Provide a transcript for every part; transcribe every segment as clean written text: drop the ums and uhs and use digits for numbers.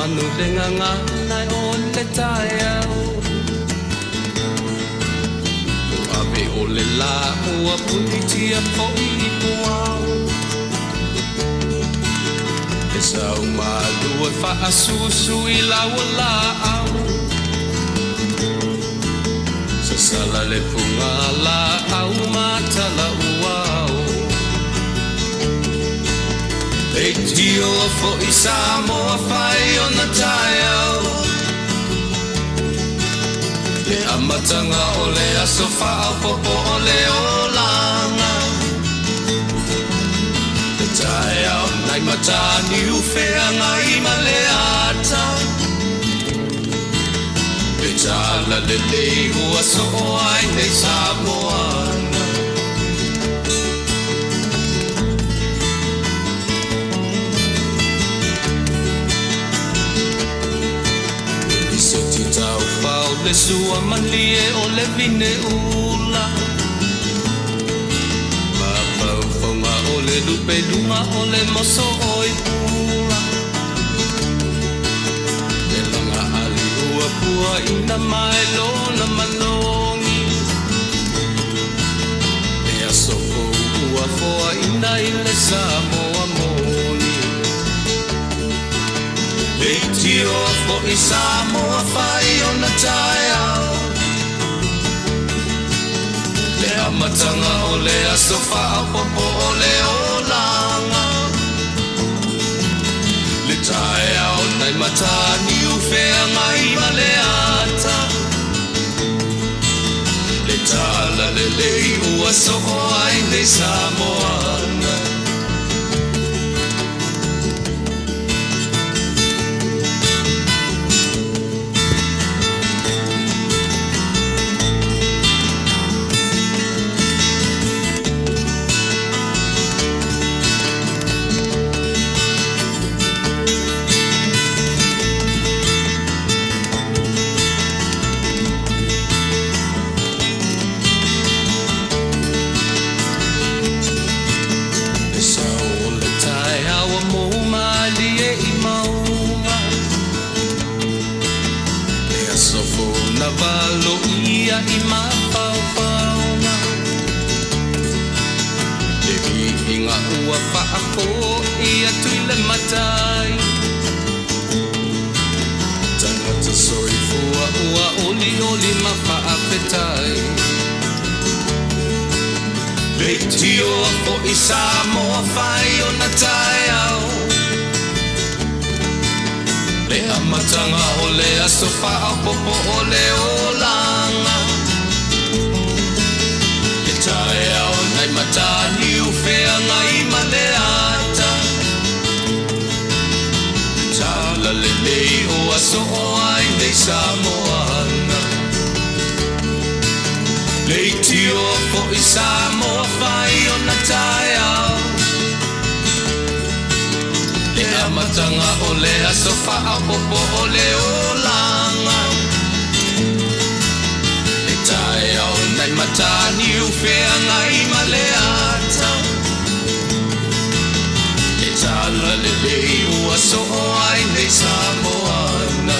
manu le gagana o le taeao. Ua ave o le lā ua punitia foi i puao. E sau malu e faasusu i lau laau. Sasala le fuga laau ma talauao. Leitio foi Samoa fai ona taeao. Le amataga o le aso faaopoopo o le olaga. Le taeao nai mataniu feagai ma le ata. Le tala lelei ua soo ai nei Samoana. Lisiti taufao le sua malie o le vine ula. Mafaufonga o le lupeluga o le moso oi pula. Le laga ali ua pua ina mai lona malogi. Le aso fou ua foaina i le Samoa moni. Leitio foi Samoa fai ona taeao. Le amataga o le aso faaopoopo o le olaga. Le taeao nai mataniu feagai ma le ata. Le tala lelei ua soo ai nei Samoana. Le sao o le taeao ua mou malie i mauga. Le aso fou na valoia i mafaufauga. Le viiga ua faafoi atu i le Matai. Tagata soifua ua olioli ma faafetai. Leitio foi Samoa fai ona taeao. Le amataga o le aso faaopoopo o le olaga. Le taeao nai mataniu feagai ma le ata. Le tala lelei ua soo ai nei Samoana. Leitio foi Samoa fai ona taeao. Le amataga o le aso faaopoopo o le olaga. Le taeao nai mataniu feagai ma le ata. Le tala lelei ua soo ai nei Samoana.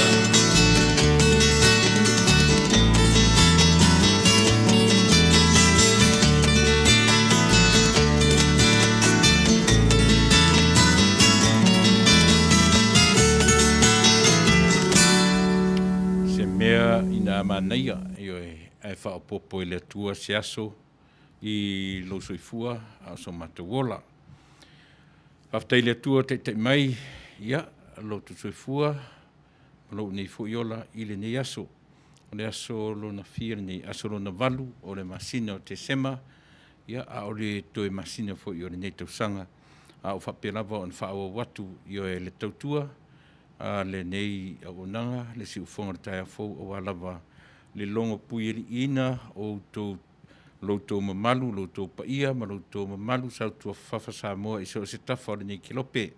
Se mea ina a manaia, ioe, ae faaopoopo e le Atua se aso i lou soifua a o so matou ola. Faafetai i le Atua o taitai mai, ia, lo outou soifua ma lou nei foi ola i lenei aso. O le aso lona fia lenei, aso lona 8 o le masina o Tesema, ia, a o le toe masina foi o lenei tausaga, a o faapea lava ona faaauau atu, ioe, le tautua a lenei auaunaga, le siufofoga o le taeao fou, aua lava le logo puialiiina o outou, lo outou mamalu, lo outou paia ma lo outou mamalu sautuafafafa Samoa i so o se tafa o lenei kelope.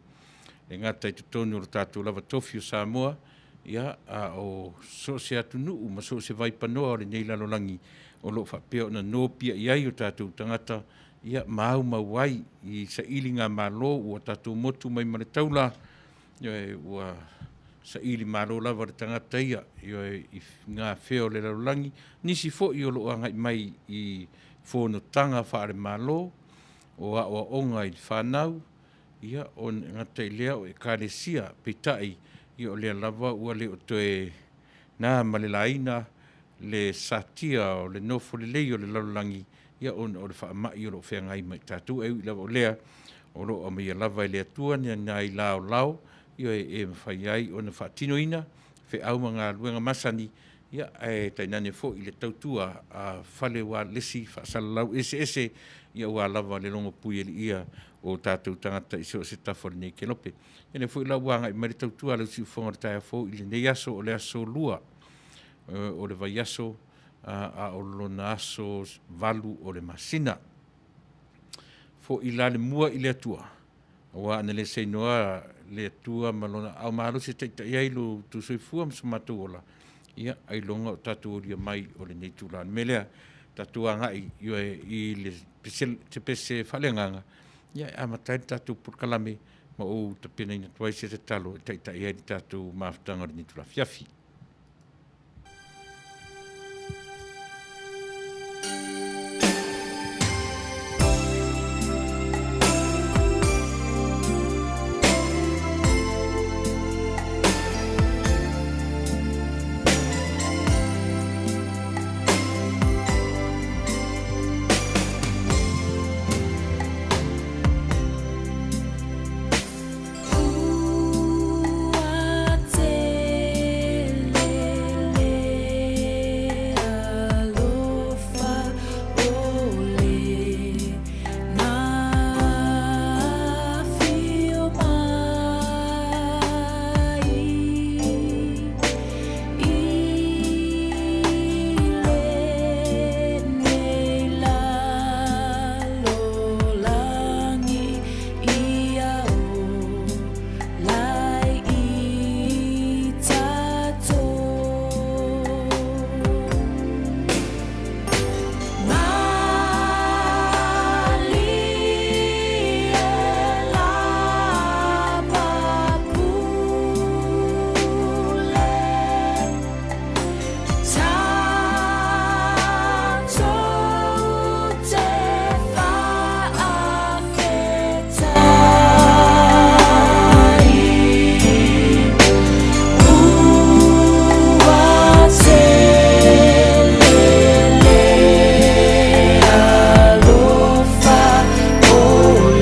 E gata i totonu o le tatou lava tofi o Samoa, ia, a o so o se atunuu ma so o se vaipanoa o lenei lalolagi o lo o faapea ona nopiai ai o tatou tagata, ia, ma aumau ai i sailiga malo ua tatou motu mai ma le taula, ua saili malo lava le tagata ia, ioe, i gafea o le lalolagi, nisi foi o lo o agai mai i fonotaga faale-Malo, o aoaoga i le fanau, ia, o le gata i lea o Ekalesia, peitai, ia o lea lava ua le o toe na ma le laina le satia o le nofo lelei o le lalolagi, ia ona o le faamai o lo o feagai ma i tatou. Ae ui lava o lea, o lo o aumaia lava e le Atua ni nai laolao, ioe, e mafai ai ona faatinoina feau ma galuega masani, ia ae tainane foi le tautua a fale ualesi faasalalau eseese, ia aua lava le logopui-aliia o tatou tagata i so o se tafa o lenei kelope. Ia lea foi la ua agai mai le tautua a lau siufofoga i le taeao fou i lenei aso, o le aso Lua o le vaiaso, a o lona aso 8 o le masina. Foi la le mua i le Atua, aua ana le seinoa le Atua ma Lona aao malosi e taitai ai lo outou soifua ma so matou ola, ia ailoga o tatou aulia mai o lenei itula. O le mea lea, tatou agai ioe, i le se pese faaleagaga e amata ai le tatou polokalame ma ou tapenaina atu ai se tatalo e taitai ai le tatou mafutaga o lenei itula afiafi. Ua tele le alofa o le afio mai i lenei lalolagi ia ola i tatou. Malie lava pule tatou te faafetai ua tele le alofa o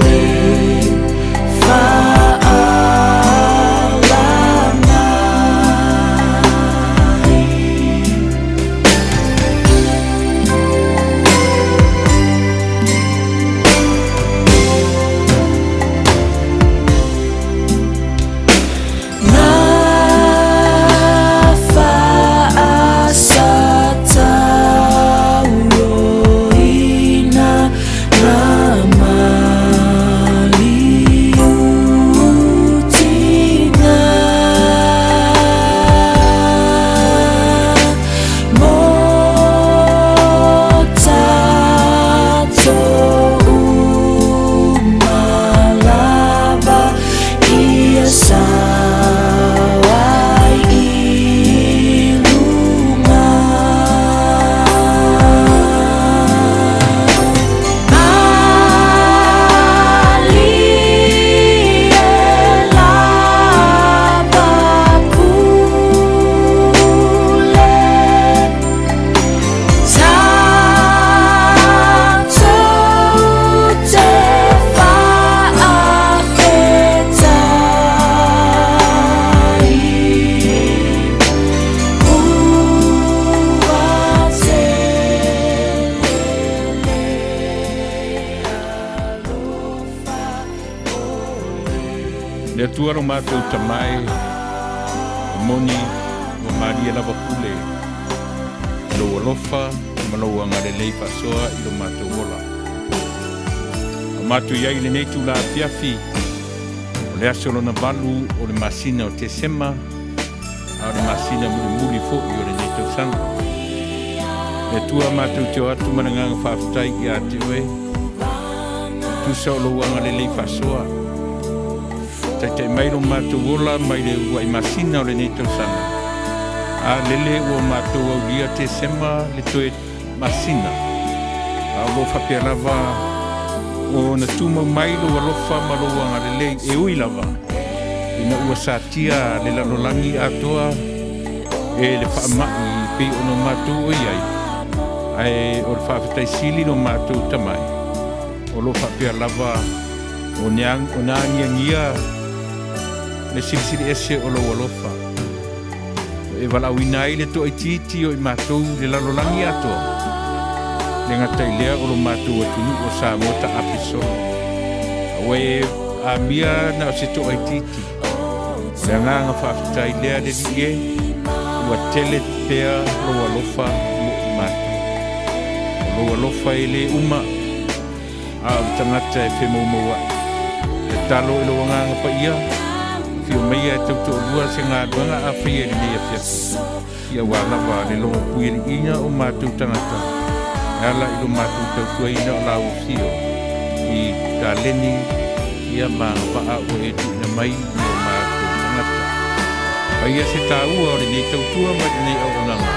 le faalala mai. Na faasatauroina na maliutina mo tatou uma lava ia sao ai i luga. Malie lava pule tatou te faafetai ua tele le alofa o le Le Atua lo matou Tama e, ua moni ua malie lava pule i lou alofa ma lou agalelei faasoa i lo matou ola. A matou i ai i lenei itula afiafi, o le aso lona valu o le masina o Tesema, a o le masina mulimuli foi o lenei tausaga. Le Atua matou te o atu ma le agaga faafetai ia te oe, tusa o lou agalelei faasoa. Taitai mai lo matou ola mai le uluai masina o lenei tausaga, a lele ua matou aulia Tesema le toe masina, a o lo o faapea lava ona tumau mai lou alofa ma lou agalelei, e ui lava ina ua satia le lalolagi atoa e le faamai e pei ona matou o i ai, ae o le faafetai sili lo matou tamai, o lo o faapea lava ona agiagia le silisili ese o lou alofa. Ua e valaauina ai le toaitiiti o i matou i le lalolagi atoa, le gata i lea o lo matou atunuu o Samoa taape solo. A ua e amia na o se toaitiiti, o le agaga faafetai lea le Alii e, ua tele pea lou alofa mo i matou. O lou alofa e le uma, a o le tagata e femoumouaʻi. Tatalo i lou Agaga Paia, afio maia e tautoalua se galuega a faia i lenei afiafi, ia aua lava le logo puialiiga o matou tagata e ala i lo matou tautuaina o lau afio i taleni ia ma agavaa ua e tuuina mai i o matou tagata. Paia se taua o lenei tautua ma lenei auaunaga,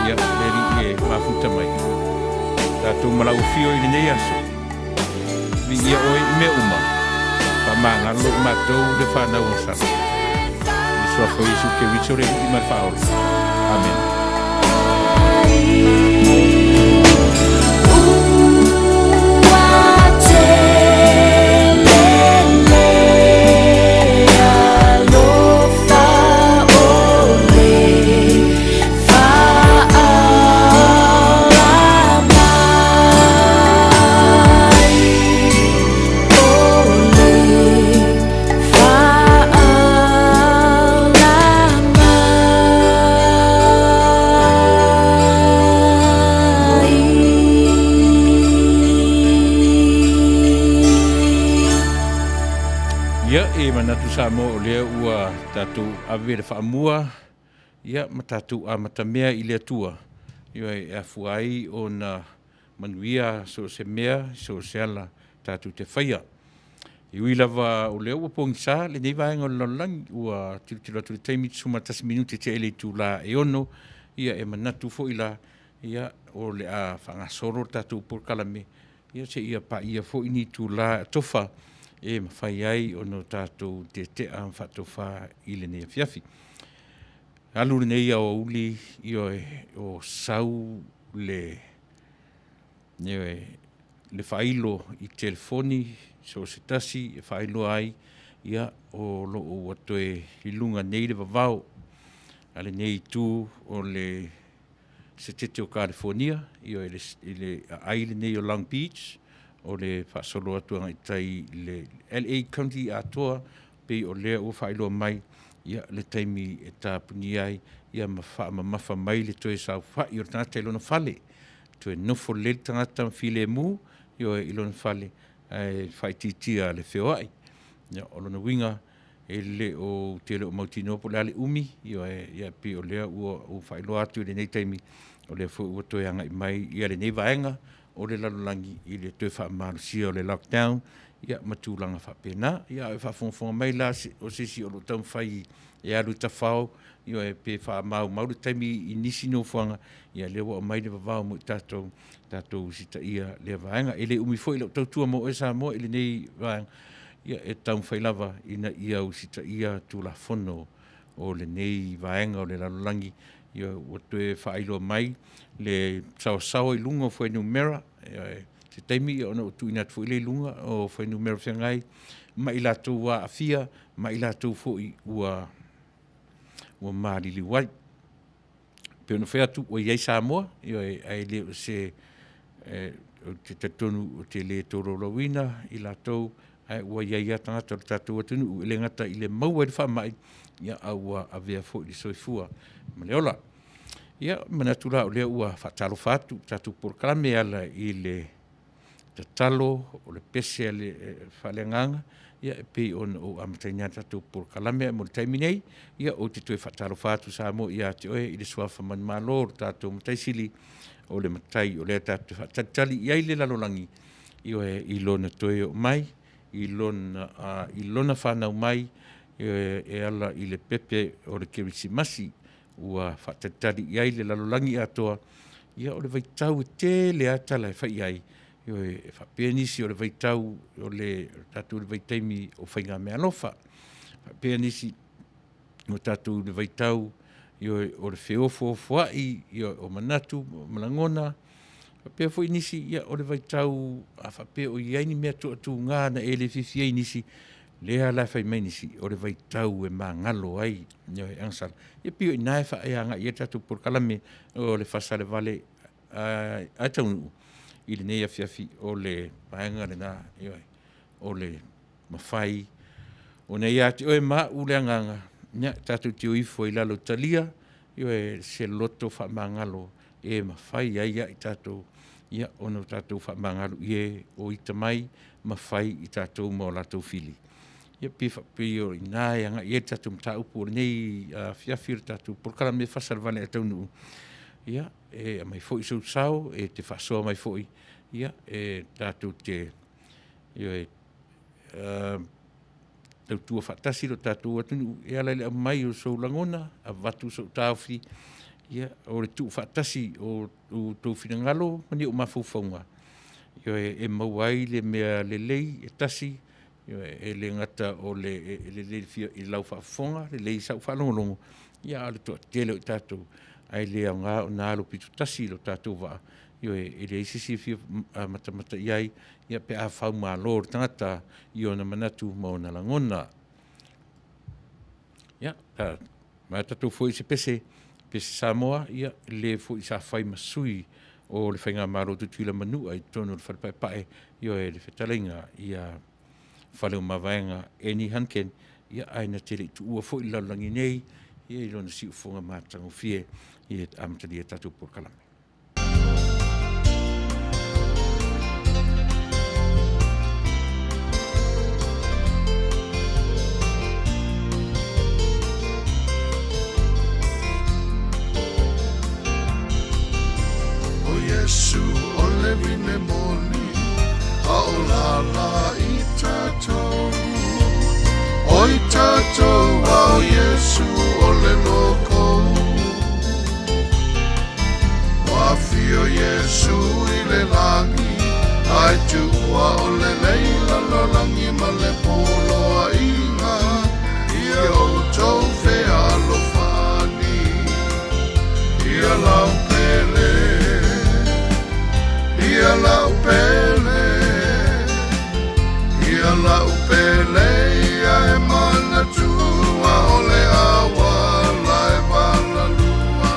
ia le Alii e mafuta mai. Tatou ma lau afio i lenei aso. Viia oe i mea uma. Faamagalo i matou le fanau a Sala. I le suafa o Iesu Keriso le Alii ma le Faaola. Amene. Ia, e manatu Samoa o lea ua tatou ave le faamua Ia, ma tatou amatamea i le Atua, ioe, e afua ai ona manuia so o se mea, so o se ala tatou te faia. E ui lava o lea ua pogisa lenei vaega o le lalolagi, ua tilotilo atu i le taimi 11 minute tea i le itula e 6, ia e manatu foi la, ia, o le a faagasolo le tatou polokalame, ia seia paia foi ni itula tofa e mafai ai ona tatou tetea ma faatofa i lenei afiafi. Alu lenei aoauli, ioe, o sau le, ioe, le faailo i telefoni so o se tasi e faailoa ai, ia, o lo o ua toe i luga nei le vavao a lenei itu o le Setete o Kalifonia, ioe, i le aai lenei o Long Beach, o le faasolo atu agai i tai i le LA County atoa, pei o lea ua faailoa mai, ia, le taimi e tapunia ai, ia, ma faamamafa mai le toe saofai o le tagata i lona fale, toe nofo lelei le tagata ma filemu, ioe, i lona fale, ae faaitiitia le feoai. Ia, o lona uiga, e le o, ou te le o mautinoa po o le a le umi, ioe, ia, pei o lea ua ou faailoa atu i lenei taimi, o lea foi ua toe agai mai ia lenei vaega o le lalolagi i le toe faamalosia o le lockdown, ia, ma tulaga faapena. Ia, a o faafogafoga mai la o se isi o lo o taumafai e alu i tafao, ioe, pe faamaumau le taimi i nisi nofoaga, ia, lea ua aumai le vavao mo i tatou, tatou usitaia lea vaega. E le umi foi lau tautua mo oe Samoa i lenei vaega, ia, e taumafai lava ina ia usitaia Tulafono o lenei vaega o le lalolagi. Ia, ua toe faailoa mai le saoasaoa i luga o fuainumera, ia, se taimi ia ona ou tuuina atu foi lea i luga o fuainumera feagai ma i latou ua aafia, ma i latou foi ua ua maliliu ai. Pei ona fai atu, ua i ai Samoa, ioe, ae le o se, ou te talitonu ou te le tolaulauina i latou, ae ua i ai lava tagata o le tatou atunuu, e le gata i le maua i le faamai, ia, a ua avea foi le soifua ma le ola. Ia, manatu la o lea ua faatalofa atu i le tatou polokalame e ala i le tatalo, o le pese a le faaleagaga, ia e pei ona ou amataina le tatou polokalame. Ae mo le taimi nei, ia ou te toe faatalofa atu Samoa ia te oe i le suafa manumalo o le tatou Matai Sili, o le Matai o lea tatou te faatalitali i ai le lalolagi, ioe, i lona toe oo mai. i lona, i lona fanau mai e ala i le pepe o le Kerisimasi ua faatalitali i ai le lalolagi atoa. Ia o le vaitau e tele lava tala e fai i ai, ioe, e faapea nisi o le vaitau o le tatou i le vaitaimi o faigameaalofa, faapea nisi ua tatou i le vaitau, ioe, o le feofoofoai, ioe, o manatu ma lagona. Faapea foi nisi, ia o le vaitau a faapea o i ai ni mea toatuga na e le fiafia ai i nisi, lea la e fai mai nisi, o le vaitau e magalo ai, ioe, e agasala. Ia pei o i ina e agai i ai le tatou polokalame o le faasalevale a Taunuu i lenei afiafi, o le vaega lena, ioe, o le mafai ona ia te oe ma au le agaga, ia, tatou te o ifo ai i lalo o talia, ioe, se loto faamagalo e mafai ai ia i tatou ona tatou faamagalo i e o ita mai ma fai i tatou ma o latou fili. Ia pei o i ina e agai i ai le tatou mataupu o lenei afiafi o le tatou polokalame faasalevale a Taunuu. Ia, e aumai foi sou sao, e te faasoa mai foi, ia, e tatou te, ioe, tautua faatasi lo tatou atunuu e ala i le aumai o sou lagona, avatu sou taofi, ia, o le tuufaatasi o outou finagalo ma ni ou mafaufauga, ioe, e maua ai le mea lelei e tasi, ioe, e le gata o le lelei i lau faafofoga, lelei i sau faalogologo, a o le toatele o i tatou, ae le aoga ona alo pitotasi lo tatou vaa, ioe, e leai se isi e fia matamata i ai pe a faumalo le tagata i ona manatu ma ona lagona. Ia, ma tatou foi i se pese, pese Samoa, ia, le foi sa fai ma sui o le Faigamalo a Tutuila ma Manua i totonu o le Fale Paepae, ioe, le fetalaiga ia Faleomavaega Eni Hunkin, ia, ae na te le i tuua foi le lalolagi nei i lona siufofoga matagofie e amatalia ai tatou polokalame. O Iesu o le vine moni, a o lala i tatou. O i tatou a o Iesu o le loko. Ua afio Iesu i le lagi, ae tuua o le lei lalolagi ma le poloaiga ia outou fealofani. Ia lau pele, ia lau pele, ia lau pele, ia e manatua o le auala e valalua,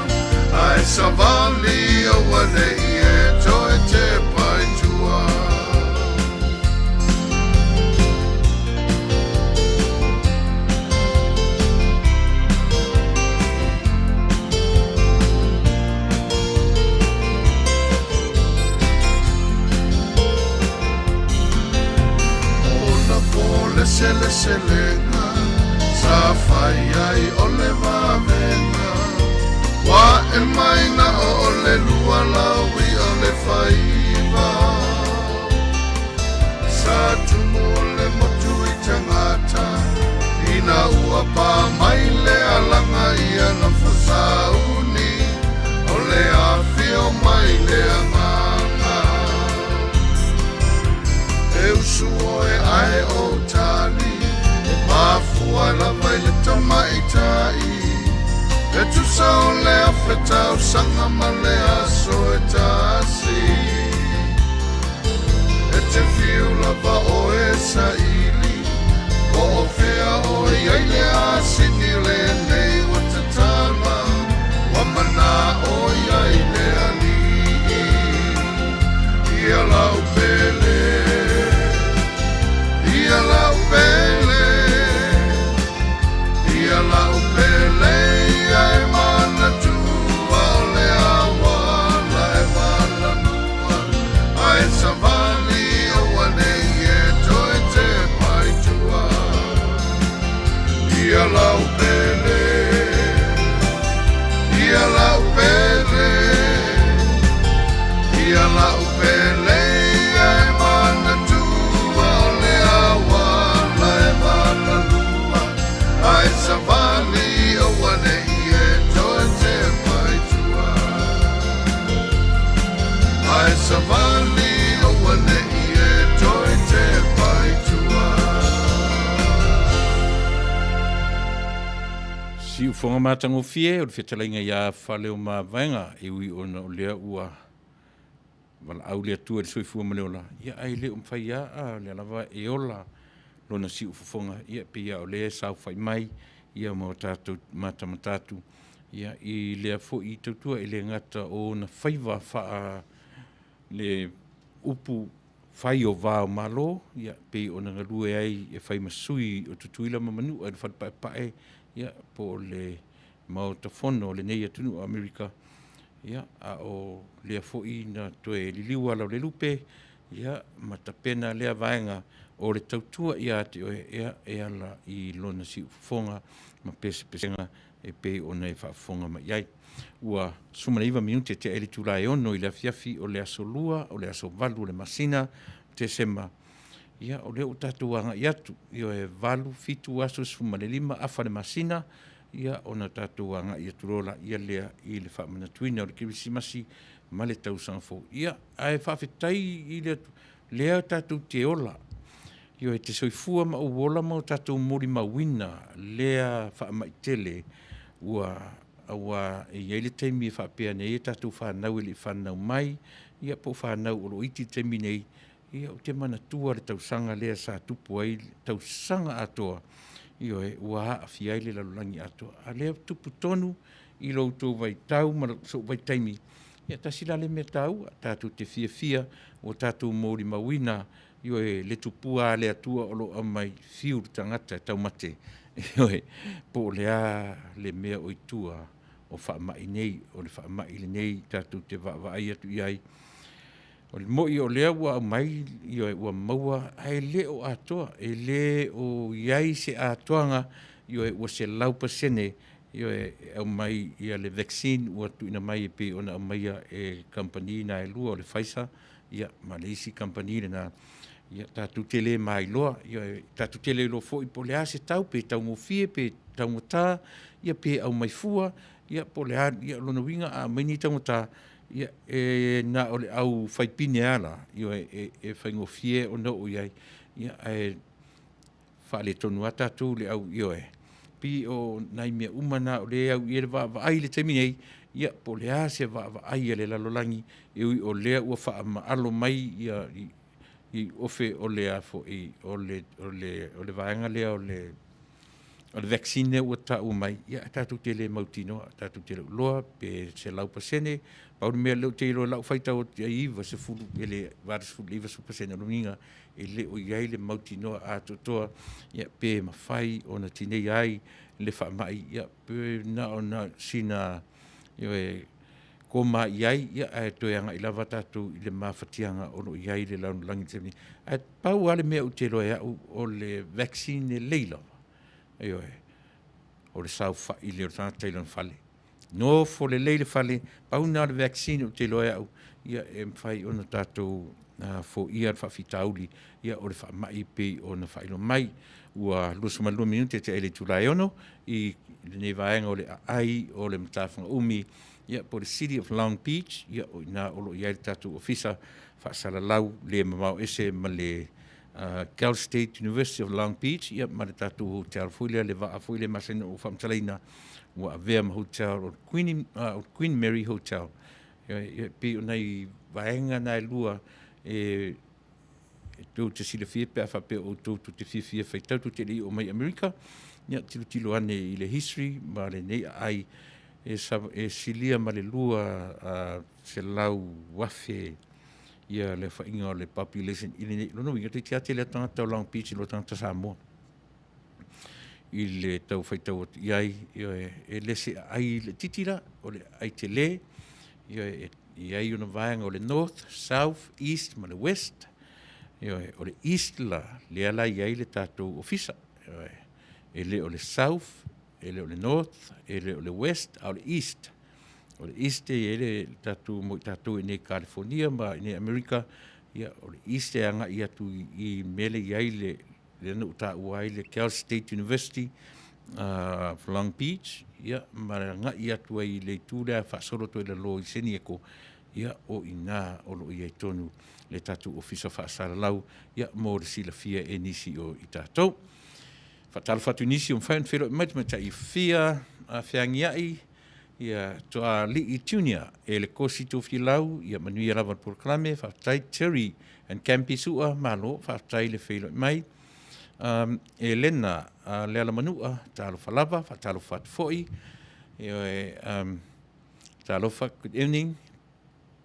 ae savali aua ne i e toe tepa i tua. Ona po leseleselega sa fai ai o le vavega ua e mai na o le lua laui o le faiva sa tumu o le motu i tagata ina ua pa mai le alaga ia na fasauni o le afio mai le agaga e usu oe ae o tali e mafua lava i le tamaitai e tusa o le afe tausaga ma le aso e tasi e te fiu lava oe saili po o fea oe ai le asini lenei ua tatala ua manao iai le alii ia lau pele ia lau pele ia lau pele ia e manatua o le auala e valalua ae savali aua ne i e toe tepa i tua ia lau pele ia lau pele ia lau pele ia e manatua o le auala Siufoga matagofie o le fetalaiga ia Faleomavaega e ui ona o lea ua valaau le Atua i le soifua ma le ola, ia ae le o mafai lava a o lea lava e ola lona siufofoga, ia pei lava o lea e saofai mai ia ma o tatou matamata atu ia i lea foi tautua e le gata o ona faiva faa le upu fai o va o Malo, ia pei ona galue ai e fai ma sui o Tutuila ma Manua i le Fale Paepae, ia po o le Maota Fono o lenei atunuu o Amerika, ia a o lea foi na toe liliu ala o le lupe, ia ma tapena lea vaega o le tautua ia te oe, ia e ala i lona siufofoga ma pesepesega e pei ona e faafofoga mai i ai. Ua 19 minute tea ai le itula e 6 i le afiafi o le aso Lua o le aso 8 o le masina o Tesema, ia o lea ua tatou agai atu, ioe, 8, 7 aso, 15 afa le masina, ia ona tatou agai atu loa lea i le faamanatuina o le Kerisimasi ma le Tausaga Fou. Ia, ae faafetai i le Atua, lea tatou te ola, ioe, e te soifua ma ou ola ma o tatou molimauina lea faamai tele ua, aua e i ai le taimi e faapea ane ai a tatou fanau e le i fananau mai, ia po o fanau o lo o iti i le taimi nei, ia ou te manatua le tausaga lea sa tupu ai le tausaga atoa, ioe, ua aafia ai le lalolagi atoa. A o lea e tupu tonu i lo outou vaitau ma sou vaitaimi, ia tasi la lea mea taua, tatou te fiafia ua tatou molimauina, ioe, le tupua a le Atua o lo o aumai, fiu le tagata e taumate, ioe, po o le a le mea o i tua o faamai nei, o le faamai lenei tatou te vaavaai atu i ai. O le moni o lea ua aumai, ioe, ua maua, ae le o atoa, e le o i ai se atoaga, ioe, ua 100%, ioe, e aumai ia le vaccine ua tuuina mai e pei ona aumaia e kamupani na e lua o le Pfizer ia ma le isi kamupani lena, ia tatou te le mailoa, ioe, tatou te le iloa foi po o le a se tau, pe taugofie pe taugata, ia pe aumai fua, ia po o le a, ia o lona uiga a aumai nei taugata, ia e na o le au fai pine lava la, ioe, e faigofie ona oo i ai, ia ae faaletonu lava tatou le au, ioe, pei o nai mea uma na o lea e au i ai le vaavaai i le taimi nei, ia po o le a se vaavaai a le lalolagi, e ui o lea ua faamaalo mai ia i ofe o le a foi o le o le o le vaega lea o le o le vaccine lea ua taua mai, ia tatou te le mautinoa, tatou te le o iloa pe 100%. Pau le mea lea ou te iloa i lau faitau atu i ai, 90 i le 80 i le 90% o lona uiga e le o i ai le mautinoa atoatoa ia pe mafai ona tineia ai le faamai, ia pe na ona sina ioe, koma i ai, ia, ae toe agai lava tatou i le mafatiaga o lo o i ai le lalolagi i le taimi nei. Ae pau lava le mea ou te iloa e au, o le vaccine lelei lava, ioe, o le saofai lelei o le tagata i lona fale. Nofo lelei i le fale, pau lena o le vaccine ou te iloa e au, ia e mafai ona tatou foia le faafitauli ia o le faamai e pei ona faailoa mai. Ua 22 minute tea i le itula e 6 i lenei vaega o le aai o le Matafaga Umi, ia po o le City of Long Beach, ia o i ina o lo o i ai le tatou ofisa faasalalau le mamao ese ma le Cal State University of Long Beach, ia ma le tatou hotel foi lea, le vaa foi lea e masani ona ou faamatalaina, ua avea ma hotel o le Queen, o le Queen Mary Hotel. E pei o nai vaega na e lua e tou te silafia pe a faapea o outou tou te fiafia e faitau tou te le i oo mai i Amerika, ia tilotilo ane i le history ma lenei aai e, e silia ma le 200,000 ia le aofaiga o le population i lenei. Lona uiga, toeitiiti lava tele atu tagata o Long Beach i lo tagata Samoa i le tau faitau atu i ai, ioe, e le se aai laitiiti la, o le aai tele, ioe, e i ai ona vaega o le North, South, East ma le West. Ioe, o le East la, lea la e i ai le tatou ofisa. Ioe, e le o le South, e le o le North, e le o le West, a o le East. O le East e i ai le tatou, mo i tatou i inei i Kalifonia ma i inei i Amerika, ia, o le East e agai atu i le mea lea e i ai le, lea na ou taua ai le Cal State University of Long Beach, ia, ma agai atu ai i le itu lea faasolo atu ai i lalo i San Diego, ia, o i ina o lo o i ai tonu le tatou ofisa faasalalau, ia, mo le silafia e nisi o i tatou. Faatalofa atu i nisi o mafai ona feiloai mai, Tamaitai Fia, Feagiai, ia Toalii Junior, e le Kosi Tofilau, ia manuia lava le polokalame, faafetai. Terry and Campy Sua, malo, faafetai le feiloai mai. Elena Lealamanua, talofa lava, faatalofa atu foi. Ioe, talofa, good evening,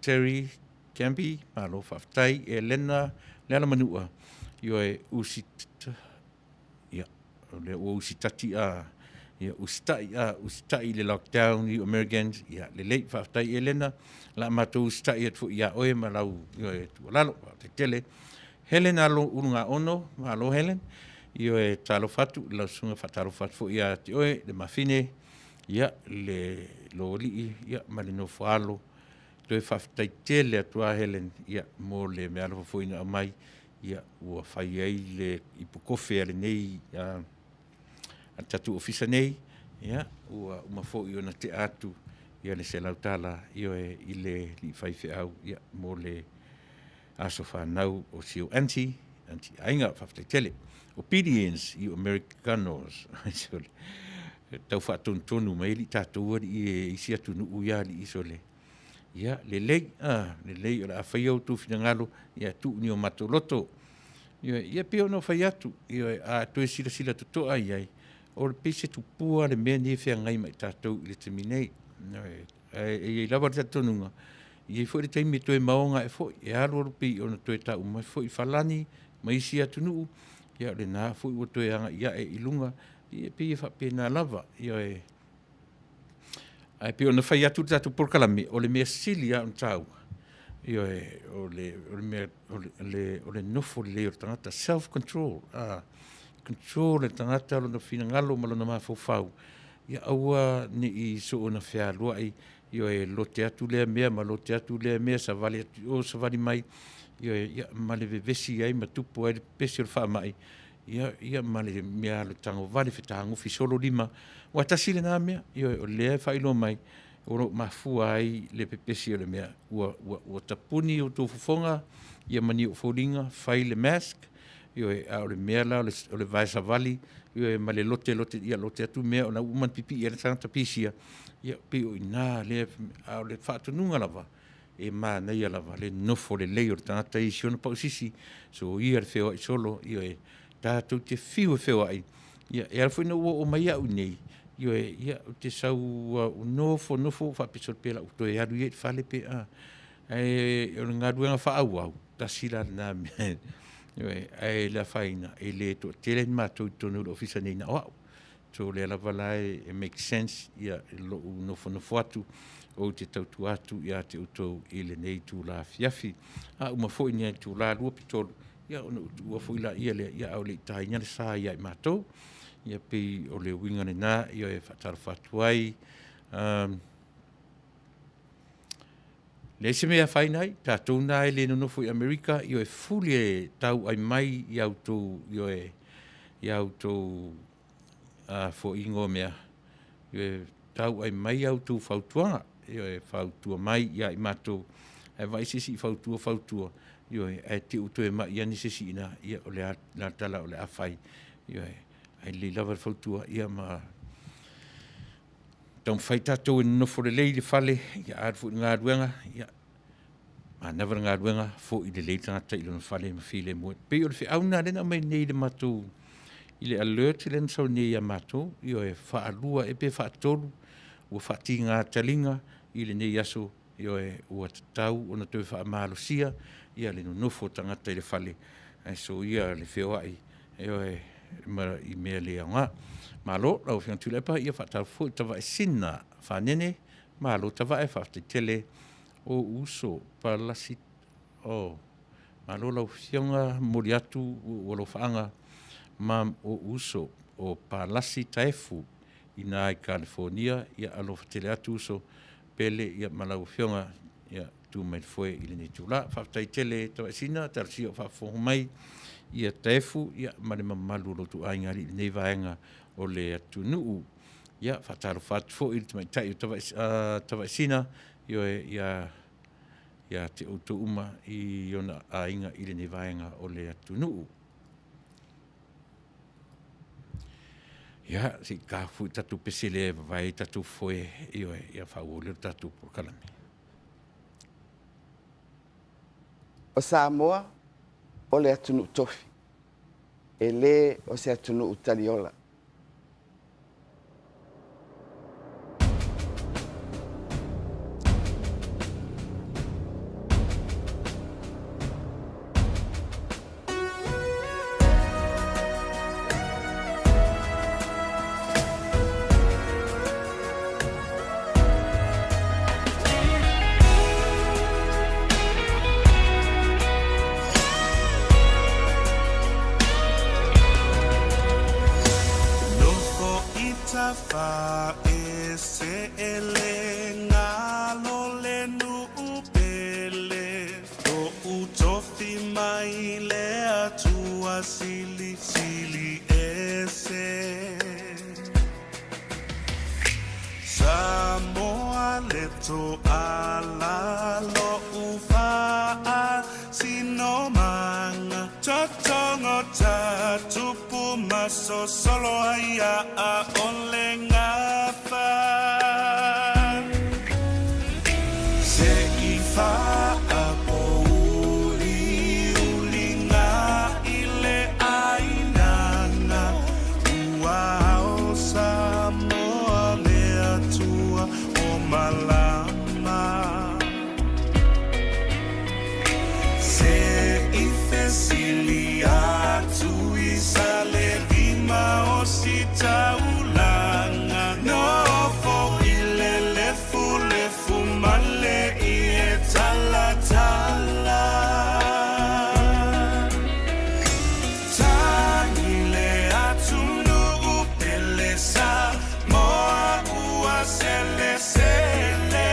Terry Campy, malo faafetai. Elena Lealamanua, ioe, usi, ia, o lea ua usitati a, ia, usitai a, usitai i le lockdown, you Americans, ia, lelei, faafetai Elena, la matou usitai atu foi ia oe ma lau, ioe, tuualalo, faafetai tele. Helen Alo Ulugaono, malo Helen, ioe, talofa atu i lau susuga, faatalofa atu foi ia te oe, le mafine, ia, le loalii, ia, ma le nofoalo. Toe faafetai tele atu lava Helen, ia, mo le meaalofa foi na aumai, ia, ua fai ai le ipukofe a lenei, a le tatou ofisa nei, ia, ua uma foi ona tea atu ia le $100, ioe, i le alii faifeau, ia, mo le aso fanau o si ou aunty, aunty Aiga, faafetai tele. Obedience, you Americanos. Tau faatonutonu mai alii tatou alii e isi atunuu ia alii sole. Ia, lelei, lelei o le a faia outou finagalo, ia tuu ni o matou loto. Ioe, ia pei ona ou fai atu, ioe, a toe silasila totoa i ai, o le pei se tupua le mea lenei e feagai ma i tatou i le taimi nei. Ioe, ae e i ai lava le talitonuga, e i ai foi le taimi e toe maoga ae foi, e alu alu pei ona toe tau mai foi falani ma isi atunuu, ia o lena foi ua toe agai ae i luga, ia e pei e faapena lava. Ioe. Ae pei ona fai atu le tatou polokalame, o le mea sili lava ona taua, ioe, o le mea o le nofo lelei o le tagata, self control, control e le tagata lona finagalo ma lona mafaufau, ia aua ne i soona fealuai, ioe, lote atu lea mea ma lote atu lea mea, savali atu i o savali mai, ioe, ia, ma le vevesi ai ma tupu ai le pepesi o le faamai, ia, ia ma le mea alu tagovale fetagofi solo lima. Aua tasi lena mea, ioe, o lea e faailoa mai, o lo o mafua ai le pepesi o le mea, ua, ua, ua tapuni outou fofoga, ia ma ni ou foliga, fai le mask, ioe, a o le mea la o le vae savali, ioe, ma le lote lote, ia lote atu mea, o la ua uma ona pipii ai le tagata pisia, ia pei o i ina lea, a o le faatonuga lava, e manaia lava le nofo lelei o le tagata i si ona pausisi, soia le feoai solo, ioe, tatou te fiu e feoai, ia, e ala foi ona ou oo mai au i inei, ioe, ia, ou te sau ou nofo nofo ou faapea, sole pe o le a ou toe alu ia i le fale pe a, ae o le galuega faaauau, tasi la lena mea, ioe, ae le afaina, e le toatele ni matou i totonu o le ofisa nei na o au. So o lea lava la e make sense ia lou nofonofo atu ou te tautua atu ia te outou i lenei itula afiafi. A uma foi lenei itula 2 pe 3, ia ona ou tuua foi laia lea, ia a o le i taina le sa ia i matou. Ia pei o le uiga lena, ia e faatalofa atu ai. Leai se mea e afaina ai, tatou na e le nonofo i Amerika, ioe, fuli e tauai mai i a outou, ioe, i a outou foi mea, ioe, tauai mai a outou fautuaga, ioe, fautua mai ia i matou, ae vaai se isi i fautua fautua, ioe, ae te i ua toe mai ane se isi i ina, ia o le a le tala o le a fai, ioe, ae lelei lava le fautua, ia ma taumafai tatou e nonofo lelei i le fale, ia a alu foi i le galuega, ia manava le galuega, foi lelei le tagata i lona fale ma filemu ai. E pei o le feau lena lea na aumai nei i le matou, i le alert lea na sau nei ia matou, ioe, faalua ea pe faatolu ua faatiga taliga i lenei aso, ioe, ua tatau ona toe faamalosia le nonofo o tagata i le fale, ae soia le feoai, ioe, ma i mea le aoga. Malo lau Afioga Tuilaepa, ia faatalofa foi i Tavaesina Fanene, malo Tavae, faafetai tele. O ou uso Palasi, oh, malo lau Afioga, momoli atu ou alofaaga ma ou uso o Palasi Taefu i ina i Kalifonia, ia alofa tele atu uso pele, ia ma lau Afioga, ia tu mai le foe i lenei itula. Faafetai tele Tavaesina, talosia o faafofoga mai ia Taefu, ia ma le mamalu o lo outou aiga i lenei vaega o le atunuu. Ia faatalofa atu foi i le tamaitai o Tavaesina, ioe, ia ia te outou uma i ona aiga i lenei vaega o le atunuu. Ia, se i tafu i tatou pese lea e vavae ai tatou foe, ioe, ia faaauau lea o le tatou polokalame. O Samoa o le atunuu tofi, e lē o se atunuu taliola. Nofo i tafa e se ele ngalo le nuu pele Lo'u tofi mai le Atua silisili ese Samoa le toala lo'u faasinomaga Totogo ta tupu ma sosolo ai a ʻole gafa Se i faapouliuliga i le ʻāinana Ua ao Samoa le Atua o malama Se i fesili atu i Salelima o Sitaulaga Nofo i le lefulefu ma le ie talatala Tagi le atunuu pele Samoa ua selesele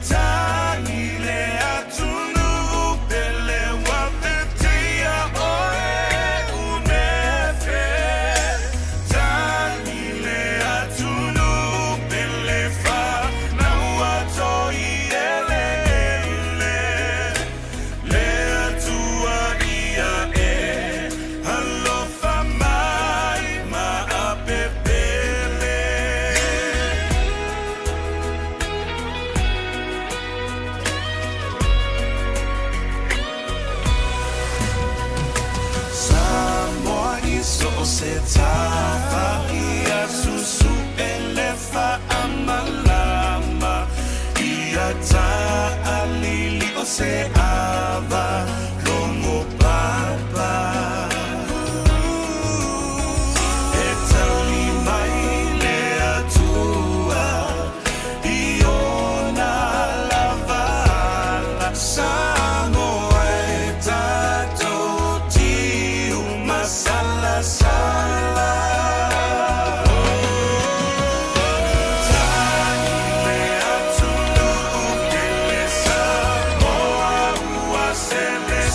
Tagi le atunuu pele ua vetea oe unefe Tagi le atunuu pele fanau a Toieleele Le Atua ia e alofa mai ma apepele. Samoa i so o se tafa ia susu e le faamalama ia taalili o se ava logo papa E tali mai le Atua i ona lava ala Samoa e tatou tiu masalasala Tagi le atunuu pele Samoa ua selesele.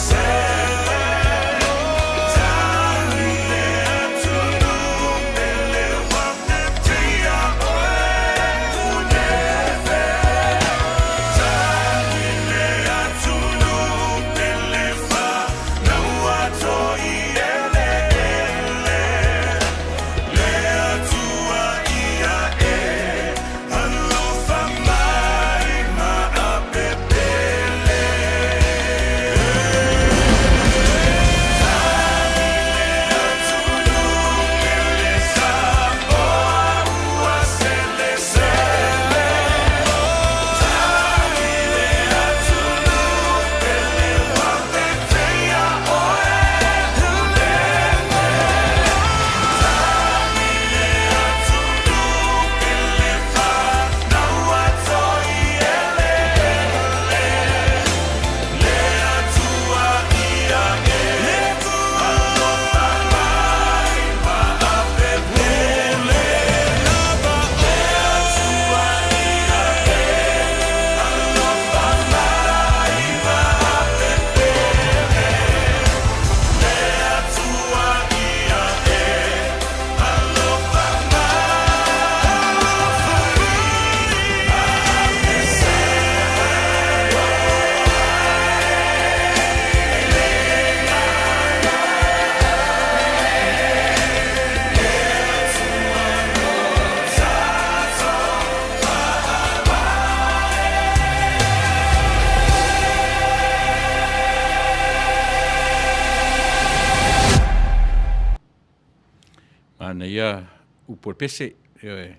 Manaia upu o le pese, ioe.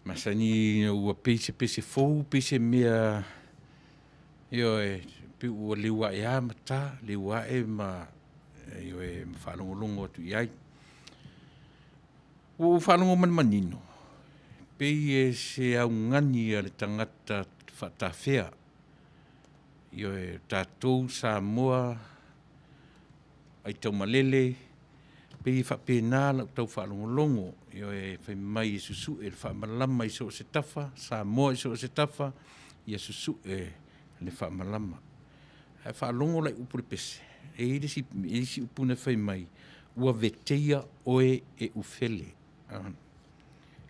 Masani ina ua pei se pese fou, pei se mea, ioe, pei ua leu ae lava ma ta, leu ae ma, ioe, ma faalogologo atu i ai. Ua ou faalogo ma le manino, pei e se augani a le tagata faatafea, ioe, o tatou Samoa aitaumalele, pei e faapena lau tau faalogologo, ioe, fai mai e susue le faamalama i so o se tafa, Samoa i so o se tafa, ia susue le faamalama. Ae faalogo la i upu o le pese, e i ai le isi, e i ai isi upu na fai mai, ua veteia oe e Ufele,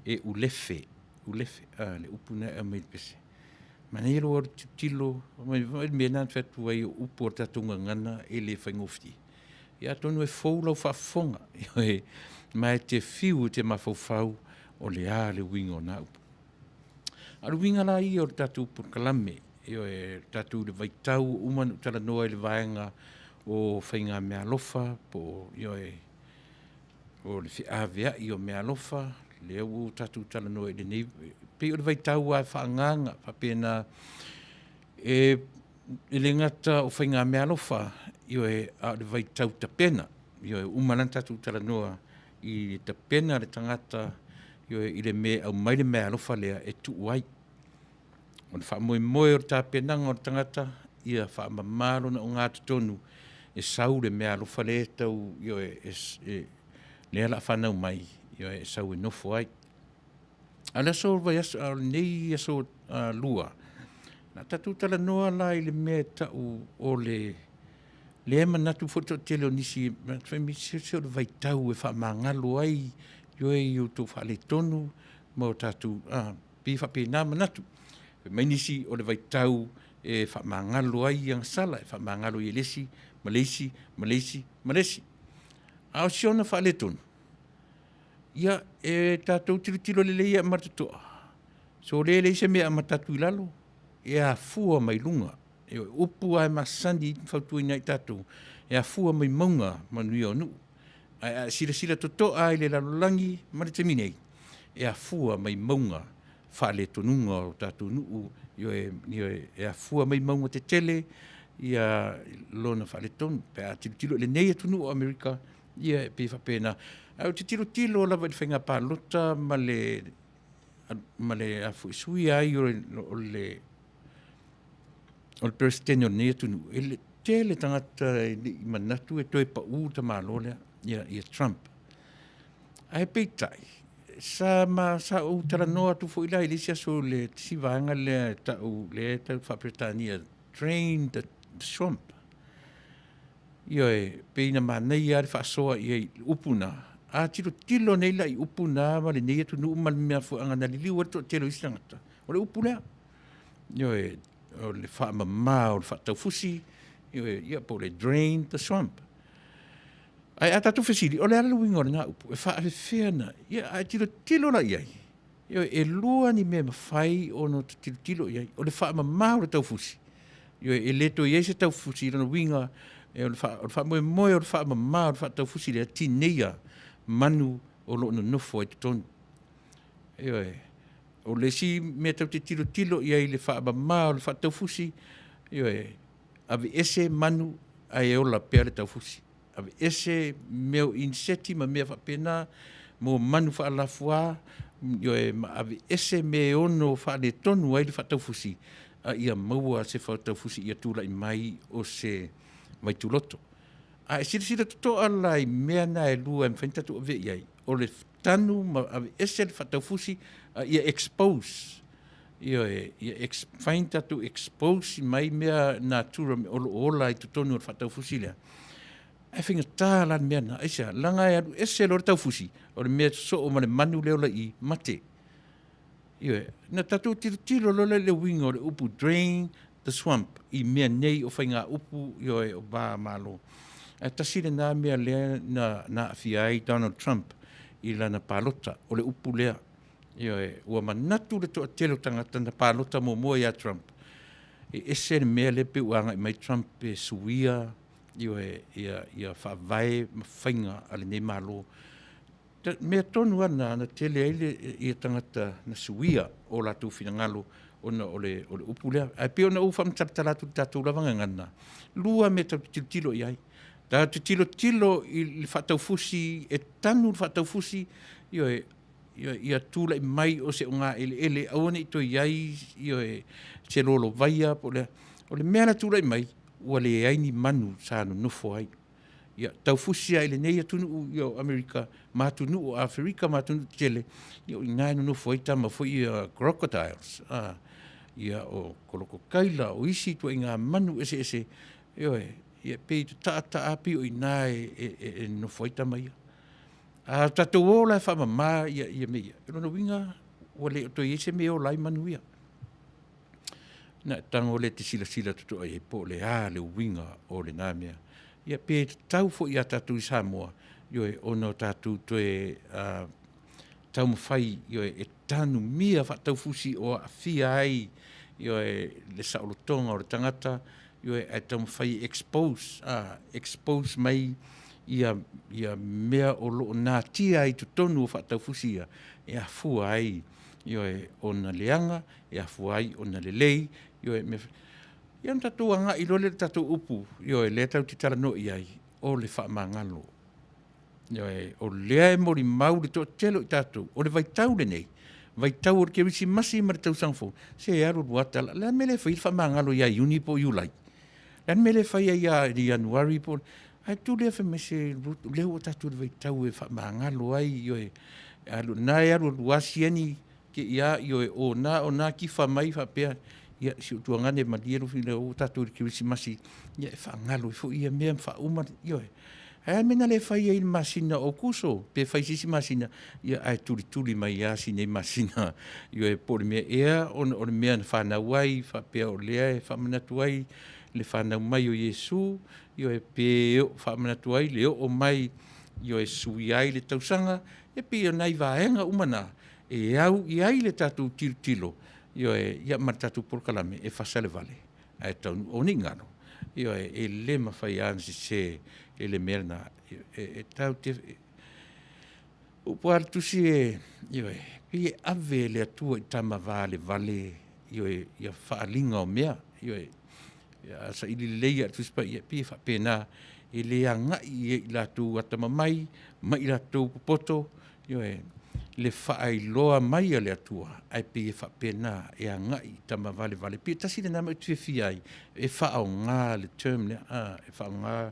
e Ulefe, Ulefe, le upu lena e aumai i le pese. Manaia lou alu tilotilo, vaai le mea lena na fai atu ai o upu a le tatou gagana e le faigofie. Ia atonu e fou lau faafofoga, ioe, ma e te fiu e te mafaufau o le a le uiga o na upu. A o le uiga la ia o le tatou polokalame, ioe, o tatou i le vaitau ua uma ona ou talanoa i le vaega o faigameaalofa po o, ioe, o le feaveai o meaalofa, lea ua tatou talanoa i lenei, pei o le vaitau lava e faaagaaga faapena, e le gata o faigameaalofa, ioe, a o le vaitau tapena. Ioe, ua uma la ona tatou talanoa i le tapena le tagata, ioe, i le mea e aumai le meaalofa lea e tuu ai. O le faamoemoe o le tapenaga o le tagata, ia faamama lona ogatotonu e sau le meaalofa lea e tau, ioe, lea o le a fanau mai, ioe, e sau e nofo ai. A o le aso vaiaso, a o lenei aso Lua, o le a tatou talanoa la i le mea e tau o le, lea e manatu foi le toatele o nisi, fai mai, se o le vaitau e faamagalo ai oe i outou faaletonu ma o tatou, a, pei e faapena manatu. Fai mai nisi o le vaitau e faamagalo ai agasala, e faamagalo ai e le isi ma le isi ma le isi ma le isi. A o si ona faaletonu, ia, e tatou tilotilo lelei lava ma le totoa, sole e leai se mea e amata atu i lalo, e afua mai luga. Ioe, o upu lava e masani ona fautuaina ai tatou, e afua mai mauga manuia o nuu. Ae a e silasila totoa lava i le lalolagi ma le taimi nei, e afua mai mauga faaletonuga o tatou nuu, ioe, ioe, e afua mai mauga tetele lona faaletonu. Pe a tilotilo i lenei atunuu o Amerika, ia e pei e faapena. Ae ou te tilotilo lava i le faiga palota ma le suia ai o le Peresetene o lenei atunuu, e tele tagata e le i manatu e toe pau le tamaloa lea, ia Trump. Ae peitai, sa ou talanoa atu foi la i le isi aso i le isi vaega lea e tau lea e tau faa-Peretania, drain the swamp. Ioe, pei na manaia lava le faasoa i ai i upu na. A tilotilo nei la i upu na ma lenei atunuu ma le mafuaaga na liliu ai le toatele o isi tagata, o le upu lea. Ioe, o le faamama o le faataufusi, ioe, ia po o le drain the swamp. Ae a tatou fesili, o le a le uiga o lena upu? E faapefea ona… Ia a e tilotilo la i ai, ioe, e lua ni mea e mafai ona tilotilo i ai. O le faamama o le taufusi, ioe, e le toe i ai se taufusi, lona uiga, o le faamoemoe o le faamama o le faataufusi lea, tineia manu o lo o nonofo ai i totonu. Ioe. O le isi mea tatou te tilotilo i ai i le faamama o le faataufusi, ioe, aveese manu ae ola pea le taufusi. Aveese mea o iniseti ma mea faapena mo manu faalafua, ioe, ma aveese mea e ono faaletonu ai le faataufusi, a ia maua se faataufusi ia tulai mai o se vaituloto. A e silasila totoa la i mea na e lua e mafai ona tatou avea i ai, o le tanu ma aveese le faataufusi a ia expose, ioe, ia mafai ona tatou expose mai mea natura o lo o ola ai totonu o le faataufusi lea. Ae faigata la le mea lena. Aisea? Leaga e alu ese loa le taufusi, o le mea sosoo ma le manu lea e ola i i, mate. Ioe. Na tatou tilotilo loa lea i le uiga o le upu drain the swamp i mea nei o faigaupu, ioe, o va Malo. Ae tasi lena mea lea na aafia ai Donald Trump i lana palota, o le upu lea. Ioe, ua manatu le toatele o tagata na palota muamua ia Trump, e ese le mea lea pei ua agai mai Trump e suia, ioe, ia faavae ma faiga a lenei Malo. Mea tonu lava lena na tele ai le, ia tagata na suia o latou finagalo ona o le, o le upu lea. Ae pei ona ou faamatalatala atu i le tatou lava gagana, lua mea tatou te tilotilo i ai. Tatou te tilotilo i le faataufusi, e tanu le faataufusi, ioe, ia tulai mai o se ogaeleele, aua ne i toe i ai, ioe, se lolovaia po o le a. O le mea la e tulai mai, ua leai ni manu sa nonofo ai. Ia, taufusi lava i lenei atunuu ia o Amerika ma atunuu o Aferika ma atunuu tetele, ia o i ina e nonofo ai tama foi ia crocodiles, a, ia o kolokokaila, o isi ituaiga manu eseese, ioe, ia pei e tataa lava pei o i ina e nonofo ai tama ia. A tatou o la e faamama ia mea ia, o lona uiga ua le o toe i ai se mea e ola ai manu ia. Na e tago lea e te silasila totoa i ai po o le a le uiga o lena mea. Ia pe tatau foi ia tatou i Samoa, ioe, ona o tatou toe taumafai, ioe, e tanumia faataufusi o aafia ai, ioe, le saolotoga o le tagata, ioe, ae taumafai e expose, expose mai ia, ia mea o lo o natia ai i totonu o faataufusi ia, e afua ai, ioe, ona leaga, e afua ai ona lelei, ioe, mea Ia ona tatou agai loa lea i le tatou upu, ioe, lea tatou te talanoa i ai, o le faamagalo. Ioe, o lea e molimau le toatele o i tatou, o le vaitau lenei, vaitau o le Kerisimasi ma le tausaga fou, se e alu alu lava tala, o le a le mea e le fai ai le faamagalo ia Iuni po o Iulai? O le a le mea e le fai ai ia Ianuari po o… Ae tu lea fai mai, se o lea ua tatou i le vaitau e faamagalo ai, ioe, o lena e alu alu lava sieni te i a, ioe, o na, o na tifa mai faapea, ia si ou tuagane malie lou finagalo ua tatou i le Kerisimasi, ia e faagalo ai foi ia mea ma faauma, ioe. Ae a le mea na le fai ai i le masina o Aokuso, pe fai i se isi masina, ia ae tulituli mai lava si nei masina, ioe, po o le mea ea ona o le mea na fanau ai, faapea o lea e faamanatu ai le fanau mai o Iesu, ioe, pe faamanatu ai le oo mai, ioe, suia ai le tausaga, e pei o nai vaega uma na, e au i ai le tatou tilotilo, ioe, ia ma le tatou polokalame e fasa le vale ae taunuu. Aua ne i galo, ioe, e le mafai lava ona sese e le mea lena. E tatou te, upu lava a le Tusi e, ioe, pei e ave e le Atua i tama valevale, ioe, ia faaaliga o mea, ioe. A saili lelei lava i le Tusi Paia, e pei e faapena, e le agai i ai i latou atamamai ma i latou popoto, ioe, le faailoa mai a le Atua, ae pei e faapena e agai i tama valevale. E pei tasi lena mea ou te fiafia ai, e faaaoga le term lea, a, e faaaoga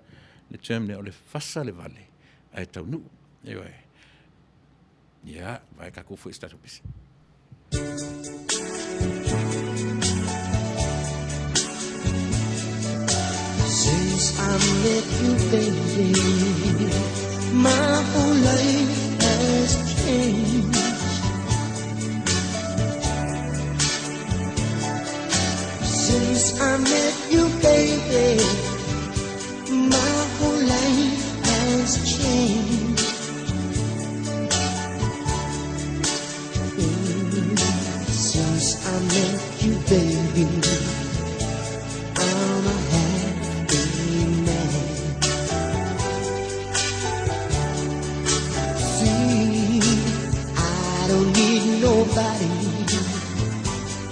le term lea o le fasa le vale ae taunuu. Ioe. Ia, vai tatou foi se tatou pese. Since I met you, baby, my whole life has changed. Since I met you, baby, my whole life has changed. Since I met you, baby, I'm a happy man. See, I don't need nobody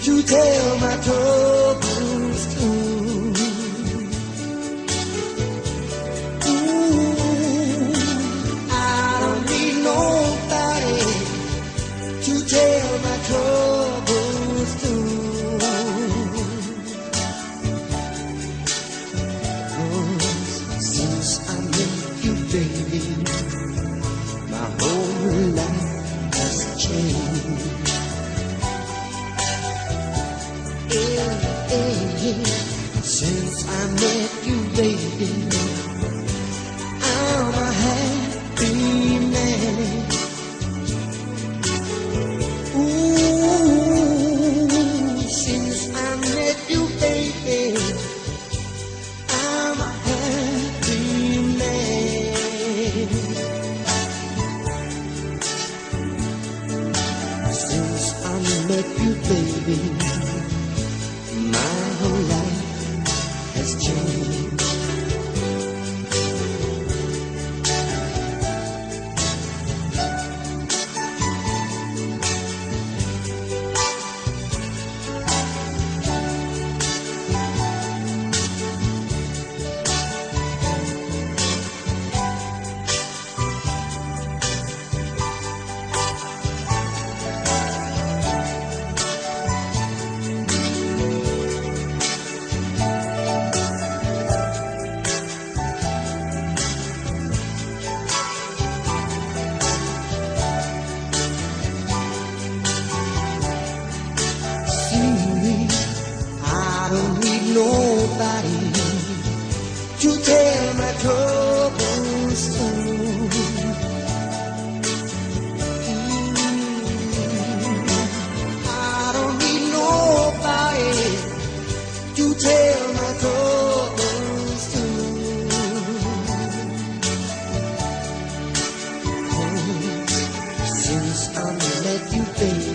to tell my troubles to. Ooh, I don't need nobody to tell my troubles to. 'Cause since I met you, baby, my whole life has changed. Yeah, yeah. Since I met you, baby, I'm a happy man. Ooh, since I met you, baby, I'm a happy man. Since I met you, baby, my whole life has changed.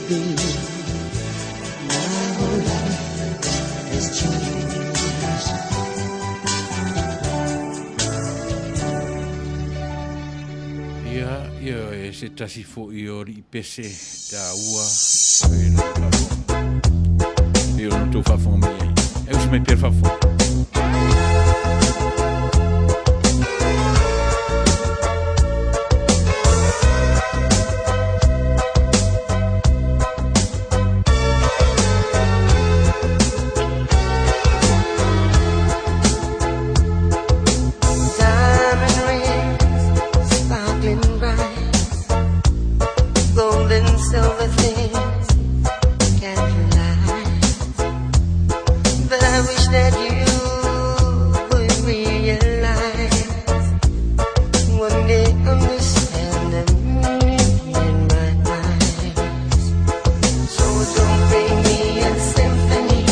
Baby, my whole life has changed. Ia, ia, e se tasi fo'i o alii pese taua e lou faafofoga. E ona tou faafofoga mai ai. E usi mai pea le faafofoga. Diamond rings, sparkling bright, gold and silver things can't lie. But I wish that you would realize one day understand the meaning in my eyes. So don't bring me a symphony,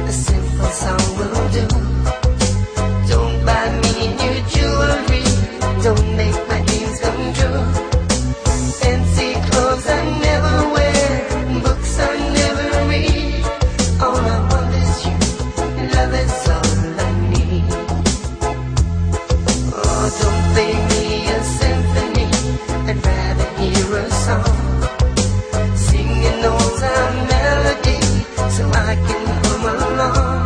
a simple song will do. Don't buy me new jewelry, don't make my dreams come true. Fancy clothes I never wear, books I never read. All I want is you, love is all I need. Oh, don't play me a symphony, I'd rather hear a song. Sing an old time melody so I can hum along.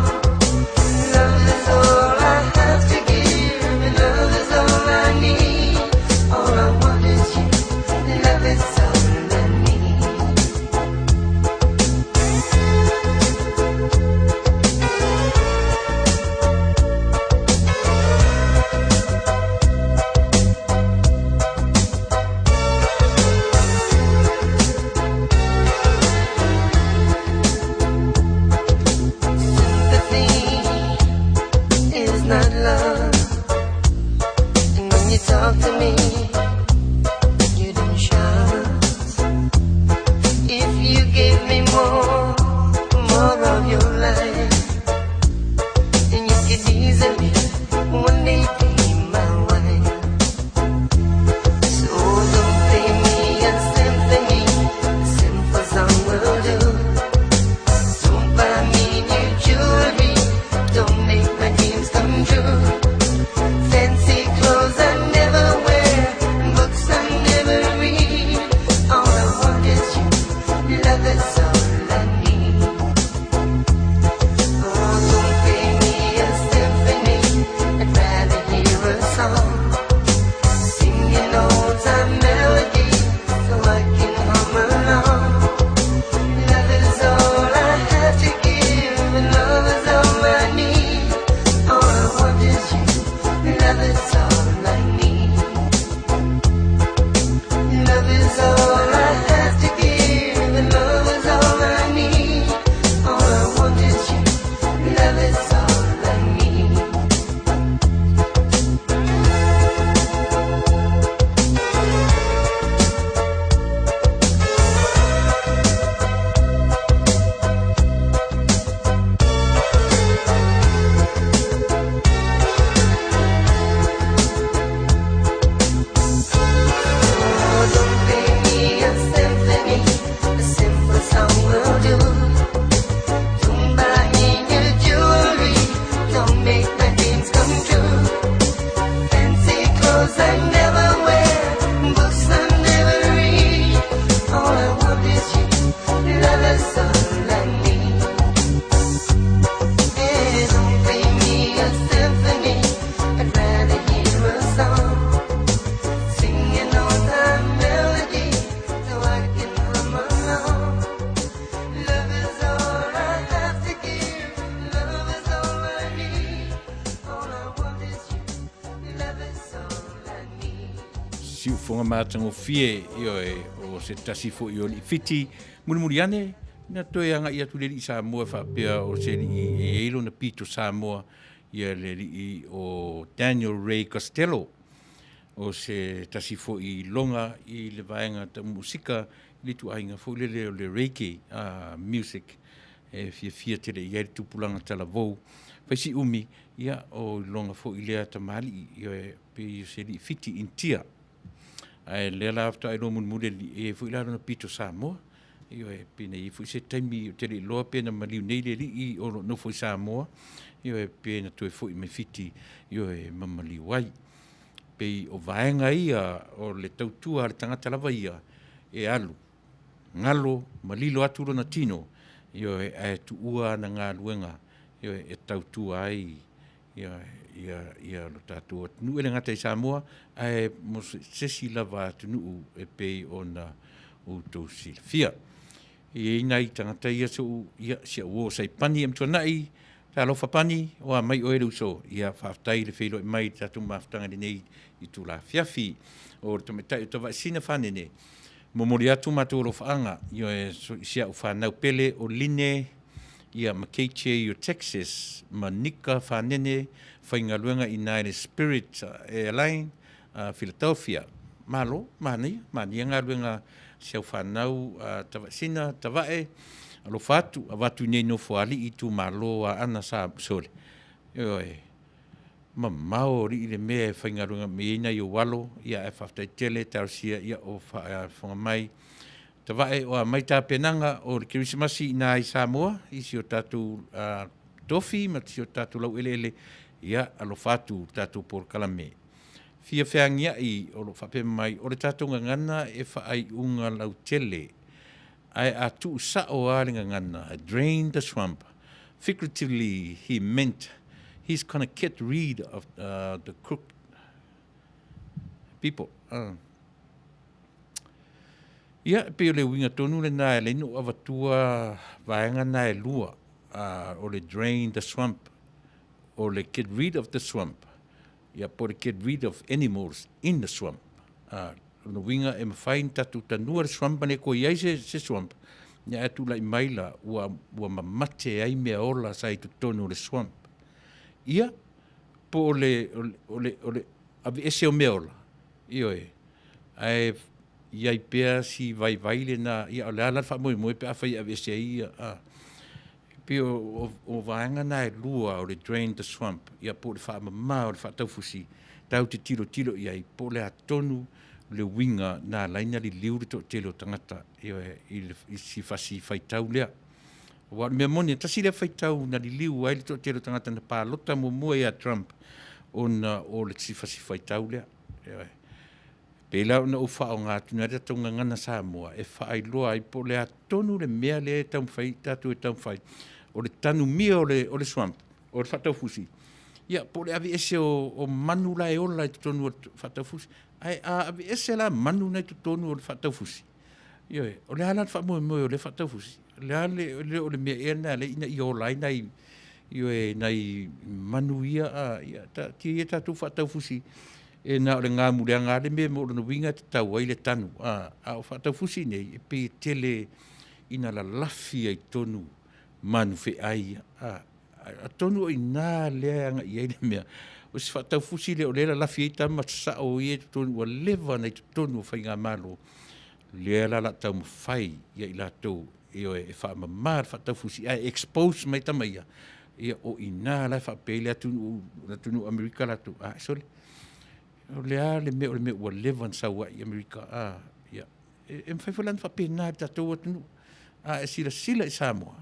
Love is all I have to give, and love is all I need. All I want is you, love is all I need. Sympathy is not love. And when you talk to me, you don't shout. If you gave me more, more of your life, then you could easily one day be my wife. So don't play me a symphony, a simple song will do. Don't buy me new jewelry, don't make my dreams come true. Fancy clothes I never wear, books I never read. All I want is you, love is all I need. Oh, don't play me a symphony, I'd rather hear a song. Sing an old time melody so I can hum along. Love is all I have to give, and love is all I need. All I want is you, love is all I need. Love is all I have to give, and love is all I need. All I want is you, love is all I need. Oh, don't play me a symphony, a simple song will do. Don't buy me new jewelry, don't make my dreams come true. Fancy clothes I never wear, books I never read. All I want is you, love is all I need. Hey, don't play me a symphony, I'd rather hear a song. Sing an old time melody so I can hum along. Love is all I have to give, love is all I need. All I want is you, love is all I need. Siufoga matagofie, ioe, o se tasi fo'i o alii Fiti. Mulimuli ane, na toe aga'i atu le alii Samoa e faapea o se alii e i ai lona pito Samoa, ia le alii o Daniel Ray Costello. O se tasi foi iloga i le vaega tau musika i le ituaiga foi lele o le reggae music e fiafia tele i ai le tupulaga talavou. Fai si umi, ia, o iloga foi lea tamalii, ia, pei o se alii Fiti Initia. Ae lea la faatoa iloa mulimuli e i ai foi la lona pito Samoa. Ioe, pe na i ai foi se taimi ou te le iloa pe na maliu nei le alii o lo o nofo i Samoa, ioe, pe na toe foi mai Fiti, ioe, ma maliu ai. Pei o vaega ia o le tautua a le tagata lava ia e alu, galo ma lilo atu lona tino, ioe, ae tuua ana galuega, ioe, e tautua ai ia lo tatou atunuu. E le gata i Samoa ae mo se isi lava atunuu e pei ona outou silafia. E i ai nai tagata ia si au uo o Saipani Amituanai, talofa Pani, o a mai oe le uso? Ia faafetai le feiloai mai i le tatou mafutaga i lenei itula afiafi. O le tamaitai o Tavaesina Fanene, momoli atu matou alofaaga i si au fanau pele o Line ia ma KJ o Texas ma Nika Fanene faigaluega i ina i le Spirit Airline Philadelphia. Malo, manaia, manaia galuega a si au fanau a Tavaesina, Tavae, alofa atu, avatu i nei Nofoalii itumalo Aana sa, sole, ioe, mamao alii le mea e faigaluega mai ai nai ou alo, ia ae faafetai tele, talosia ia o faafofoga mai. Tavae o a mai tapenaga o le Kerisimasi i ina i Samoa i si o tatou tofi ma si o tatou laueleele, ia alofa atu i le tatou polokalame. Fia feagiai o lo o faapea mai, o le tatou gagana e faaiuga lautele, ae a tuu sao lava le gagana, drain the swamp, figuratively he meant he's gonna get rid of the crooked people. Ia, e pei o le uiga tonu lena e ala ai ona ou avatua vaega na e lua, o le drain the swamp, o le get rid of the swamp, ia po o le get rid of animals in the swamp. A, lona uiga e mafai ona tatou tanua le swamp ma le toe i ai se, se swamp, ia ae tulai mai la ua, ua mamate ai mea ola sa i totonu o le swamp. Ia, po o le, o le, o le, o le aveese o mea ola, ioe, ae i ai pea si vaivai lena, ia o le a la le faamoemoe pe afai e aveese ai ia, a. E pei o, o vaega na e lua o le drain the swamp, ia po o le faamama o le faataufusi, tatou te tilotilo i ai po o le a tonu le uiga na ala ai ona liliu le toatele o tagata, ioe, i le, i si fasi faitau lea. Aua o le mea moni, tasi lea faitau na liliu ai le toatele o tagata na palota muamua ia Trump ona o le si fasi faitau lea. Ioe. Pei la ona ou faaaoga atu nei le tatou gagana Samoa e faailoa ai po o le a tonu le mea lea e taumafai tatou e taumafai, o le tanumia o le, o le swamp, o le faataufusi, ia po o le aveese o, o manu la e ola i totonu o le faataufusi. Ae a aveese la manu na i totonu o le faataufusi, ioe, o le a la le faamoemoe o lea faataufusi? O le a le, le o le mea ea lena lea ina ia ola ai nai, ioe, nai manu ia, a, ia, taatia ia tatou faataufusi e na o le gamuleaga lava le mea mo lona uiga e tatau ai le tanu, a, a o faataufusi nei, e pei e tele ina lalafi ai tonu manu feai ia, a, atonu o i ina lea e agai i ai le mea, o si faataufusi lea o lea e lalafi ai tama sasao ia i totonu ua leva ona i totonu o faigamalo, lea la o le a taumafai ia i latou, ioe, e faamama le faataufusi ae expose mai tama ia, ia o i ina la e faapea ai le atunuu, le atunuu Amerika latou, a, sole, o le a le mea o le mea ua leva ona sau ai i Amerika, a, ia, e, e mafai foi la ona faapena i le tatou atunuu. A e silasila i Samoa,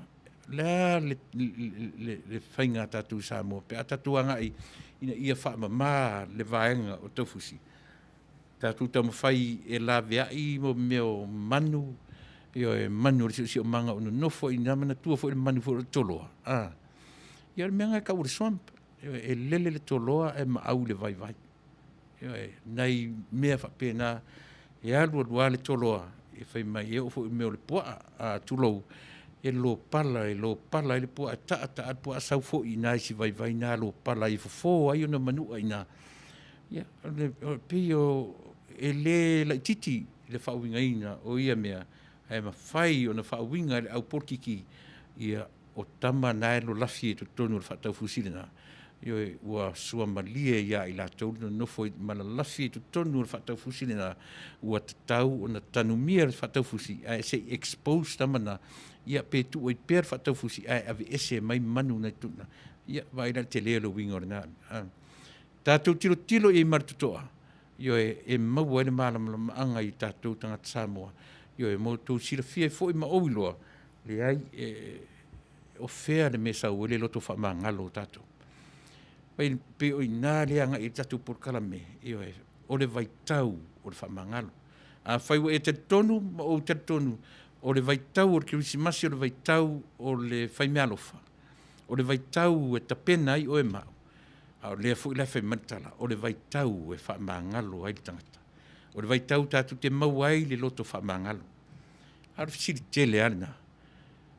o le a le, le, le, le faiga a tatou i Samoa pe a tatou agai ina ia faamama le vaega o taufusi, tatou taumafai e laveai mo mea o manu, ioe, manu o le siosiomaga o nonofo i ina, manatua foi le manu foi o le toloa, a. Ia o le mea lena e tau o le swamp, ioe, e lele le toloa ae maau i le vaivai. Ioe, nai mea faapena, e alu alu lava le toloa, e fai mai, e oo foi i mea o le puaa, a, tulou, e lopala, e lopala ai le puaa, e taa taa le puaa, sau foi i ina i si vaivai na lopala ai e fofo ai ona manua i ina. Ia, o le, pei o, e le laitiiti le faauigaina o ia mea, ae mafai ona faauiga e le au polokiki, ia, o tama na e lolafi i totonu o le faataufusi lena, ioe, ua suamalie ia i latou le nonofo ma lalafi i totonu o le faataufusi lena, ua tatau ona tanumia le faataufusi, ae se i expose tama na, ia pe tuu ai pea le faataufusi ae aveese mai manu na i totonu, ia, vaai la i le tele o le uiga o lena. Tatou tilotilo i ai ma le totoa, ioe, e maua ai le malamalamaaga i tatou tagata Samoa. Ioe, mo outou silafia ai foi ma ou iloa, leai, e, o fea le mea e sau ai le loto faamagalo o tatou. Pei, pei o i ina lea e agai ai le tatou polokalame, ioe, o le vaitau o le faamagalo. Afai ua e talitonu ma ou talitonu, o le vaitau o le Kerisimasi o le vaitau o le faimeaalofa, o le vaitau e tapena ai oe ma au, a o lea foi la e fai mai le tala, o le vaitau e faamagalo ai le tagata. O le vaitau tatou te maua ai le loto faamagalo. A o le fesili tele lava lena,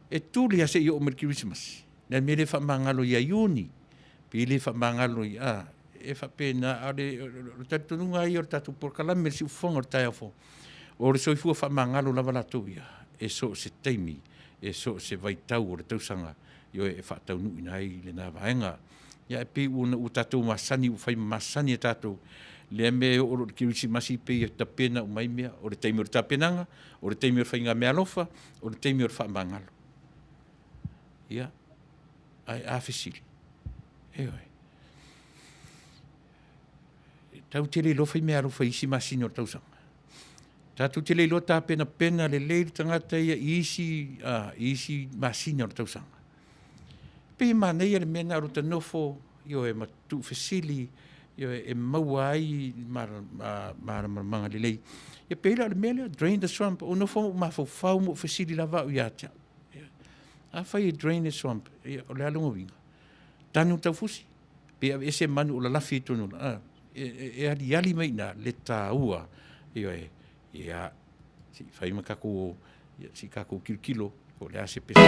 e tuli lava seia oo mai i le Kerisimasi? O le a le mea e le faamagalo ia Iuni? Pe le faamagalo i a? E faapena, a o le talitonuga lava ia o le tatou polokalame i le siufofoga o le taeao fou, o le soifua faamagalo lava latou ia, e so o se taimi, e so o se vaitau o le tausaga, ioe, e faataunuuina ai lena vaega. Ia ae pei ona ua tatou masani, ua fai masani e tatou lea mea e oo loa i le Kerisimasi pei e tapena uma ai mea. O le taimi o le tapenaga, o le taimi o le faiga meaalofa, o le taimi o le faamagalo. Ia, ae a fesili? Ioe. Tatou te le iloa fai meaalofa i isi masina o le tausaga. Tatou te le iloa tapenapena lelei le tagata ia i isi, i isi masina o le tausaga. Pei e manaia le mea na o lo ta nofo, ioe, ma tuufesili, ioe, e maua ai malamalamaga lelei. Ia pei la o le mea lea, drain the swamp, ou nofo ma ou mafaufau ma ou fesili lava au ia te au. Afai e drain the swamp, ia, o le a lona uiga? Tanu le taufusi, pe aveese manu o lalafi i totonu, e aliali mai i ina le taua, ioe, ia, se i fai ma tatou, ia, se i tatou tilotilo po o le a se pese.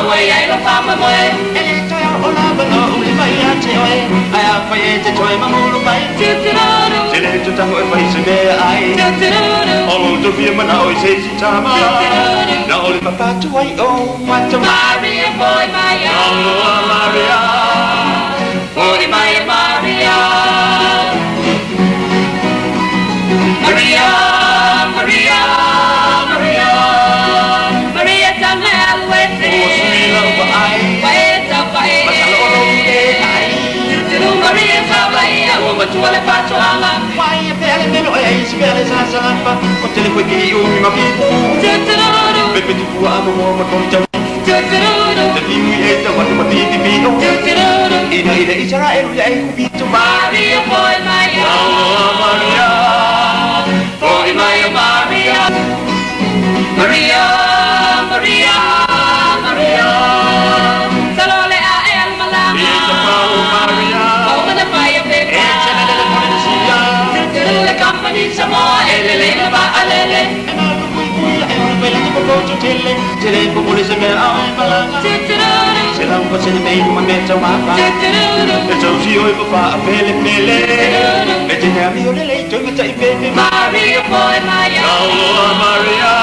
Maua i ai lou faamoemoe. E le toe oo lava lou lima ia te oe, Ae afai e te toe mamulu mai, Te le tatago e fai se meaai, O lo outou fia manao i se isi tama, Na o le papa atu ai o matou. Maria foi mai a Aloha Maria, Foi mai a Maria. Maria, Maria, Maria, Maria Tagaluese. Ua sui lau vaai, Ua e taupai, Masalo o lou leai. Tilutilu Maria Taulaia, ua matua le faatoaga. Wai e pea le melo e ai si pea le sasalapa, O tele foi ki umi ma ki pupu. Tilutilu, Pepe tupua a momoa ma tonu tau. Tilutilu, Te piui e tau atu ma pipipi o. Tilutilu, Ina ina Isaraelu ia e kupito. Maria foi mai a Aloha Maria, Foi mai a Maria. Maria, Maria, Maria. Salole a e al malanga. I te pau Maria. Pau mana pai a pepa. E te lele le Polynesia. Tilutilu le company Samoa e lele le va a lele. E malu pui pui e ora pela te popoto tele. Tele popole se mea au e malaga. Tilutilu, Se lau pa se le mei ma me tau mapa. Tilutilu, E tau si oi pa fa a pele pele. Me te nea mi o lele i toi matai pepe. Maria foi mai a Aloha Maria,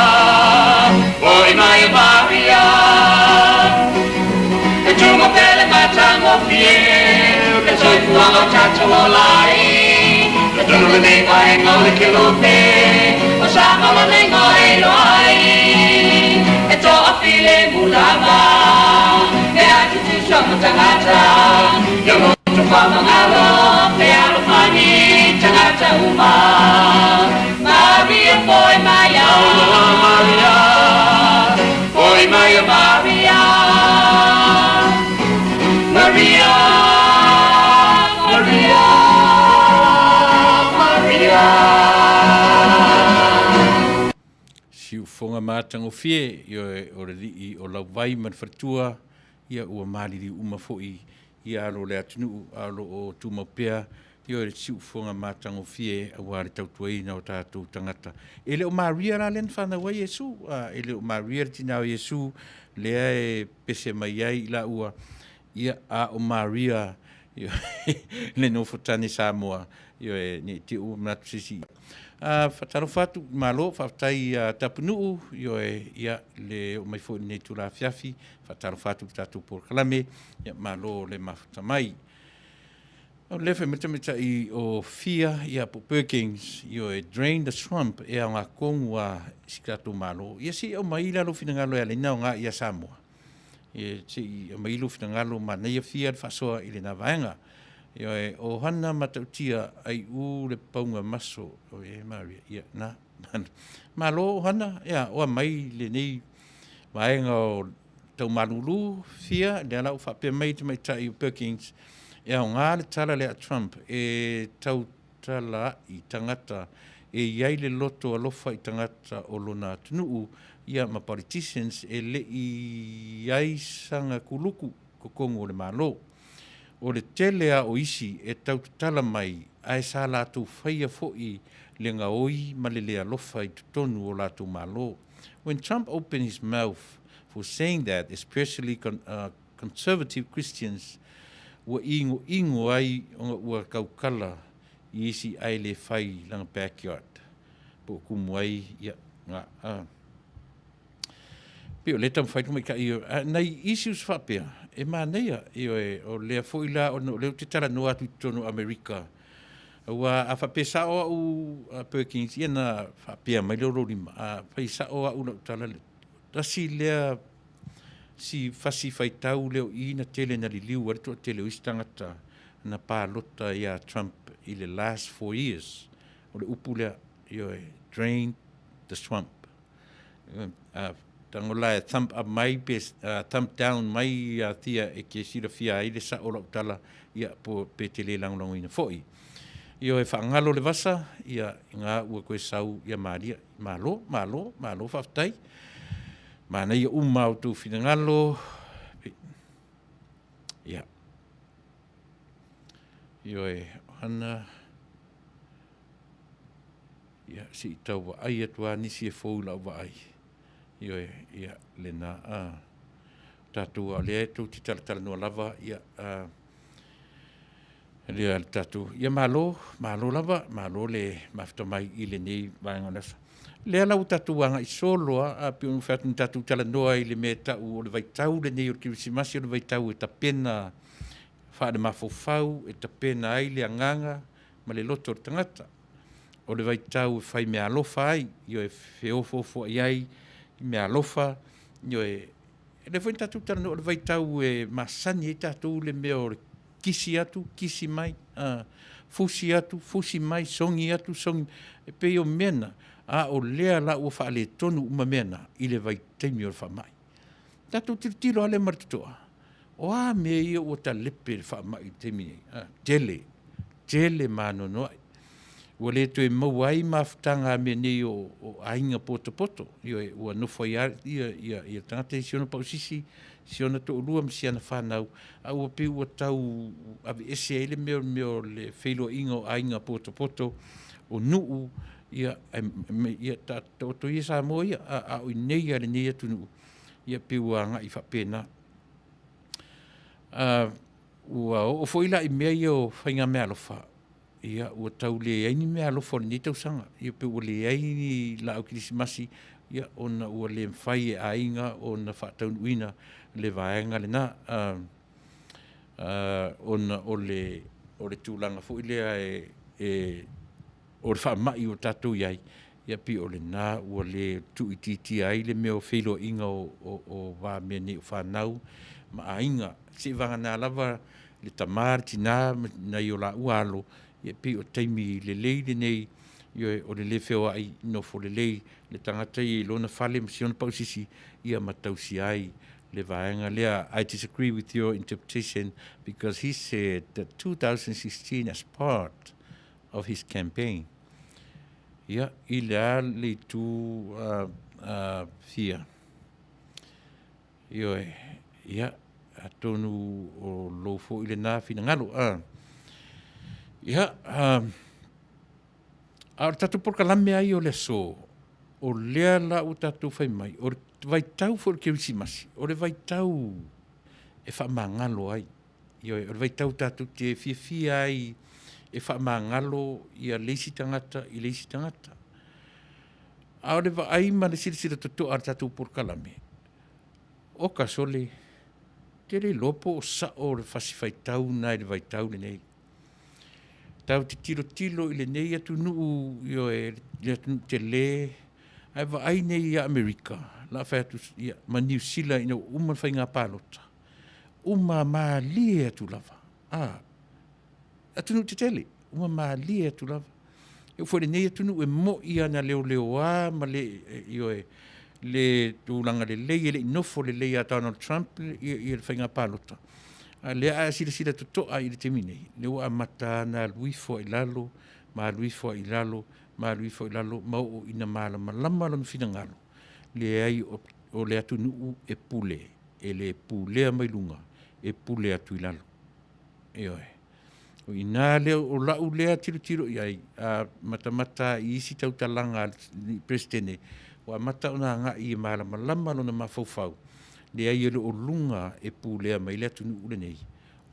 Foi mai a Maria. E tumo pele matagofie, Le soifuaga o tatou ola ai. Le tonu lenei vaega o le kelope, O Samoa lenei e iloa ai. E toafilemu lava, Mea tutusa ma tagata, Ia loto faamagalo, Fealofani tagata uma. Maria foi mai a Aloha Maria, Foi mai a Maria. Maria, Maria, Maria. Siufoga matagofie, ioe, o le alii o Lauvai ma le faletua, ia ua maliliu uma foi ia alo o le atunuu, a o lo o tumau pea, ioe, le siufoga matagofie aua le tautuaina o tatou tagata. E le o Maria la lea na fanau ai Iesu, a e le o Maria le tina o Iesu lea e pese mai ai i laua, ia, a o Maria, ioe, le nofotane Samoa, ioe, ne i te i ua manatu se isi. A faatalofa atu, malo, faafetai ia Tapunuu, ioe, ia, le oo mai foi i lenei itula afiafi, faatalofa atu i le tatou polokalame, ia, malo le mafuta mai. O lea fai mai le tamaitai o Fia, ia, po o Perkins, ioe, drain the swamp, e aoga tonu lava i si tatou Malo. Ia se i aumai la lou finagalo e ala ai ona aoga ia Samoa. Ia se i aumai lou finagalo manaia Fia le faasoa i lena vaega. Ioe, o Hana Matautia, aiu le pauga maso, o e Maria, ia, na, malo Hana, ia, oa mai lenei vaega o tau malulu, Fia, lea la ua faapea mai le tamaitai o Perkins, e aoga le tala lea a Trump e tautala ai tagata e i ai le loto alofa i tagata o lona atunuu, ia ma politicians e le i ai saga kuluku totonu o le Malo. O le tele a o isi e tau tatala mai ae sa latou faia foi le gaoi ma le le alofa i totonu o latou Malo. When Trump opened his mouth for saying that, especially conservative Christians, ua inoino ai ona ua tautala i isi ae le fai lana backyard po o tumu ai ia na a. Pei o lea e taumafai le tamaitai a nai issues faapea e manaia, ioe, o lea foi la ona o lea ou te talanoa atu i totonu o Amerika, aua a faapea sao au a Perkins, ia na faapea mai lea o lou lima, a fai sao au lau tala, tasi lea si fasi faitau lea o i na tele na liliu ai le toatele o isi tagata na palota ia Trump i le last 4 years, o le upu lea, ioe, drain the swamp. A tago la e thumb up mai pe thumb down mai ia Tia e ke silafia ai le sao o lau tala, ia po pe te le lagolagoina foi. Ioe, faagalo le vasa, ia nga ua koe sau ia Maria. Malo, malo, malo faafetai. Manaia uma a outou finagalo. Ia. Ioe, Hana. Ia, se i tau vaai atu lava nisi e fou i lau vaai. Ioe, ia, lena a. tatou, a o lea e tou te talatalanoa lava, ia, lea le tatou, ia malo, malo lava, malo le mafuta mai i lenei vaega o le aso. Lea la ua tatou agai solo lava, pei ona ou fai atu na tatou talanoa i le mea e tau o le vaitau lenei o le Kerisimasi o le vaitau e tapena faalemafaufau, e tapena ai le agaga ma le loto o le tagata. O le vaitau e fai meaalofa ai, ioe, e feofoofoai ai i meaalofa, ioe. O lea foi na tatou talanoa o le vaitau e masani ai tatou i le mea o le kisi atu kisi mai, fusi atu fusi mai, sogi atu sogi mai. E pei o mea na, a o lea la ua faaletonu uma mea na i le vaitaimi o le faamai. Tatou tilotilo lava lea ma le totoa, o a mea ia ua talepe e le faamai i le taimi nei? Tele, tele ma anoanoai. Ua le toe maua ai mafutaga a mea nei o aiga potopoto, ioe, ua nofo ai lava tagata ia i si ona pausisi, si ona toalua ma si ana fanau, a ua pei ua tau aveese ai le mea o le feiloaiga o aiga potopoto, o nuu, ia, taoto ia Samoa ia, a o i inei lava i lenei atunuu, ia pei ua agai faapena. Ua oo foi la i mea ia o faiga meaalofa, ia ua tau leai ni meaalofa o lenei tausaga, ia pei ua leai ni laau kerisimasi, ia ona ua le mafai e aiga ona faataunuuina le vaega lena, ona o le tulaga foi lea o le faamai ua tatou i ai, ia pei o lena ua le tuuitiitia ai le mea o feiloaiga o va o mea nei o fanau ma aiga, seiavagana lava le tama, le tina ma nai o laua alo, ia pei o taimi lelei lenei, ioe, o le le feoai, nofo lelei le tagata ia i lona fale ma si ona pausisi, ia ma tausia ai le vaega lea. I disagree with your interpretation because he said that 2016 as part of his campaign. Ia, i le a le itu fia? Ioe, ia, atonu o lou foi lena finagalo. Ia, a o le tatou polokalame lava ia o le aso, o lea la ua tatou fai mai, o le vaitau foi o le Kerisimasi, o le vaitau e faamagalo ai. Ioe, o le vaitau tatou te fiafia ai e faamagalo le isi tagata i le isi tagata. A o le vaai ma le silasila totoa a le tatou polokalame, oka sole, ou te le iloa po o sao le fasi faitau lena i le vaitau lenei. Tatou te tilotilo i lenei atunuu, ioe, le atunuu tele, ae vaai nei ia Amerika, o le a fai atu, ia, ma Niu Sila ina ua uma le faiga palota, uma malie atu lava, a, atunuu tetele, uma malie atu lava. E oo foi i lenei atunuu e moi lava na leoleoa ma le, ioe, le tulaga lelei, e le i nofo lelei ia Donald Trump le faiga palota. A o lea a e silasila totoa i le taimi nei, lea ua amata lava ona alu ifo lava i lalo, ma alu ifo lava i lalo, ma alu ifo i lalo, ma oo ina malamalama lona finagalo, leai o le atunuu e pule, e le pulea mai luga, e pule atu i lalo. Ioe. O i ina lea, o lau lea tilotilo i ai, a matamata i isi tautalaga a le Peresetene, ua amata ona agai e malamalama lona mafaufau, leai e le o luga e pulea mai ai le atunuu lenei,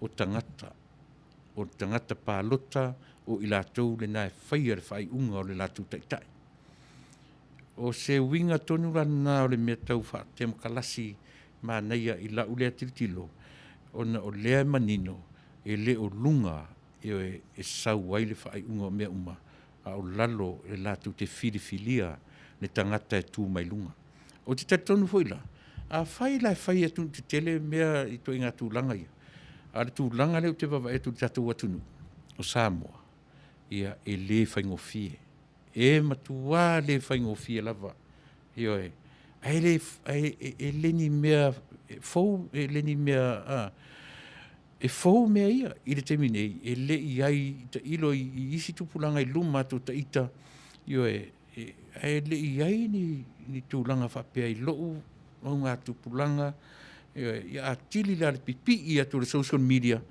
o tagata. O tagata palota o i latou lena e faia le faaiuga o le latou taitai. O se uiga tonu la lena o le mea tau faatemokalasi manaia i lau lea tilotilo, ona o lea e manino e le o luga, ioe, e sau ai le faaiuga o mea uma, a o lalo e latou te filifilia le tagata e tu mai luga. Ou te talitonu foi la, afai la e fai e atunuu tetele mea i ituaiga tulaga ia, a o le tulaga lea ou te vaavaai atu i le tatou atunuu o Samoa, ia, e le faigofie. E matua le faigofie lava, ioe, ae le, e le ni mea fou, e le ni mea, e fou mea ia i le taimi nei, e le i i ai, tailo i isi tupulaga i luma atu o ita, ioe, ae le i i ai ni tulaga faapea i lou augatupulaga, ioe, ia atili la le pipii atu o le social media,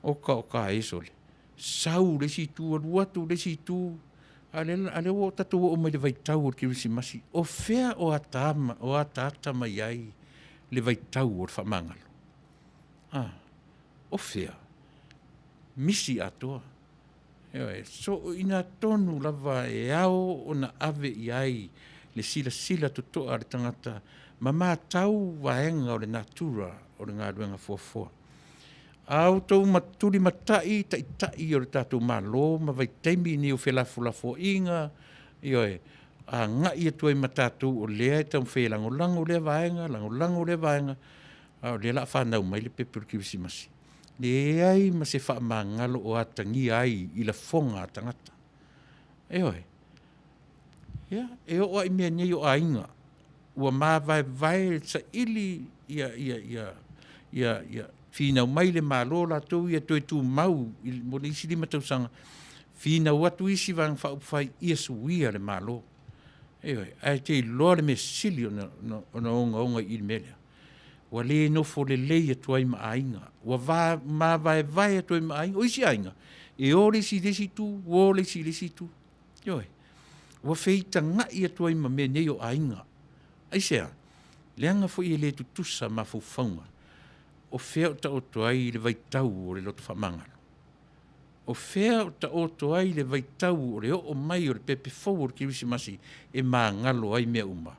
oka oka e sole, sau i le isi itu alu atu i le isi itu, a o lea ua tatou oo mai i le vaitau o le kerisimasi, o fea o ataata mai ai? le vaitau o le faamagalo? A, o fea? Misi atoa. Ioe, so o i ina tonu lava e ao ona ave i ai le silasila totoa a le tagata ma matau vaega o le natura o le galuega fuafua. A outou tulimatai taitai o le tatou Malo ma vaitaimi nei o felafolafoaiga, ioe, agai atu ai ma tatou o lea e taumafai e lagolago lea vaega, lagolago lea vaega, a o lea o le a fanau mai le pepe o le Kerisimasi. Leai ma se faamagalo o atagia ai i lafoga a tagata. Ioe. Ia, e oo lava i mea nei o aiga, ua mavaevae saili ia, ia, ia, ia, ia finau mai le Malo latou ia toe tumau mo le isi 5 tausaga, finau atu isi Vaega Faaupufai ia suia le Malo. Ioe, ae e te iloa le mea sili ona ogaoga i i le mea lea, ua le nofo lelei atu ai ma aiga, ua mavaevae atu ai ma aiga. O isi aiga, e o le isi i le isi itu, o le isi i le isi itu. Ioe, ua feitagai atu ai ma mea nei o aiga. Aisea? Leaga foi e le tutusa mafaufauga o fea o taoto ai le vaitau o le loto faamagalo. O fea o taoto ai le vaitau o le oo mai o le pepe fou o le Kerisimasi e magalo ai mea uma?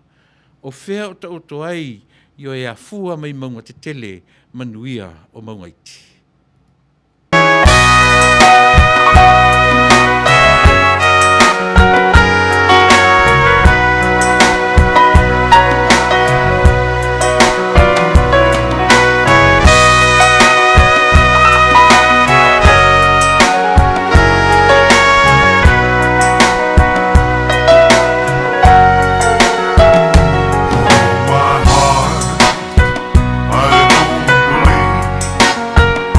O fea o taoto ai, ioe, e afua mai mauga tetele manuia o mauga iti? My heart, I don't believe.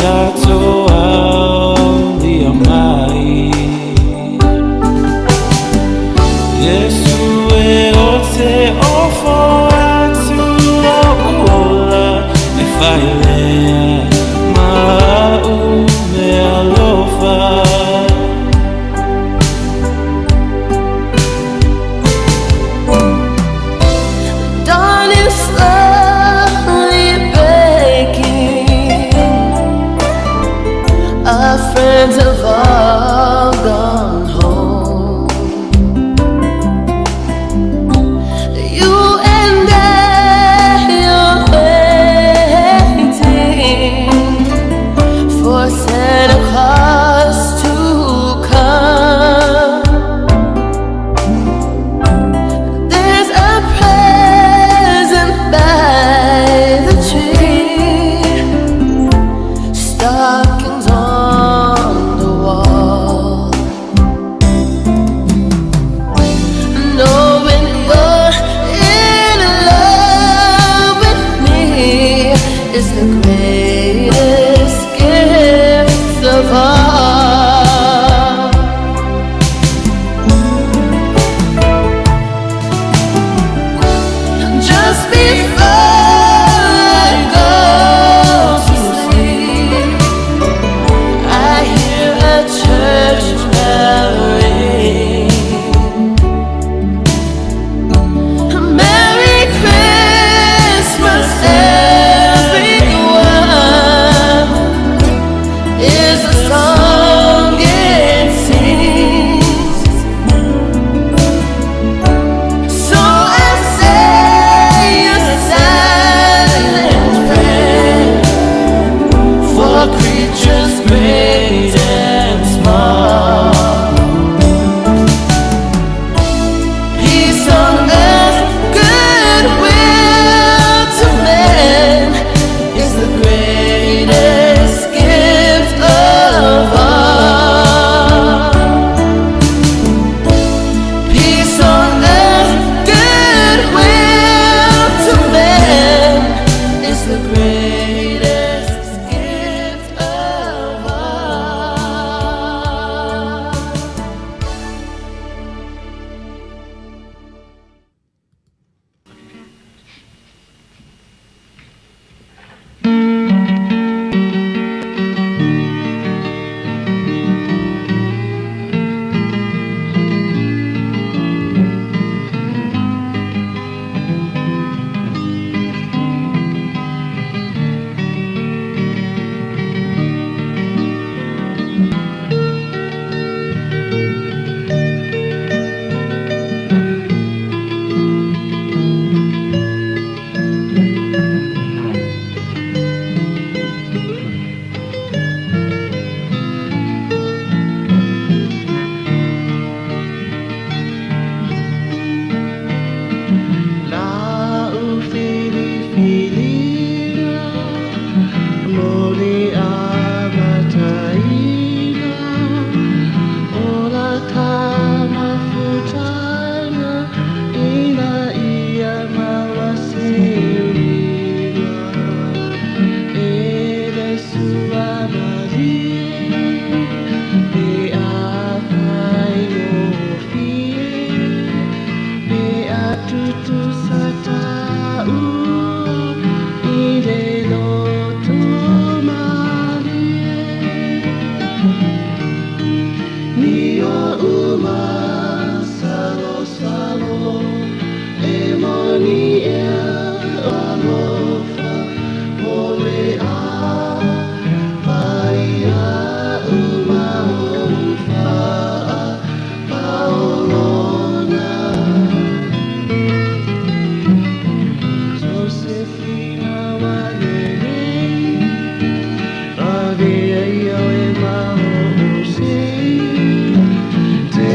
tatou aulia mai. Iesu e o te ofo atu lo'u ola e fai lea ma a'u meaalofa. Dawn is slowly breaking. Our friends have all gone home. You and I are waiting for Santa Claus to come. There's a present by the tree, stockings on the wall. Knowing you're in love with me is the greatest gift of all. Just before I go to sleep, I hear a church bell ring. Merry Christmas, everyone, is the song it sings. So I say a silent prayer for creatures great and small. Peace on earth, goodwill to men is the greatest gift of all. Peace on earth, goodwill to men is the greatest gift of all. La'u filifiliga mo le amataina o la ta mafutaga ina ia maua se uiga e le suamalie pe a faigofie pe a tutusa tāua i le loto malie. Ni oʻu masalosalo e moni ea alofa po o le a fai aʻu ma ou faapaologa. Josefina Walelei Avea ia oe ma hoʻousei. Te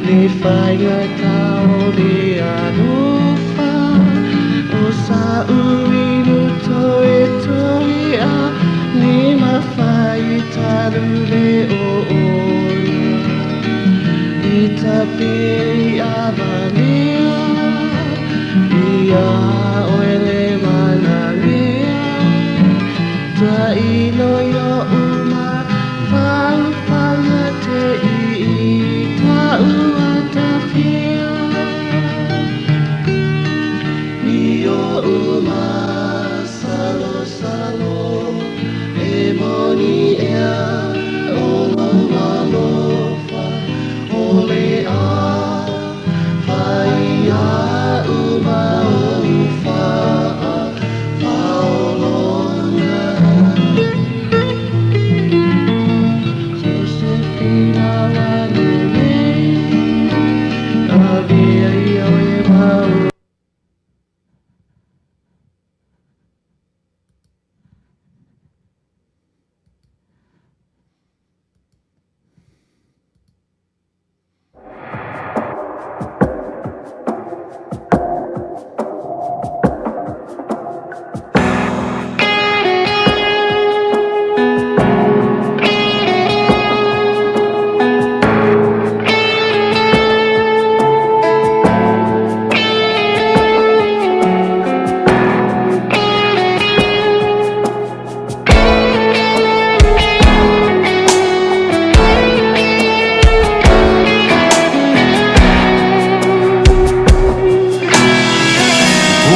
Le faigata o le alofa O sa inu toe toe a Le mawhai taru le o ola E tape i avanea Ia oe le manamea Ta ilo yo uma Whanga te i ta ua. I o uma salo salo E moni ea o lau alofa O le a whai a uma o whaa Whaolonga Josefina Wanele Avea ia oe mau.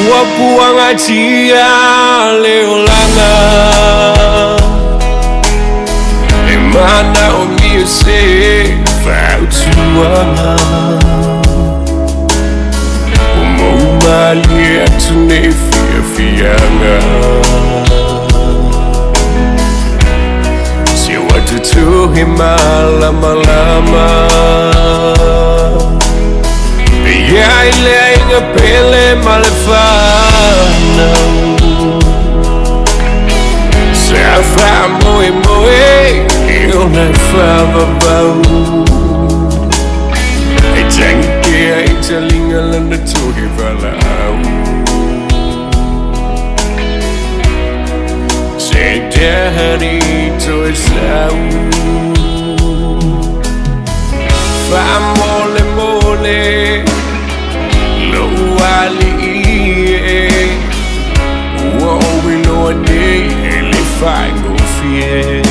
Ua puangatia le olanga E mana o mia se fautuanga O mou malie atu nei fiafiaga Se o atu malamalama Ia i le aiga pele ma le fanau Sa faamoemoe e ona e faavavau E tagi pea i taliga lana tohe valaau Se dani toe sau Faamolemole lou alii e Ua ou iloa nei e le faigofie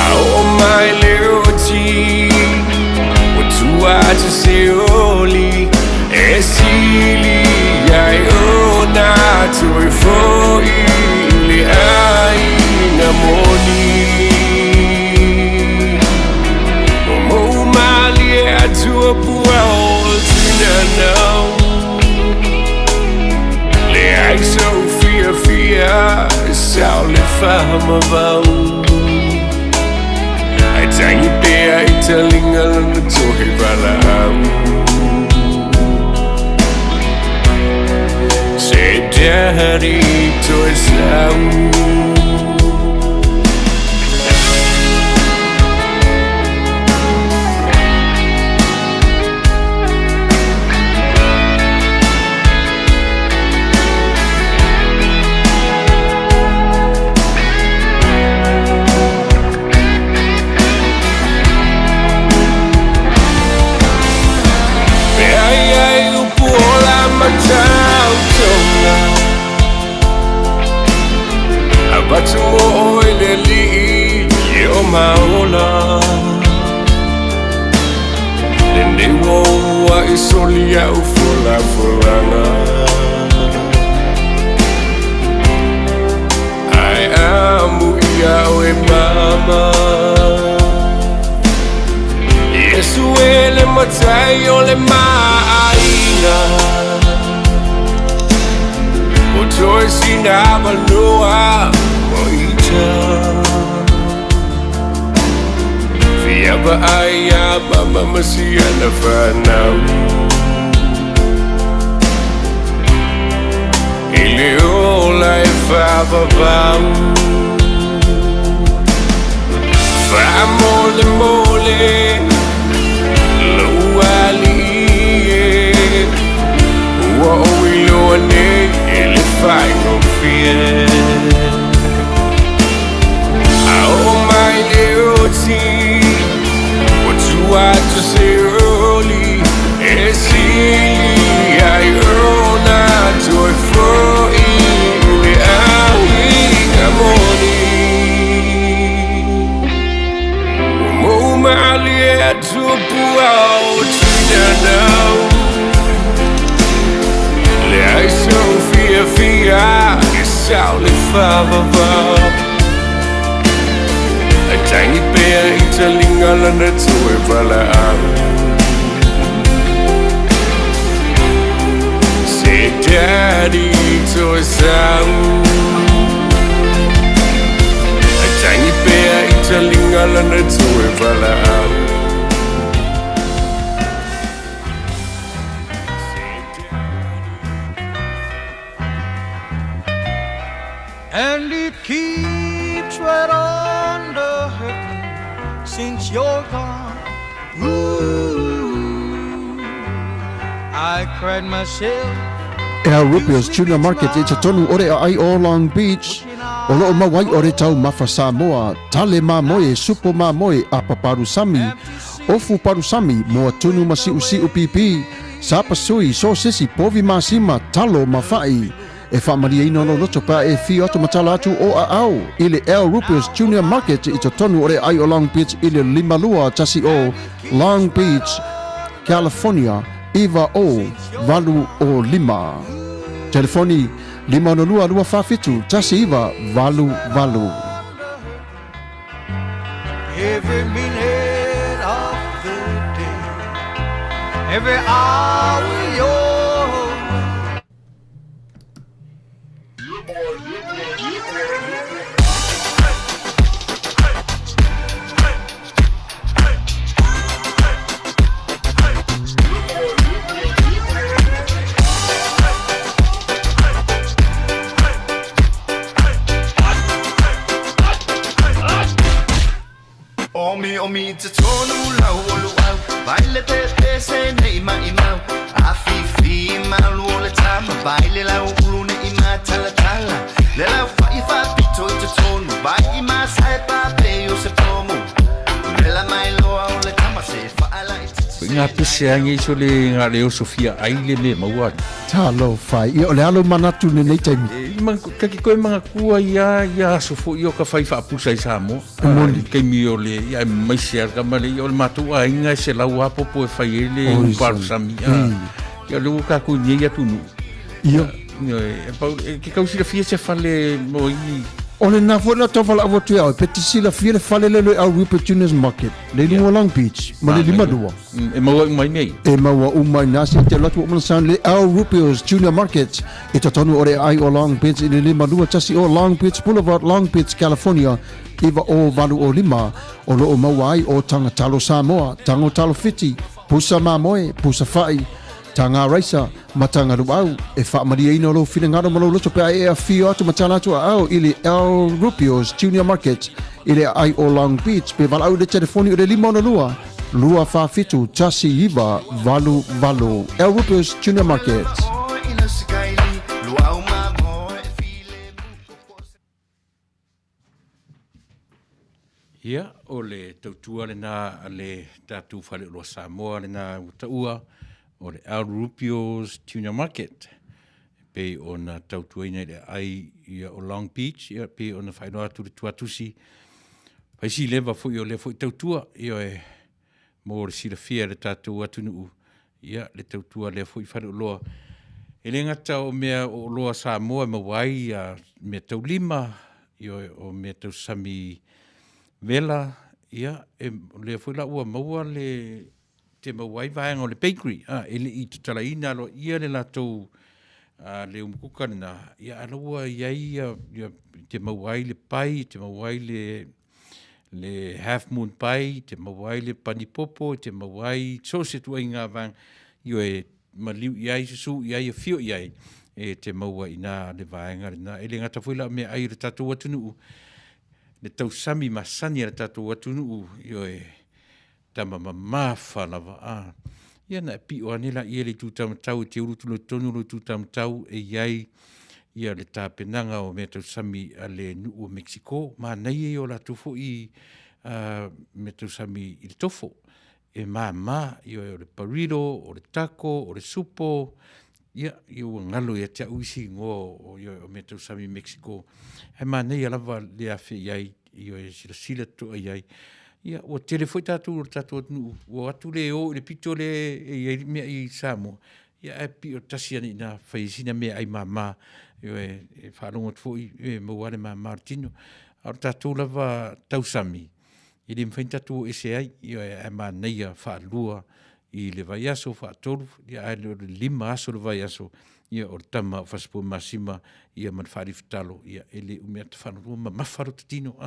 A oo mai le oti Ua tua atu se oli E sili ai ona toe fo'i i le aiga moni O mou malie atu pua o tinanau Le ai sau fiafia Sau le faamavau Ai tagi pea i taliga lana tohe valaau Se dani toe sau. Pe ai ai upu ola matautoga Avatu mo oe le alii e o maola Lenei ua ua i soli au folafolaga Ae amu ia oe mama Iesu e le matai o le maaiga O toe sina avanoa mo ita Fia vaai ia mama ma siana fanau I le ola e faavavau Faamolemole. malie tupu au tinana Le ai sau fia fia e sau le whawawau Ai tangi pea i talinga lana tue wala au Se daddy toe sau Ai tangi pea i talinga lana toe wala au And it keeps right on the hurting since you're gone. Ooh, I cried myself. El Rupio's Tuna Market i totonu o le aai o Long Beach, o loo mau ai o le taumafa Samoa, tale mamoe, supo mamoe, apa palusami, ofu palusami, moa tunu ma siusiu pipi, sapasui, sosesi, povi masima, talo ma fa'i. E faamalieina lou loto pe a e afio atu ma tala atu o aao i le El Rupios Junior Market i totonu o le aai o Long Beach i le 5210 Long Beach, California 90805. Telefoni 562 247 1988. Every minute of the day, every hour you're Omi omi te tonu lau o luau Vai le te te se nei mai mau A fi fi malu o le tama Vai le lau ulu ne i ma tala tala Le lau fa i fa pito i te tonu Vai i ma sai pa pe o se pomu Le la mai loa o le tama se fa ala i te Ngā pese ange iso le ngā leo Sofia ai le me maua. Talofa, ia o le alo manatu lenei taimi. E, ma, kaki koe mga kua ia, ia aso fo i o ka whai whaapusa i Samoa. Moni. Kaimi o le, ia e maise ar kama le, ia o le mātou a inga e se lau apopo e whai e le uparusami. Ia le uka ku ni ia tunu. Ia. E, pau, e, ke kausila fia se fale mo i. O le nā foi na tau whala awa tu au, pe te sila fia le fale le le au Rupert Junior's Market, le lunga Long Beach, ma le lima lua. E maua uma i nei. E maua uma i nā se te lotu o mana le Al Rupio's Junior Market i totonu o le ai o Long Beach i le 521 o Long Beach Boulevard, Long Beach, California, 90805, o loo maua ai o Taga Talo Samoa, Tago Talo Fiti, Pusa Mamoe, Pusa Fa'i, Taga Raisa, ma Taga Luau. E faamalieina lou finagalo ma lou loto pe a e afio atu ma tala atu aao i le Al Rupio's Junior Market i le aai o Long Beach pe valaau i le telefoni o le 562 247 1988. Al Rupio's Junior Market. Ia, o le tautua lena a le tatou faleoloa Samoa lena ua taua, o le Al Rupio's Tuna Market. E pei ona tautuaina i le aai ia o Long Beach, ia pei ona faailoa atu le tuatusi. Faisi leva foi o lea foi tautua, ia e mo le silafia e le tatou atunuu, ia le tautua lea foi faleoloa. E le gata o mea o oloa Samoa e maua ai ia mea taulima, ia o mea tausami vela, ia e, lea foi la ua maua le te maua ai vaega o le bakery, a, e le i tatalaina aloaia le latou a, le umukuka lena, ia a la ua i ai ia, ia te maua ai le pai, te maua ai le le half moon pie, te maua ai le panipopo, te maua ai so o se tuaiga vaega, ioe, maliu i ai, susu i ai, afio i ai, e te maua i nā le vaega lena. E le gata foi la o meaai o le tatou atunuu, le tausami masani a le tatou atunuu, ioe, tama mamafa lava, a. Ia na e pio ane la ia le itu taumatau e te ulu tonu tonu lo itu taumatau e i ai ia le tapenaga o mea tausami a le nuu o Mexico. Manaia ia o latou foi mea tausami i le tofo. E māmā, ia o le burrito, o le taco, o le supo, ia, ia ua galo ia te au isi ingoa o, ia, o mea tausami i Mexico. Ae manaia lava le afe i ai, ia e silasila totoa i ai. Ia, ua tele foi tatou o le tatou atunuu ua o atu le o i le pito lea e i ai le meaai i Samoa, ia ae pei o le tasi lava i ina e fai ai sina meaai mama, ioe, e faalogo atu foi e maua lava le mama o le tino. A o le tatou lava tausami, e le mafai ona tatou o ese ai, ioe, ae manaia faalua i le vaiaso, faatolu, ia ae le o le 5 aso o le vaiaso, ia o le tama o Fasipuamasima ia ma le faalifitalo, ia e le umi lava ta faalogologo mamafa lota tino.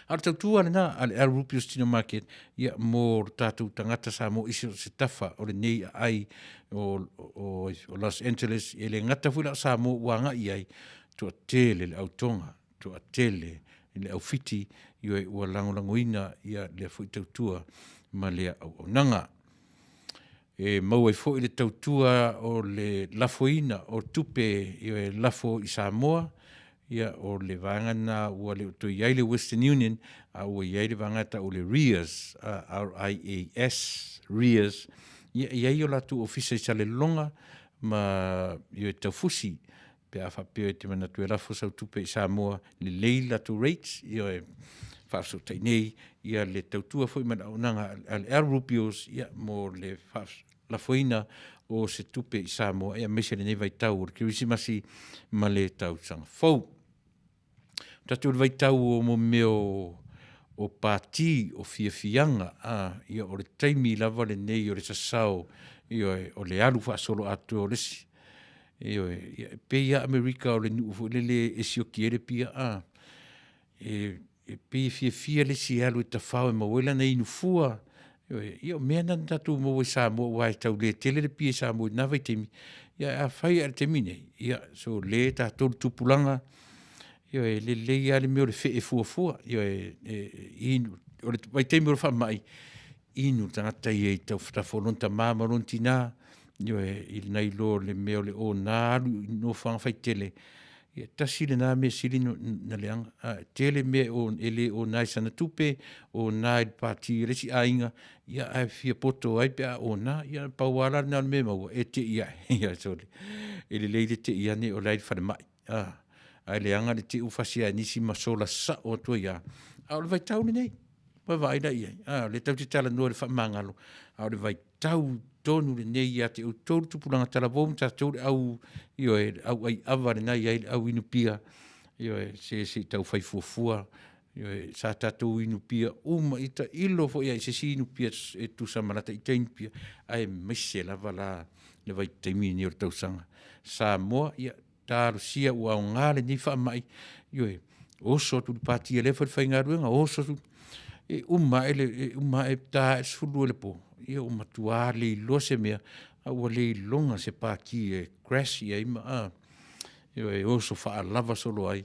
A o le tautua lena a le Al Rupios Tino Market ia mo lo tatou tagata Samoa i so o se tafa o lenei aai o, o, o Los Angeles, e le gata foi la o Samoa ua agai i ai, toatele le autoga, toatele le aufiti, ioe, ua lagolagoina ia lea foi tautua ma lea auaunaga. E maua ai foi le tautua o le lafoina o tupe e lafo i Samoa, ia o le vaega lena ua le o toe i ai le Western Union, a ua i ai le vaega e tau o le RIAS, R-I-A-S, RIAS, ia e i ai o latou ofisa i Salelologa ma i Taufusi, pe a faapea e te manatu e lafo sau tupe i Samoa, lelei latou rates, ioe, faafesootai nei, ia le tautua foi ma le auaunaga a le Al Rubios, ia, mo le lafoina o se tupe i Samoa, ia, aemaise lenei vaitau o le Kerisimasi ma le tausaga fou. Tatou le vaitau o mo mea o o pati, o fiafiaga, a, ia, o le taimi lava lenei o le sasao, ioe, o le alu faasoloatoa o le isi. Ioe, ia, e pei lava Amerika o le nuu foi lele e sioki ai le pia, a, e, e pei e fiafia le isi e alu e tafao e maua ai lana inu fua. Ioe, ia o mea na na tatou maua i Samoa aua e tau le tele le pia i Samoa i lena vaitaimi. Ia ae afai lava i le taimi nei, ia so le tatou le tupulaga, ioe, e lelei lava le mea o le fee fuafua. Ioe, e, inu, o le vaitaimi o le faamai, inu le tagata ia i tafatafa o lona tama ma lona tina, ioe, i nai lo le mea o le ona alu i nofoaga faitele, ia tasi lena mea sili na leaga. A, e tele mea e le ona i sana tupe, ona i le pati a le isi aiga, ia ae fia poto ai pe a ona, ia pau lava la lena o le mea e maua, e tei ae. Ia sole, e lelei le tei ane o la e i le falemai. A, ae leaga le tei ua fasi ae nisi ma sola sao atu ai lava. A o le vaitau lenei, vaavaai la i ai. A, o lea tatou te talanoa i le faamagalo, a o le vaitau tonu lenei ia te outou le tupulaga talavou ma tatou le au, ioe, le au ai ava lena e i ai le au inu pia, ioe, se se i tau fai fuafua, ioe, sa tatou inu pia uma i tailo foi ai se isi inu pia e tusa ma lata ita inu pia, aemaise lava la le vaitaimi lenei o le tausaga. Samoa, ia, talosia ua aoga lenei faamai, ioe, oso atu i le pati a lea falefaigaluega, oso atu, e uma ae le, e uma ae ta ae le 12 i le po, ia ua matua le iloa se mea, a ua le iloga se pati e crash i ai ma, a, ioe, e oso faalava solo ai.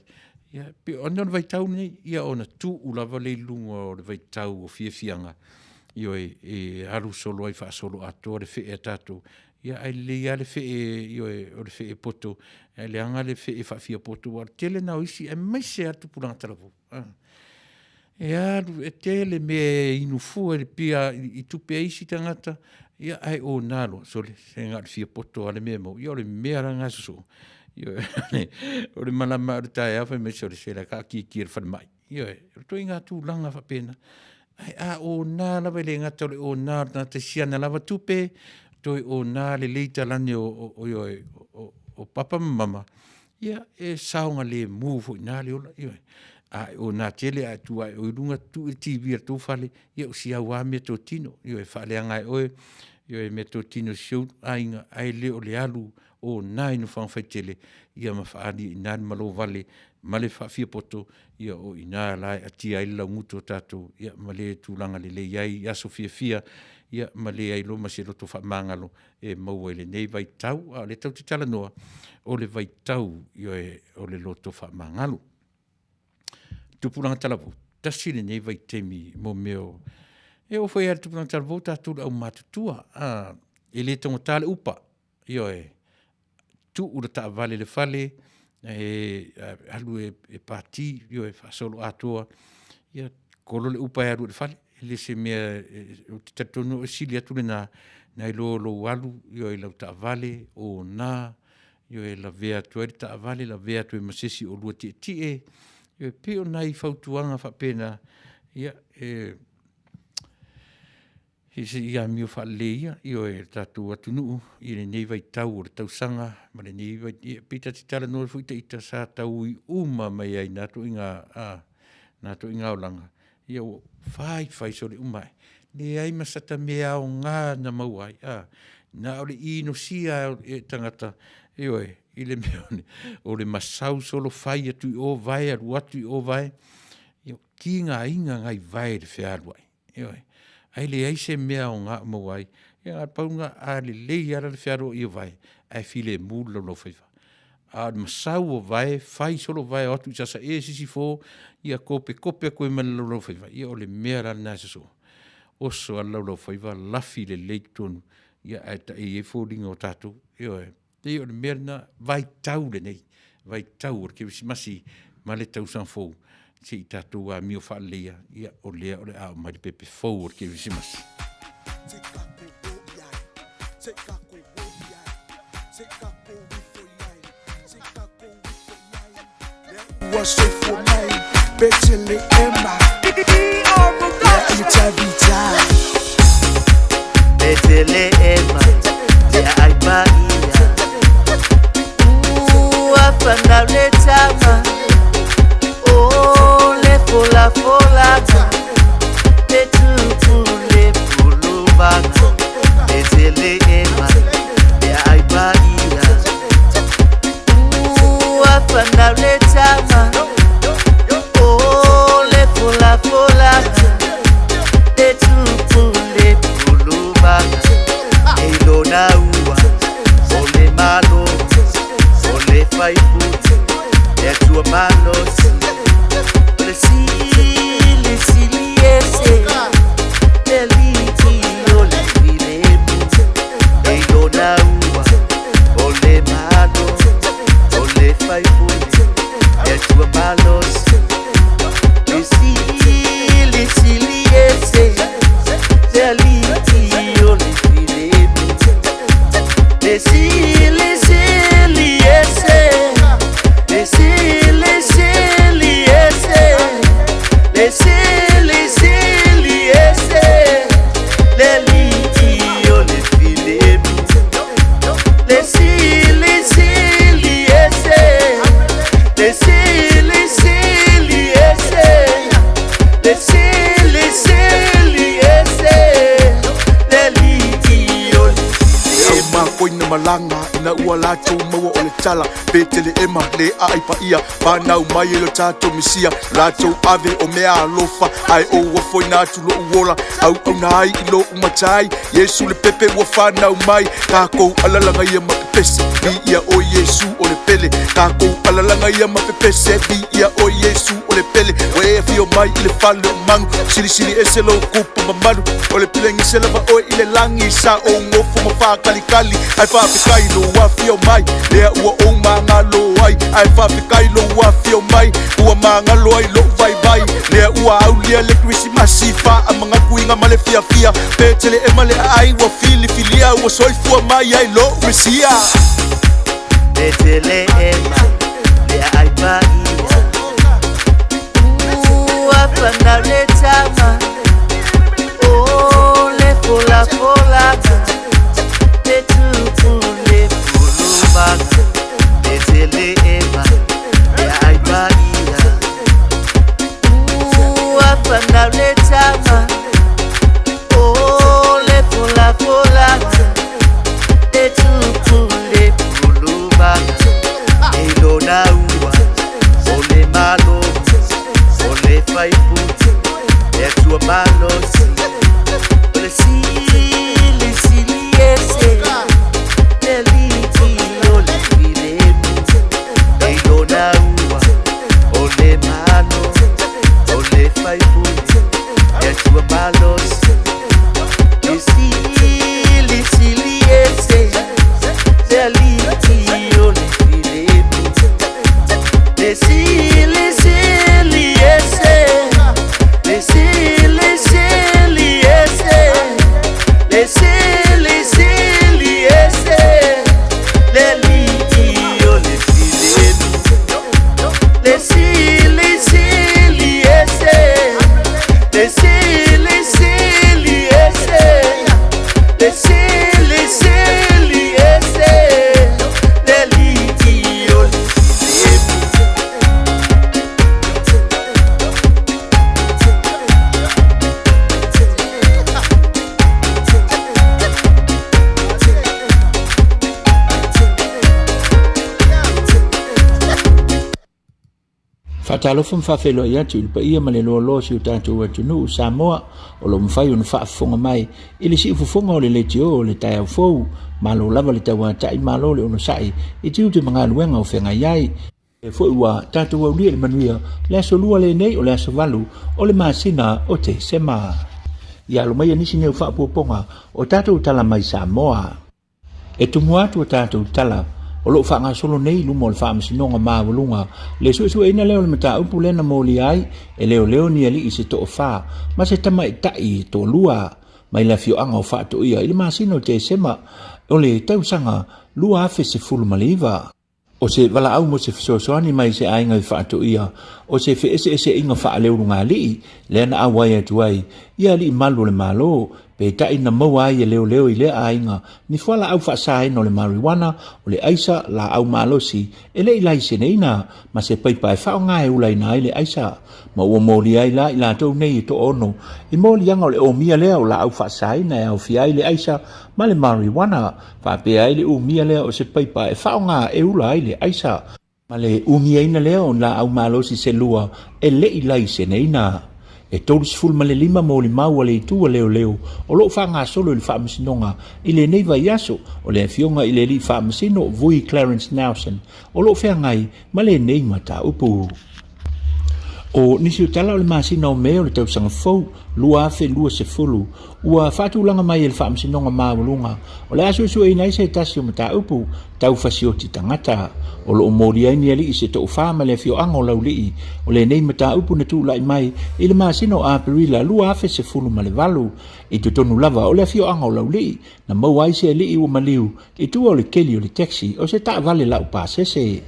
Ia, pei ona o le vaitau lenei, ia ona tuu lava lea i luga o le vaitau o fiafiaga, ioe, e alu solo ai faasoloatoa le fee a tatou. Ia, ae lelei lava le fee, ioe, o le fee poto, ae leaga le fee faafiapoto, aua o le tele lena o isi, aemaise lava tupulaga talavou. E alu, e tele mea e inu fua i le pia i tupe a isi tagata, ia, ae ona loa, sole, se na o le fiapoto lava le mea e maua. Ia, o le mea la lena e sosoo, ioe, o le malama ae o le taeao fai mai, sole, se la e taatiatia i le falemai. Ioe, o ituaiga tulaga faapena. Ae a ona lava e le gata o le ona o le tagata i siana lava tupe, toe ona lelei talane o, o, o, ioe, o, o papa ma mama, ia, e saogalemu foi i ina le ola, ioe. A e ona tele ae tu ae oi luga tuu i le TV a le tou fale, ia o si au lava meatotino, ioe, faaleaga e oe, ioe, meatotino a si ou aiga, ae le o le alu ona i nofoaga faitele, ia ma faaali i ina le malo vale ma le faafiapoto, ia o i ina la e atia ai le laugutu o tatou, ia ma le tulaga lelei ai i aso fiafia, ia ma leai loa ma se loto faamagalo e maua i lenei vaitau. A o lea tatou te talanoa, o le vaitau, ioe, o le loto faamagalo. Tupulaga talavou, tasi lenei vaitaimi mo mea o, e oo foi lava i le tupulaga talavou tatou le aumatutua, a, e le taugata le upa, Ioe, tuu le taavale i le fale, e alu e pati, ioe, faasoloatoa, ia kolo le upa e alu i le fale. E le se mea, ou te talitonu e sili atu lena, nai lo lou alu, ioe, i lau taavale, ona, ioe, lavea atu ai le taavale, lavea atu ai ma se isi o oulua tietie. Ioe, pei o nai fautuaga faapena, ia, e se i amio faalelei ia, ioe, le tatou atunuu i lenei vaitau o le tausaga ma lenei vai, ia, pei ta te talanoa foi ita sa taui uma mai ai na toaiga, a, na toaiga olaga, ia ua fai fai sole uma ae. Leai ma sata mea aoga na maua ai, a, na o le inosia e tagata, ioe, i le mea o le masau solo fai atu i o vae, alu atu i o vae, ia, tigaina nai vae i le fealuai. Ioe. Ae leai se mea aoga o maua ai. Ia na pau lena, a lelei lava la le fealuai o vae, ae filemu le laulaufaiva. A o le masau o vae, fai solo vae o atu i Sasae, Sisifo, ia kopekope atu ai ma le laulaufaiva, ia o le mea la lena e sosoo. Oso lava le laulaufaiva lafi lelei i totonu, ia ae taei ai foliga o tatou. Ioe. Pei o le mea lena, vaitau lenei, vaitau o le Kerisimasi ma le tausaga fou, se i tatou amio faaleleia, ia o lea o le a oo mai le pepe fou o le Kerisimasi. Ua soifua mai Petelehema Lea i le Petelehema Lea ai paia Ua fanau le tama O le folafolaga Le tupu le puluvaga Petelehema Lea ai paia Ua fanau le tama O le folafolaga Le tupu le puluvaga E lona ua O le malo O le faipule Le Atua malosi O le sili sili ese Le alii o le filemu E lona ua O le malo O le faipule Le Atua malosi Le sili sili ese Le alii o le filemu Le sili sili ese Le sili sili ese Le sili sili ese Le alii o le filemu Le sili sili ese Le sili sili ese Le sili sili ese Le alii o le Au makoina malaga ina ua latou maua o le tala Petelehema le aai paia fanau mai e lo tatou Mesia latou ave o mea alofa ae ou ofoina atu lo'u ola auauna ai i lo'u matai Iesu le pepe ua fanau mai takou alalaga ia ma pepese viia o Iesu o le pele takou alalaga ia ma pepese viia o Iesu o le pele ua e afio mai i le fale o magu silisili ese lou kupu mamalu o le pilegise lava oe i le lagi sa ou gofo ma faakalikali ae faafetai lou afio mai lea ua ou magalo ai ae faafetai lou afio mai ua magalo ai lo'u vaivai lea ua aulia le Kerisimasi faamanatuiga ma le fiafia Petelehema le aai ua filifilia ua soifua mai ai lo'u Mesia. Petelehema le aai paia Ua fanau le tama O le folafolaga Le tupu le puluvaga Petelehema le aai paia Ua fanau le tama O le folafolaga Le tupu le puluvaga E lona ua O le malo O le faipule Le Atua malosi O le sili sili ese Le alii o le filemu E lona ua O le malo O le faipule Le Atua malosi Le sili sili ese Le alii o le filemu Le sili sili ese Le sili sili ese Le sili sili ese Le alii o le filemu Le sili sili ese Le sili Faatalofa ma faafeiloai atu i le paia ma le loaloa o si o tatou atunuu Samoa o lo o mafai ona faafofoga mai i le siufofoga o le leitio o le taeao fou. Malo lava le tauatai, malo le onosai i tiute ma galuega o feagai ai. Lea foi ua tatou aulia i le manuia le aso lua lenei o le aso 8 o le masina o Tesema. Ia alo maia nisi nei o faaopoopoga o tatou tala mai Samoa. E tumu atu a tatou tala o lo o faagasolo nei i luma o le Faamasinoga Maualuga le suesueina lea o le mataupu lea na molia ai e leoleo ni alii se toafa ma se tamaitai e toalua mai le afioaga o Faatoia i le masina o Tesema o le tausaga 2019. O se valaau mo se fesoasoani mai se aiga i Faatoia o se feeseeseaiga faaleulugalii lea na auai atu ai ia alii malu o le Malo, peitai na maua ai e leoleo i lea aiga ni fualaau faasaina o le marijuana, o le aisa, laau malosi e le i laiseneina ma se paipa e faaaoga e ulaina ai le aisa. Ma ua molia ai la i latou nei e toaono i moliaga o le omia lea o laau faasaina e aofia ai le aisa ma le marijuana, Faapea ai le umia lea o se paipa e faaaoga e ula ai le aisa, ma le umiaina lea o ni laau malosi se lua e le i laiseneina. E 35 molimau a le itu a leoleo o lo o faagasolo i le faamasinoga i lenei vaiaso, o le afioga i le alii faamasino Vui Clarence Nelson o lo o feagai ma lenei mataupu. O nisi o tala o le masina o Me o le tausaga fou 2020, ua faatulaga mai e le Faamasinoga Maualuga o le a suesueina ai se tasi o mataupu tau fasioti tagata. O lo o molia ai ni alii se toafa ma le afioaga o Laulii o lenei mataupu na tulai mai i le masina o Aperila 2018 i totonu lava o le afioaga o Laulii na maua ai se alii ua maliu i tua o le keli o le taxi o se taavale laupasese.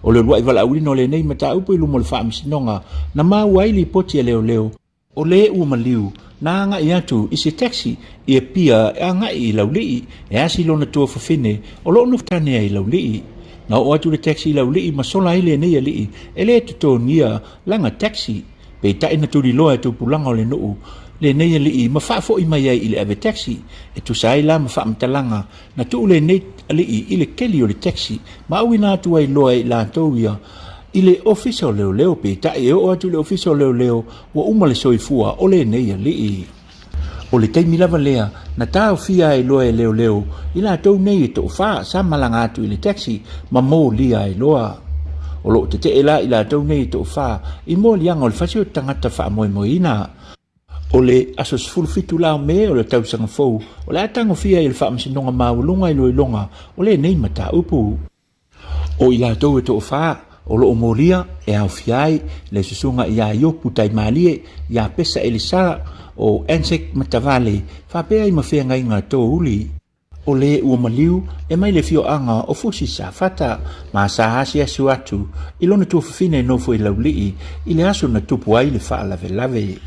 O le uluai valaauina o lenei mataupu i luma o le faamasinoga na maua ai lipoti a leoleo, o le ua maliu na agai atu i se taxi i Apia e agai i Laulii e asi lona tuafafine o lo o nofo tane ai i Laulii. Na oo atu le taxi i Laulii ma sola ai lenei alii e le totogia lana taxi. Peitai na tuliloa e tupulaga o le nuu lenei alii ma faafoi mai ai i le ave taxi. E tusa ai la ma faamatalaga na tuu lenei alii i le keli o le taxi ma auina atu ai loa e i latou ia i le ofisa o leoleo. Peitai e oo atu i le ofisa o leoleo ua uma le soifua o lenei alii. O le taimi lava lea na taofia ai loa e leoleo i latou nei e toafa sa malaga atu i le taxi ma molia ai loa. O lo o tetee la i latou nei e toafa i moliaga o le fasi o tagata faamoemoeina. O le aso 17 la o Me o le tausaga fou o le a tagofia ai e le Faamasinoga Maualuga iloiloga o lenei mataupu. O i latou e toafa o lo o molia e aofia ai le susuga ia Iopu Taimalie, ia Pesa Elisara, o Anzac Matavale, faapea ai ma feagaiga Touli. O le ua maliu e mai le afioaga o Fusi Safata, ma sa asiasi atu i lona tuafafine nofo i Laulii i le aso na tupu ai le faalavelave.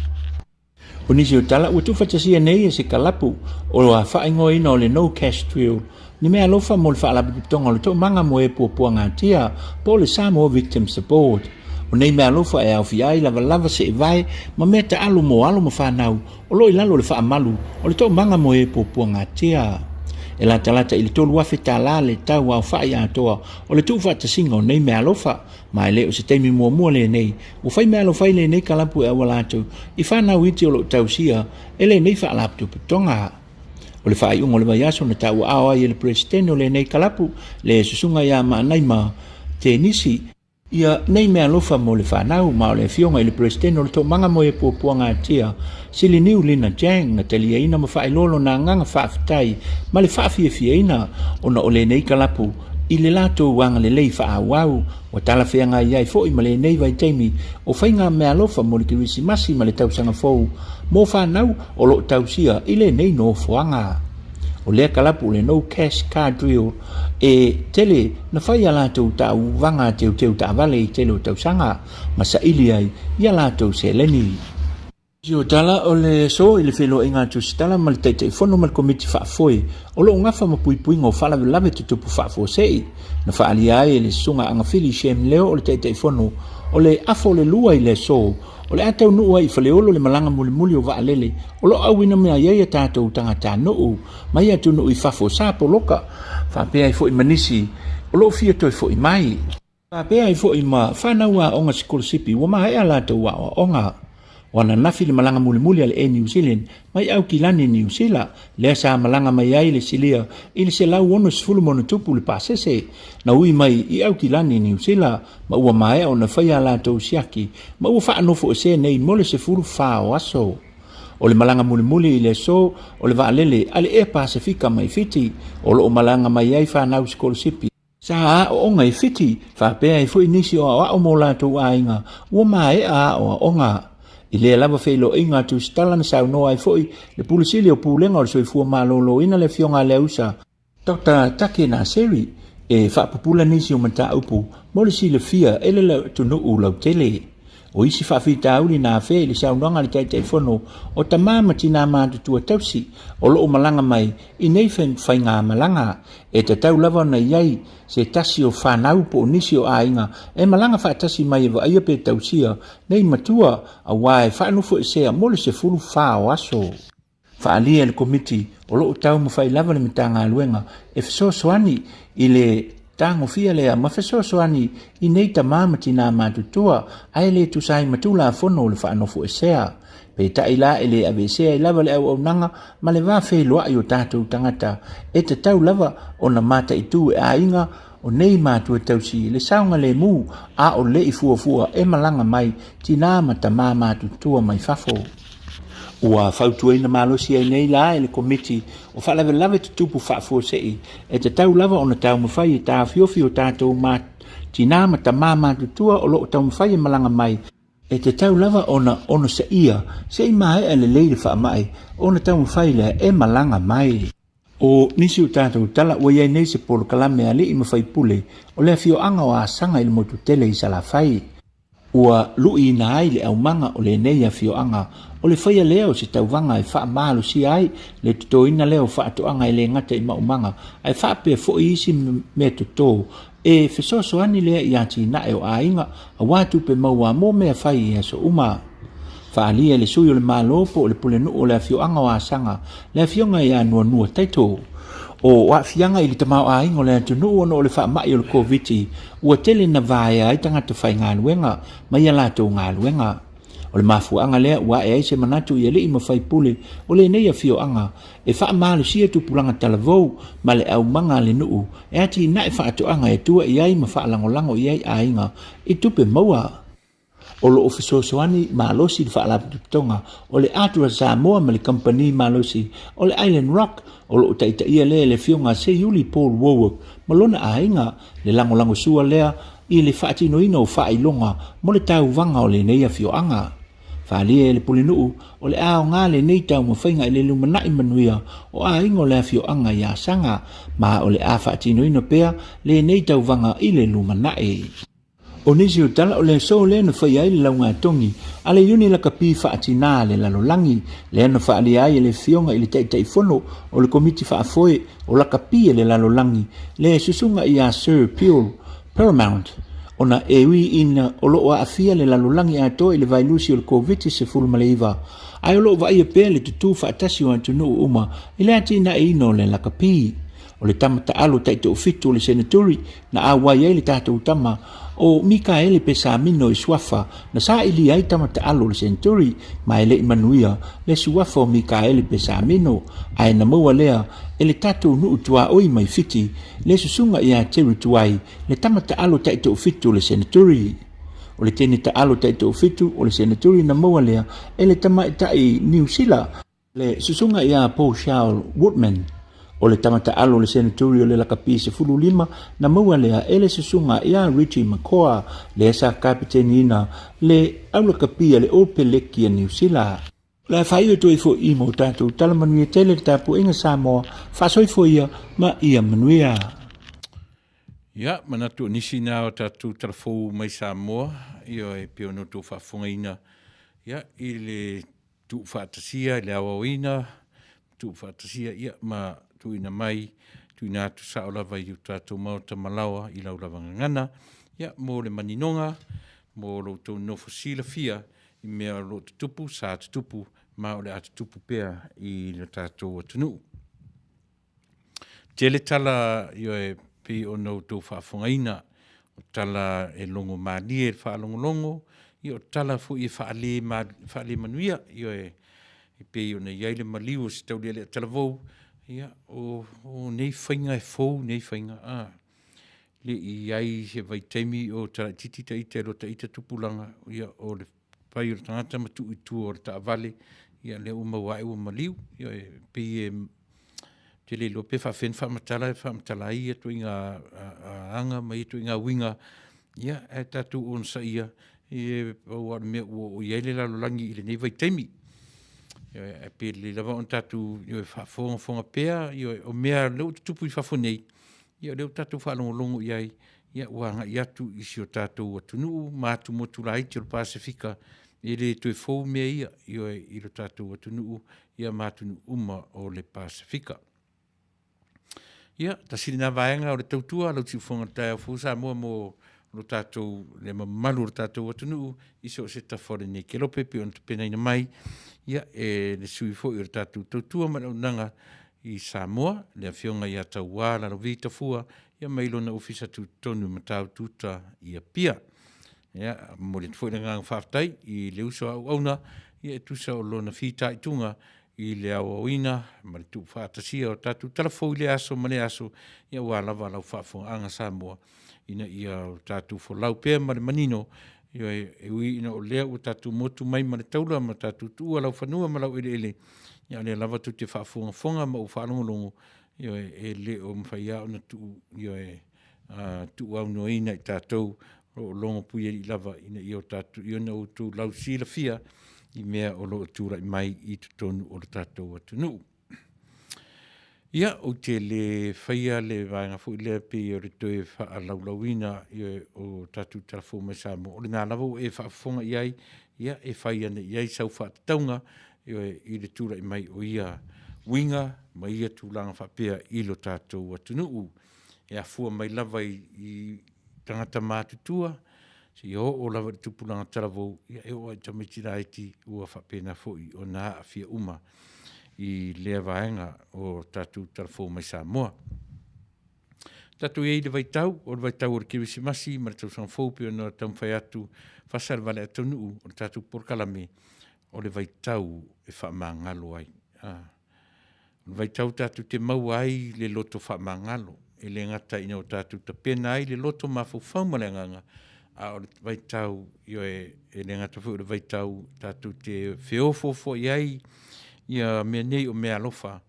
O nisi o tala ua tuufaatasia nei e se kalapu o le faaigoaina o le No Cash Drill ni mea alofa mo le Faalapotopotoga o le Toomaga mo e Puapuagatia po o le Samoa Victim Support. O nei mea alofa e aofia ai lavalava seevae ma mea taalo mo alo ma fanau o lo o i lalo o le faamalu o le Toomaga mo e Puapuagatia. E latalata i le $3,000 le tau aofai atoa o le tuufaatasiga o nei mea alofa Ma e le o se taimi muamua lenei ua fai meaalofa ai lenei kalapu e auala atu i fanau iti o lo o tausia e lenei faalapotopotoga. O le faaiuga o le vaiaso na tauaao ai e le Peresetene o lenei kalapu, le Susuga ia Maanaima Tenisi, ia nei meaalofa mo le fanau, ma o le afioga i le Peresetene o le Toomaga mo e Puapuagatia, Siliniu Lina Jang, na taliaina ma faailoa lona agaga faafetai ma le faafiafiaina ona o lenei kalapu i le latou agalelei faaauau, ua talafeagai ai foi ma lenei vaitaimi o faiga meaalofa mo le Kerisimasi ma le Tausaga Fou mo fanau o lo o tausia i lenei nofoaga. O lea kalapu o le No Cash Car Drill e tele na fai a latou tauvaga teuteu taavale i tele o tausaga ma saili ai i a latou seleni. O tala o le aso i le feiloaiga a Tusitala ma le Taitaifono ma le Komiti Faafoe o lo o gafa ma puipuiga o faalavelave tutupu faafuasei, na faaalia ai e le Susuga Agafili Shem Leo o le Taitaifono o le afa o le lua i le aso o le a taunuu ai i Faleolo le malaga mulimuli o vaalele o lo o auina mai ai a tatou tagatanuu mai atunuu i fafo sa poloka faapea ai foi ma nisi o lo o fia toe foi mai. Faapea ai foi ma fanau aoga sikolasipi ua maea latou aoaoga. O ananafi le malaga mulimuli a le Air New Zealand mai Aukilani, Niu Sila, lea sa malaga mai ai le silia i le 160+ le pasese na ui mai i Aukilani, Niu Sila, ma ua maea ona faia a latou siaki ma ua faanofoesea nei mo le 14 o aso. O le malaga mulimuli i le aso o le vaalele a le Air Pasefika mai Fiti, o lo o malaga mai ai fanau sikolasipi. Sa aooga i Fiti, faapea ai foi nisi o aoao mo latou aiga ua maea aoaoga. I lea lava feiloaiga a Tusitala na saunoa ai foi le Pule Sili o Pulega o le Soifua Maloloina le Afioga a Leausa, Doctor Take Naseri, e faapupula nisi o mataupu mo le silafia e le atunuu lautele. O isi faafitauli na afea i le saunoaga a le Taitaifono o tama ma tinā matutua tausi o lo o malaga mai i nei faigamalaga, e tatau lava ona i ai se tasi o fanau po o nisi o aiga e malaga faatasi mai e vaaia pe tausia nei matua aua e faanofoesea mo le 14 o aso. Faaalia e le Komiti o lo o taumafai lava le Matagaluega e fesoasoani i le tagofia lea ma fesoasoani i nei tama ma tinā matutua ae le tusa ai ma Tulafono o le Faanofoesea. Peitai la e le aveesea ai lava le auaunaga ma le va feiloai o tatou tagata e tatau lava ona mataitu e aiga o nei matua tausi le saogalemu a o le i fuafua e malaga mai tinā ma tamā matutua mai fafo. Ua fautuaina malosi ai nei la e le Komiti o Faalavelave Tutupu Faafuasei e tatau lava ona taumafai e taofiofi o tatou ma tinā ma tamā matutua o lo o taumafai e malaga mai, e tatau lava ona onosaia se i maea lelei le faamai ona taumafai lea e malaga mai. O nisi o tatou tala ua i ai nei se polokalame a alii ma faipule o le afioaga o Asaga i le motu tele i Salafai. Ua luiina ai le aumaga o lenei afioaga o le faia lea o se tauvaga e faamalosia ai le totoina lea o faatoaga e le gata i maumaga ae faapea foi isi mea toto e fesoasoani lea i atinae o aiga aua tupe maua mo mea fai i aso uma. Faaalia e le sui o le Malo po o le pulenuu o le afioaga o Asaga, le afioga ia Nuanua Taito. O aafiaga i le tamaoaiga o le atunuu ona o le faamai o le Koviti ua tele na vaea ai tagata faigaluega mai a latou galuega. O le mafuaaga lea ua ae ai se manatu i alii ma faipule o lenei afioaga e faamalosia tupulaga talavou ma le aumaga a le nuu e atinae faatoaga e tua i ai ma faalagolago i ai aiga i tupe maua. O lo o fesoasoani malosi le Faalapotopotoga o le Atua Samoa ma le Kamupani Malosi o le Island Rock o lo o taitaia lea e le Afioga Seiuli Paul Warwick ma lona aiga, le lagolagosua lea i le faatinoina o faailoga mo le tauvaga o lenei afioaga. Faaalia e le Pulenuu o le a aoga lenei taumafaiga i le lumanai manuia o aiga o le afioaga i Asaga, ma o le a faatinoina pea lenei tauvaga i le lumanai. O nisi o tala o le aso lea na faia ai le laugatogi a le Iuni Lakapi Faatinā a le Lalolagi, lea na faaalia ai e le Afioga i le Taitaifono o le Komiti Faafoe o Lakapi a le Lalolagi, le Susuga ia Sir Pule Paramount, ona e ui ina o lo o aafia le lalolagi atoa i le vailusi o le Koviti-19, ae o lo o vaaia pea le tutū faatasi o atunuu uma i le atinaeina o le lakapi. O le tama taalo taitoafitu o le Senaturi na auai ai le tatou tama o Mikaele Pesamino i Suafa na sailia ai tama taalo o le Senaturi ma e le i manuia le suafa o Mikaele Pesamino ae na maua lea e le tatou nuu tuaoi mai Fiti le susuga ia Terry Tuai le tama taalo taitoafitu o le Senaturi. O le teine taalo taitoafitu o le Senaturi na maua lea e le tamaitai Niu Sila Le susuga ia Paul Charles Woodman, o le tama taalo o le Senaturi o le Lakapi 15 na maua lea e le susuga ia Richie McCaw lea sa kapiteniina le au lakapi a le All Peleki a Niu Sila. O le a faaiu atu ai foi mo tatou tala manuia tele le tapuaiga Samoa, faasoifua ia ma ia manuia. Ia, manatu o nisi na o tatou talafou mai Samoa, ia e pei ona outou faafofogaina, ia, i le tuufaatasia i le aoaoina, tuufaatasia ia ma tuuina mai, tuuina atu sao lava i o tatou maota malaoa i lau lava gagana, ia mo le maninoga, mo lo outou nofo silafia i mea o lo o tutupu, sa tutupu ma o le a tutupu pea i lo tatou atunuu. Tele tala ioe pei ona outou faafofogaina. O tala e logo malie i le faalogologo, ia o tala foi e faale faale manuia, ioe, e pei ona i ai le maliu o se taulealea talavou, ia o, o nei faiga e fou nei faiga, a. Le i i ai se vaitaimi o talaititi ita i lo ita tupulaga, ia o le fai o le tagata ma tuu i tua o le taavale, ia lea ua maua ae ua maliu. Ia e pei e te le iloa pe faafefea ona faamatala e faamatala ai ia ituaiga aga ma ia ituaiga uiga, ia ae tatou onosaia, e pau lava o le mea ua oo i ai le lalolagi i lenei vaitaimi. Ae pe lelei lava ona tatou faafogafoga pea, o mea o lea ua tutupu i fafo nei, ia o lea ua tatou faalogologo i ai, ia ua agai atu i si o tatou atunuu ma atumotu laiti o le Pasefika, e le toe fou mea ia, ioe, i lo tatou atunuu ia ma atunuu uma o le Pasefika. Ia, tasi lena vaega o le tautua lau siufofoga i le taeao fou Samoa mo lo tatou, le mamalu o le tatou atunuu i so o se tafa o lenei kelope pei ona tapenaina mai ia, e le sui foi o le tatou tautua ma le auaunaga i Samoa, le Afioga ia Tauā Lalovi Tafua, ia mai lona ofisa tutotonu i Matautu-uta i Apia. Ia, momoli atu foi le agaga faafetai i le uso a auauna, ia e tusa o lona fitaituga i le aoaoina ma le tuufaatasia o tatou talafou i lea aso ma lea aso, ia aua lava lau faafofogaaga Samoa, ina ia tatou folau pea ma le manino, ioe, e ui ina o lea ua tatou motu mai ma le taula ma tatou tuua laufanua ma laueleele, ia o lea lava tou te faafogafoga ma ou faalogologo, ioe, e le o mafai lava ona tuu, ioe, tuuaunoaina i tatou o lo o logo puialii lava ina ia o tatou, ia ona outou lausilafia i mea o lo o tulai mai i totonu o le tatou atunuu. Ia, ou te le faia le vaega foi lea pei o le toe faalaulauina o tatou tala fou mai Samoa. O lena lava ua e faafofoga i ai, ia, e fai ana i ai sau faatatauga i le tulai mai o ia uiga ma ia tulaga faapea i lo tatou atunuu. E afua mai lava i tagata matutua, seia oo lava i le tupulaga talavou, ia e oo lava i tamaiti laiti ua faapena foi ona aafia uma i lea vaega o tatou talafou mai Samoa. Tatou i ai i le vaitau, o le vaitau o le Kerisimasi ma le tausaga fou pei ona taumafai atu fasa le valeata taunuu o le tatou polokalame, o le vaitau e faamagalo ai. Ah. O le vaitau tatou te maua ai le loto faamagalo, e le gata ina o tatou tapena ai le loto mafaufau ma le agaga, a o le vaitau, ioe, e le gata foi o le vaitau tatou te feofoofoai ai ia mea nei o meaalofa,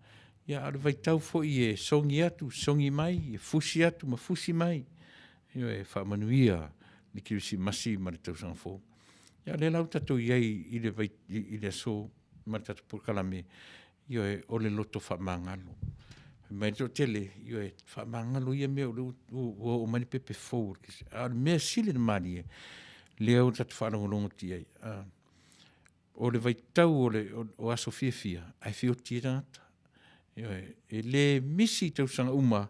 ia a o le vaitau foi e sogi atu, sogi mai, e fusi atu ma fusi mai, ioe, faamanuia le Kerisimasi ma le tausaga fou. Ia o lea la ua tatou i ai i le, vai, i le aso ma le tatou polokalame, ioe, o le loto faamagalo. Fai mai le toatele, ioe, faamagalo ia mea o lea ua oo mai le pepe fou o le kesi. A o le mea sili ona malie, lea ua tatou faalogologo atu i ai. O le vaitau o, le, o, o aso fiafia, ae feoti ai tagata. Ioe, e le misi i tausaga uma,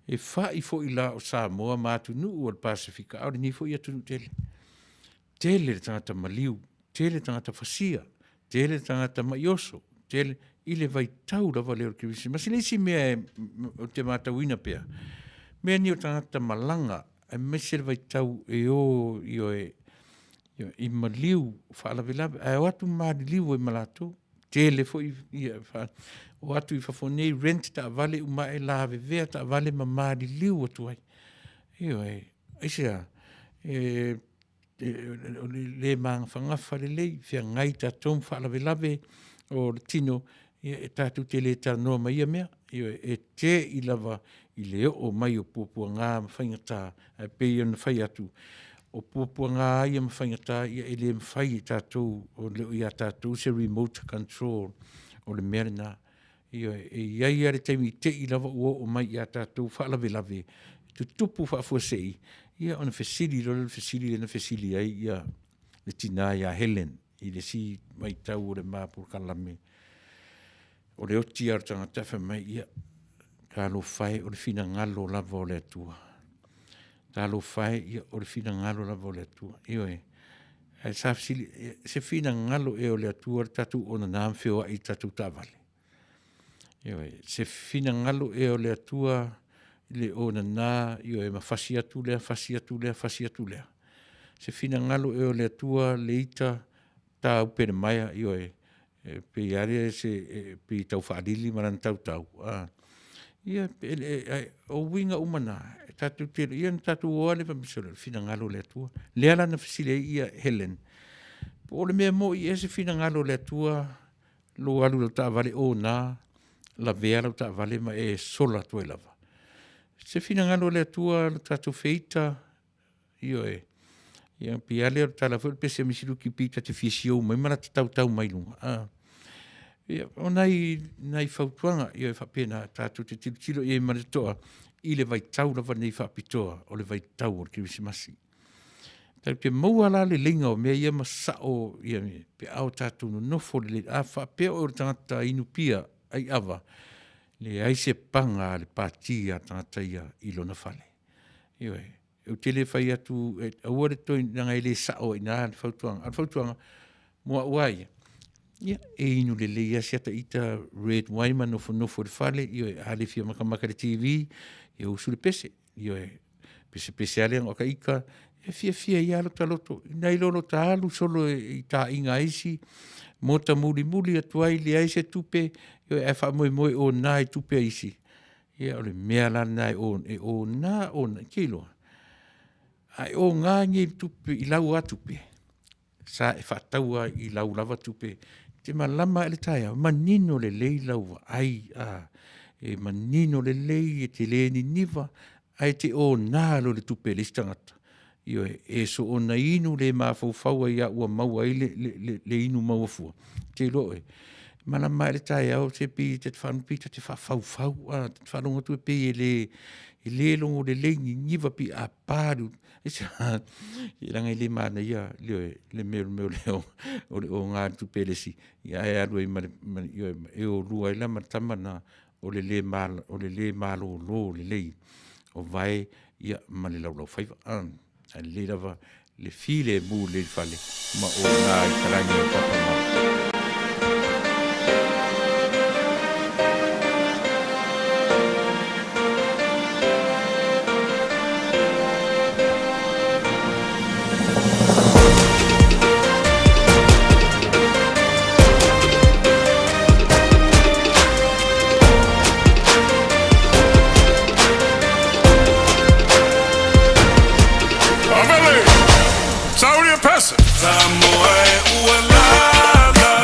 e fai foi la o Samoa ma atunuu o le Pasefika, a o lenei foi atunuu tele. Tele le tagata maliu, tele tagata fasia, tele tagata mai oso, tele i le vaitau lava lea o le Kerisimasi. Le isi mea ou te matauina pea, mea nei o tagata malaga, aemaise le vaitau e o ioe, i maliu faalavelave, ae o atu maliliu ai ma latou. Tele foi ia, o atu i fafo nei, rent taavale uma ae lavevea taavale ma maliliu atu ai. Ioe, aisea? E o le le magafagafa lelei, feagai tatou ma faalavelave o le tino, ia e tatou te le talanoa ma ia mea. Ioe, e te'i lava i le oo mai o puapuaga ma faigata, ae pei ona fai atu, o puapuaga ia ma faigata, ia e le mafai e tatou, o le o ia tatou se remote control o le mea lena. Ioe, e i ai lava le taimi i te i lava ua oo mai ia tatou faalavelave tutupu faafuasei, ia ona fesili loa lea o le fesili lea na fesili ai ia le tina ia Helen i le isi vaitau o le ma polokalame. O le oti lava o le tagata fai mai, ia, talofa e, o le finagalo lava o le Atua. Talofa e, ia, o le finagalo lava o le Atua. Ioe, ae sa fesili, se finagalo ea o le Atua le tatou onana ma feoai i tatou taavale? Ioe, se finagalo ea o le Atua. le onana, ioe, ma fasi atu lea, fasi atu lea, fasi atu lea. Se finagalo ea o le Atua le ita ta upe le maea, ioe, e pei lava lea se, e pei e tau faalili ma lana tautau, a. Ia, e, e, o uiga uma na, e tatou te, ia na tatou o lava lea fai mai, sole, o le finagalo o le Atua. Lea la na fesili ai ia Helen, po o le mea moi ea se finagalo o le Atua lou alu i lau taavale ona lavea lau taavale ma e sola atu ai lava. Se finagalo o le Atua lo tatou feita, ioe. Ia pei lava lea o le tala foi o le pese a Misiluki pei ta te fia siou mai ma lata tautau mai luga. A. Ia, o nai, nai fautuaga, ia e faapena, tatou te tilotilo i ai ma le totoa i le vaitau lava nei faapitoa, o le vaitau o le Kerisimasi. Tatou te maua la le leiga o mea ia ma sao ia pe a o tatou nonofo lelei. A faapea oe o le tagata inu pia ai ava, leai se paga a le pati a le tagata ia i lona fale. Ioe, ou te le fai atu, aua le toe, leaga e le sao ai i ina le fautuaga. A o le fautuaga mo au lava ia, ia, e inu lelei lava si ata ita red wine ma nofonofo i le fale, ioe, a le fia makamaka i le TV, ia usu le pese. Ioe, pesepese lava lea o ata ita, e fiafia ai lava lota loto. Nai lo lota alu solo i taaiga a isi, mota mulimuli atu ai, leai se tupe, ioe, ae faamoemoe o na i tupe a isi. Ia, o le mea la lena e o, e ona, ona, e te iloa, a e oga nei tupe i lau lava tupe, sa e faataua i lau lava tupe, e te malama ae le taeao, manino lelei lau vaai, a, e manino lelei, e te le niniva, ae te ona loa i le tupe a le isi tagata. Ioe, e soona inu le mafaufau ai lava ua maua ai le, le, le, le inu maua fua, te iloa oe, malama ae le taeao, se pei ta te faalogo, pei ta te faafaufau, a, ta te faalogo atu pei e le, e le logo lelei, niniva pei a pa le leaga e le manaia le, le mea o le, o le oga i le tupe a le isi, ia ae alu ai ma le, ioe, e o lua ai la ma le tama lena, o le le o le le malolo lelei o vae ia ma le laulaufaiva. Ae lelei lava le filemu lelei i le fale ma ona i talagi o papa ma. Avele! Sauni e pese! Samoa e ua lala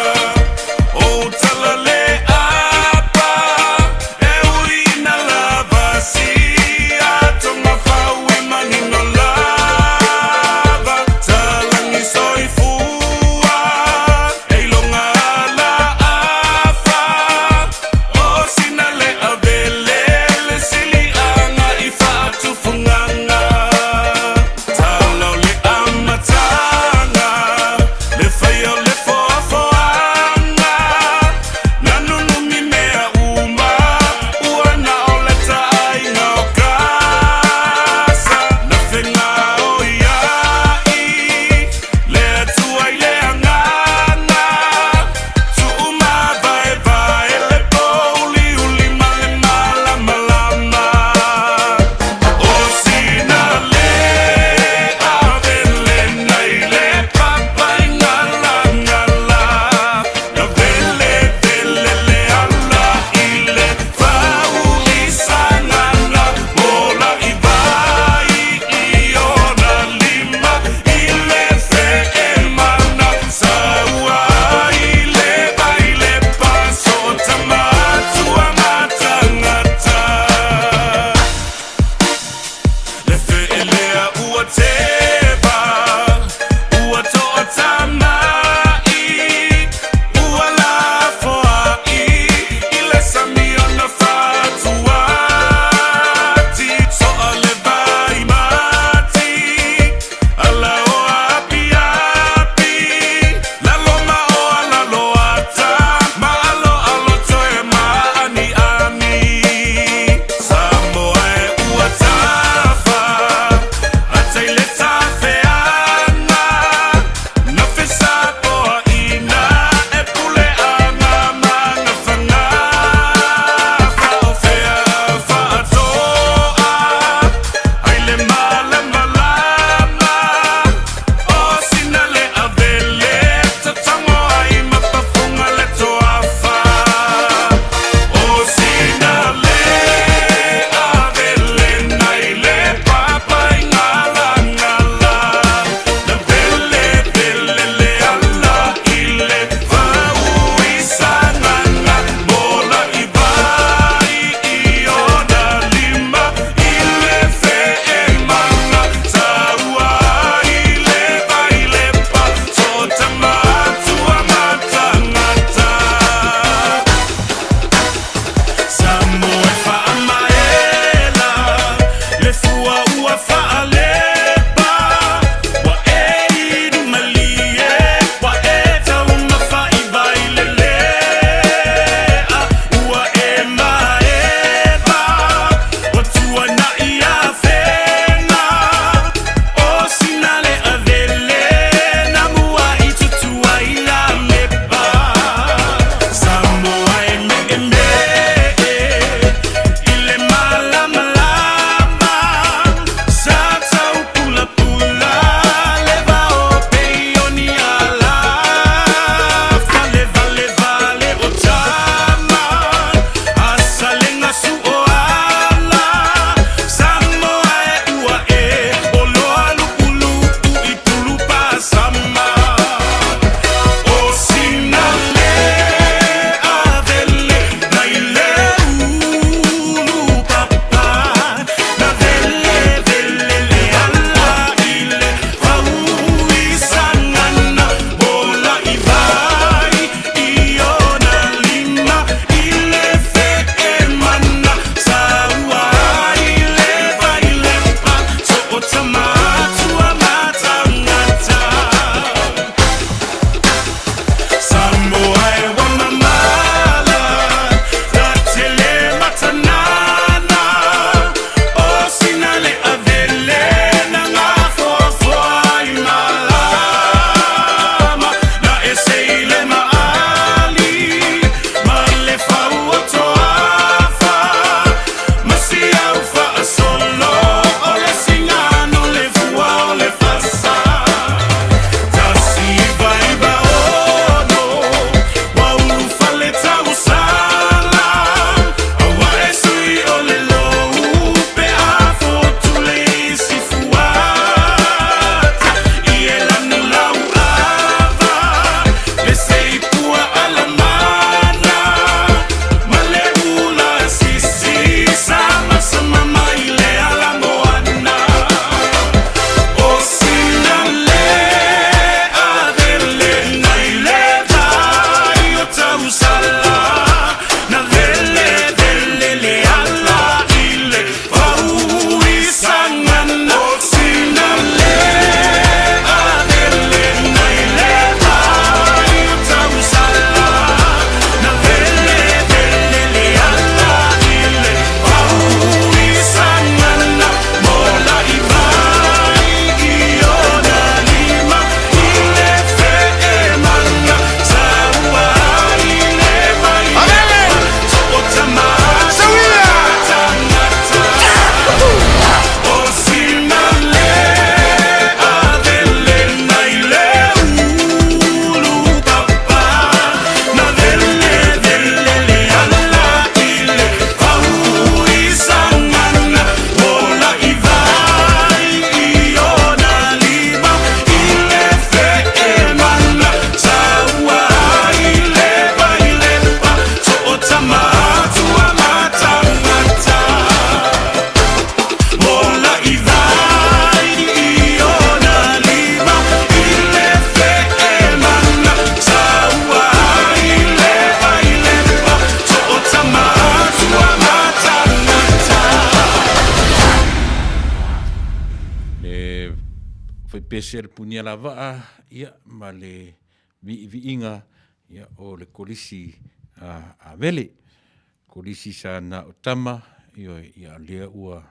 pese a le Punialavaa, ia, ma le viiviiga, ia, o le Kolisi a Avele. Kolisi sa na o tama, ioe, ia, o lea ua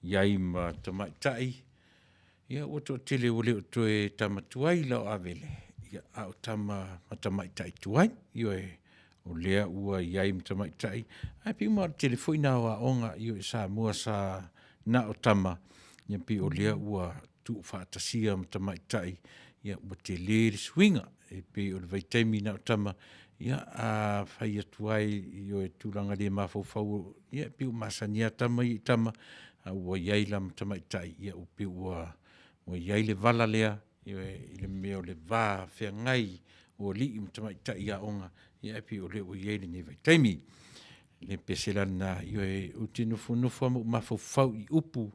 i ai ma tamaitai, ia, ua toatele ua le o toe tama tuai la o Avele, ia, a o tama ma tamaitai tuai, ioe, o lea ua i ai ma tamaitai, ae pei uma o le tele foi na o aoga i Samoa sa na o tama, ia pei o lea ua tuufaatasia ma tamaitai, ia ua tele le suiga, e pei o le vaitaimi na o tama, ia a fai atu ai i o tulaga le mafaufau, ia pei ua masani lava tama ia i tama, a ua i ai la ma tamaitai, ia ua pei ua i ai le vala lea, i le mea o le va feagai o alii ma tamaitai i aoga, ia ae pei o lea ua i ai lenei vaitaimi. Le pese la lena, ioe, ou te nofonofo lava ma ou mafaufau i upu,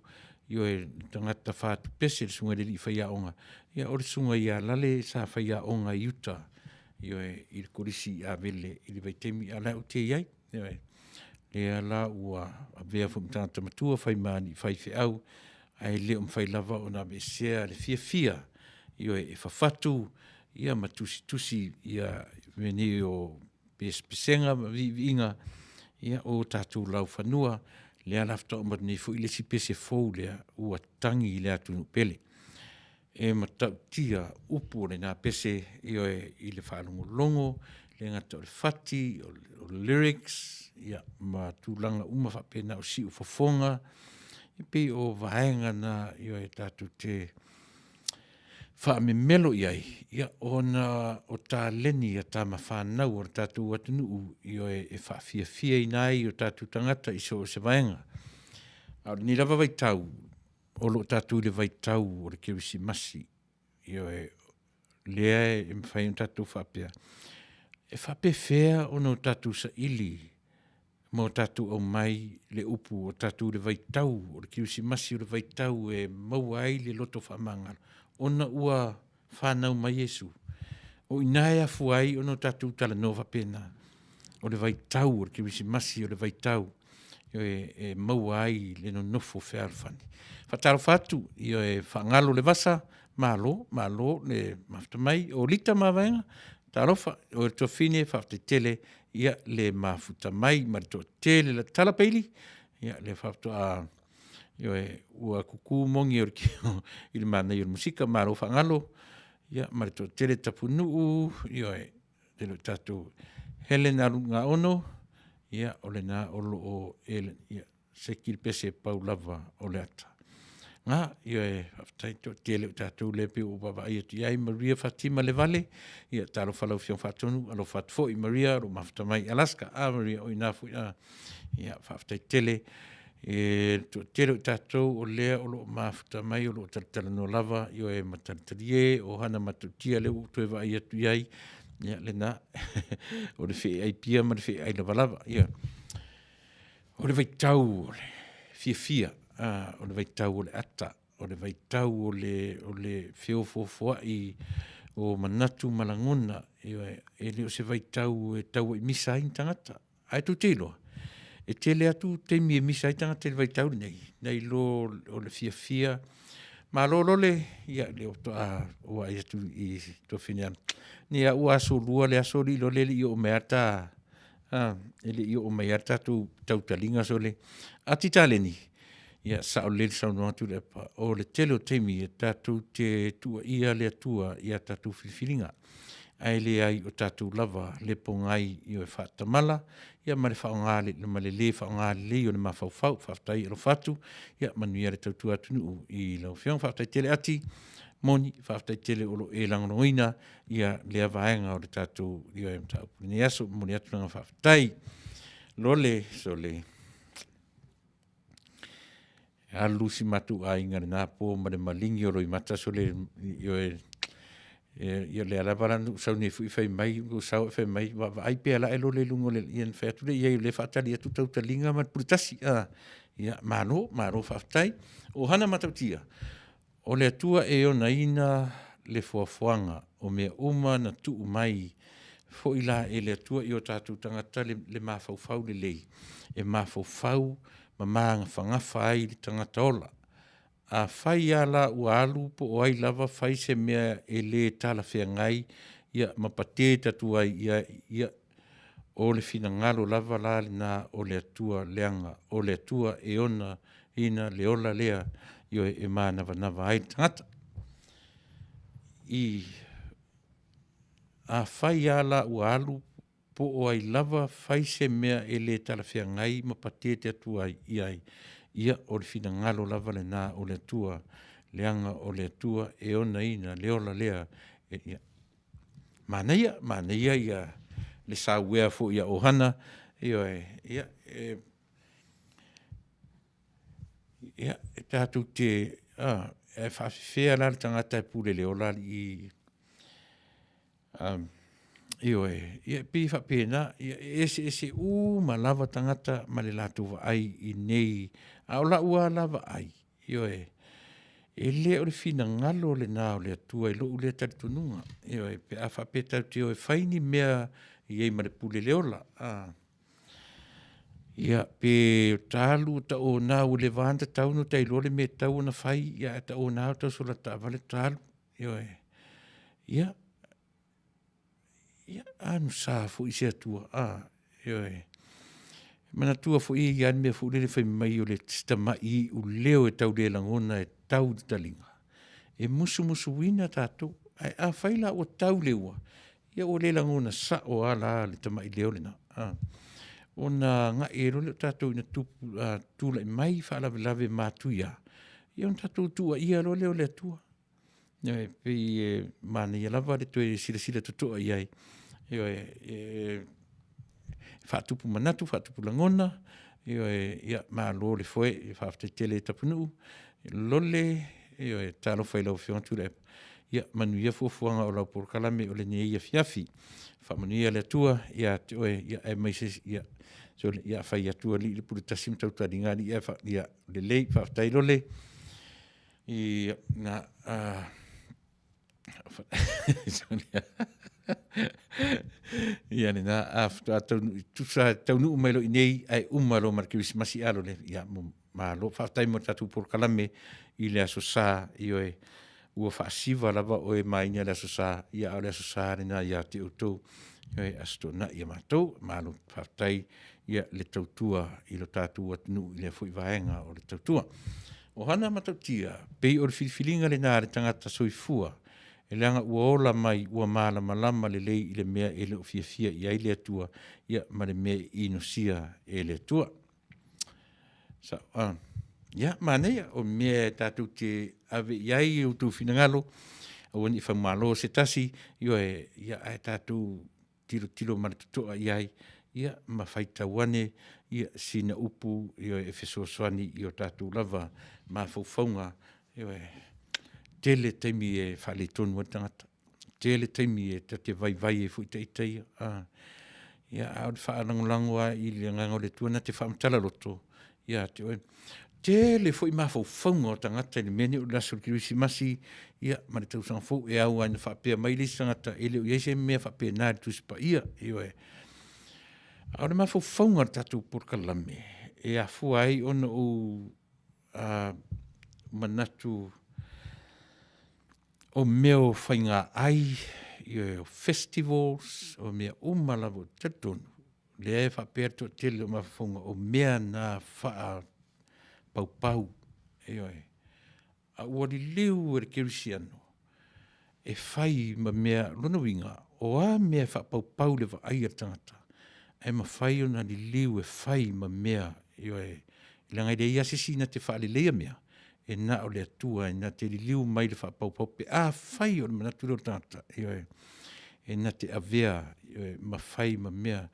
ioe, le tagata fatupese, le susuga i le alii faiaoga, ia o le susuga ia Lale sa faiaoga i uta, ioe, i le Kolisi i Avele i le vaitaimi a o la ou te i ai. Ioe. Lea la ua avea foi ma tagata matua, fai ma alii faifeau, ae le o mafai lava ona aveesea le fiafia, ioe, e fafatu, ia ma tusitusi ia mea nei o pesepesega ma viiviiga, ia, o tatou laufanua. Lea la faatoa uma atu nei foi le isi pese fou lea ua tagi i le atunuu pele. E matautia upu o lena pese, ioe, i le faalogologo, e le gata o le fati, o le lyrics, ia, ma tulaga uma faapena o siufofoga, e pei o vaega na, ioe, tatou te faamemelo i ai, ia, ona o taleni a tama fanau a le tatou atunuu, ioe, e faafiafiaina ai o tatou tagata i so o se vaega. A o lenei lava vaitau, o lo o tatou i le vaitau o le Kerisimasi, ioe, lea e mafai ona tatou faapea, e faapefea ona o tatou saili ma o tatou aumai le upu o tatou i le vaitau o le Kerisimasi, o le vaitau e maua ai le loto faamagalo, ona ua fanau mai Iesu. O i ina e afua ai ona o tatou talanoa faapena, o le vaitau o le Kerisimasi, o le vaitau e maua ai le nonofo fealofani. Faatalofa atu, e faagalo le vasa, malo, malo le mafuta mai. O Lita Mavaega, talofa, o le tuafafine, faafetai tele ia le mafuta mai ma le toatele la Tala Peili, ia lea faatoa ioe, ua kuku mogi o le tino i le manaia o le musika, malo faagalo, ia ma le toatele Tapunuu, ioe, tele o tatou Helen Alugaono, ia o lena o lo o e, ia, seki le pese pau lava o le ata. Nga, ioe, faafetai toatele o tatou lea pei ua ou vaavaai atu i ai, Maria Fatima Levale, ia talofa lau Afioga Faatonu, alofa atu foi Maria o lo o mafuta mai i Alaska. A Maria, o i ina foi, a, ia, faafetai tele. E le toatele o i tatou o lea o lo o mafuta mai, o lo o talatalanoa lava, ioe, ma talitalie, o Hana Matautia lea ua ou toe vaai atu i ai, ia, lena, o le feeai pia ma le feeai lavalava, ia. O le vaitau o le fiafia, o le vaitau o le ata, o le vaitau o le, o le feofoofoai o manatu ma lagona, ioe, e le o se vaitau e tau ai misa ai ni tagata. Ae tou te iloa, e tele atu taimi e misa ai tagata i le vaitau lenei, nai lo o le fiafia. Malo lole, ia lea faatoa ou vaai atu i tuafafine Nei a ua aso lua le aso alii lole e le i oo mai lava ta, e le i oo mai lava le tatou tautaliga sole. Ati Taleni, ia sao lelei le saunoaga Tuilaepa, o le tele o taimi e tatou te tuuaia le Atua i a tatou filifiliga, ae leai o tatou lava le pogai i e faatamala, ia ma le faaaoga ma le le faaaoga lelei o le mafaufau. Faafetai alofa atu, ia manuia le tautua atunuu i lau Afioga. Faafetai tele Ati, moni, faafetai tele o lo o e lagolagoina ia lea vaega o le tatou ia mataupu i lenei aso. Momoli atu le agaga faafetai. Lole, sole, alu si matou aiga i lena po ma le maligi o Loimata sole, ioe, ia lea lava la na ou sau nei foi fai mai, ou sau ae fai mai, vaavaai pea la e lole i luga o le, ia ona fai atu lea i ai o lea e faatali atu tautaliga ma le pule tasi, a, ia, malo, malo faafetai. O Hana Matautia, O le Atua e onaina le foafoaga o mea uma na tuu mai foi la e le Atua i o tatou tagata le, le mafaufau lelei, e mafaufau ma magafagafa ai le tagata ola. Afai lava la ua alu po o ai lava fai se mea e lē talafeagai, ia, ma patē atu ai i ai, ia, o le finagalo lava la lena o le Atua, leaga o le Atua e ona ina le ola lea, ioe, e manavanava ai le tagata. I, afai lava la ua alu po o ai lava fai se mea e lē talafeagai ma patete atu ai i ai, ia, o le finagalo lava lena o le Atua, leaga o le Atua e onaina le ola lea. Ia, manaia, manaia ia le sauea foi a Ohana, ioe, ia, e, ia, e tatou te, a, e faafefea la le tagata e pule i le ola alii? Ioe, ia e pei e faapena, ia e eseese uma lava tagata ma le latou vaai i nei, a o lau lava la vaai, ioe, e le o le finagalo lena o le Atua i lou lea talitonuga, ioe, pe a faapea tatou te o e fai ni mea e i ai ma le pule le ola, a. Ia, pe o ta alu o ta ona ua leva lava ona tatau ona ta iloa le mea e tatau ona fai, ia ae ta ona o tau sola taavale ta alu. Ioe. Ia, ia, anusa foi se Atua, a, ioe. Manatua foi e i ai le mea foi lele fai mai o le tamai iuleo e tau le lagona e tau i le taliga, e musumusuina tatou. Ae afai la ua tau le ua, ia ua le lagona sao lava la le tamai leo lena, a. Ona agai ai loa lea o tatou ina tulai mai faalavelave matuia, ia ona tatou tuuaia loa lea o le Atua. Ioe, e pei e manaia lava le toe silasila totoa i ai, ioe, e faatupu manatu, faatupu lagona, ioe, ia malo le foe, faafetai tele Tapunuu, Lole, ioe, talofa i lau Afioga Tuilaepa, ia manuia fuafuaga o lau polokalame o lenei afiafi. Faamanuia le Atua ia te oe, ia aemaise, ia, sole, ia fai atu alii le pule tasi ma tautaliga alii ae, ia lelei, faafetai Lole. Ia, na, ia lena, a faatoa taunuu, tusa e taunuu mai loa i inei ae uma loa ma le Kerisimasi a Lole, ia malo. Faafetai mo le tatou polokalame i le Aso Sa, ioe, ua faasiva lava oe Maina i le Aso Sa, ia a o le Aso Sa lena ia te outou, ioe, Aso Toonai ia matou. Malo faafetai ia le tautua i lo tatou atunuu i lea foi vaega o le tautua. O Hana Matautia, pei o le filifiliga lena a le tagata soifua, e leaga ua ola mai ua malamalama lelei i le mea e le o fiafia i ai le Atua, ia, ma le mea e inosia e le Atua. So, ia, manaia, o mea e tatou te ave i ai outou finagalo, aua ne i faumalo se tasi, ioe, ia, ae tatou tilotilo ma le totoa i ai, ia, ma faitau ane, ia, sina upu, ioe, e fesoasoani i o tatou lava mafaufauga, ioe. Tele taimi e faaletonu ai le tagata, tele taimi e ta te vaivai ai foi ita ia, a. Ia, a o le faalagolago lava i le Agaga o le Atua na te faamatala loto ia te oe. Tele foi mafaufauga o tagata i le mea nei o le aso o le Kerisimasi, ia, ma le tausaga fou, e ao lava ina faapea mai le isi tagata, e le o i ai se mea faapena i le Tusi Paia, ioe. A o le mafaufauga o le tatou polokalame, e afua ai ona ou manatu o mea o faiga ai, ioe, o festivals, o mea uma lava ou te talitonu, lea e faapea le toatele o mafaufauga, o mea na faapaupau, ioe, a ua liliu e le kerisiano e fai ma mea, lona uiga, o a mea e faapaupau i le vaai a le tagata, e mafai ona liliu e fai ma mea, ioe, leaga e leai lava se isi na te faaleleia mea, e na o le Atua e na te liliu mai le faapaupau pe afai o le manatu lea o le tagata, ioe, e na te avea, ioe, ma fai ma mea.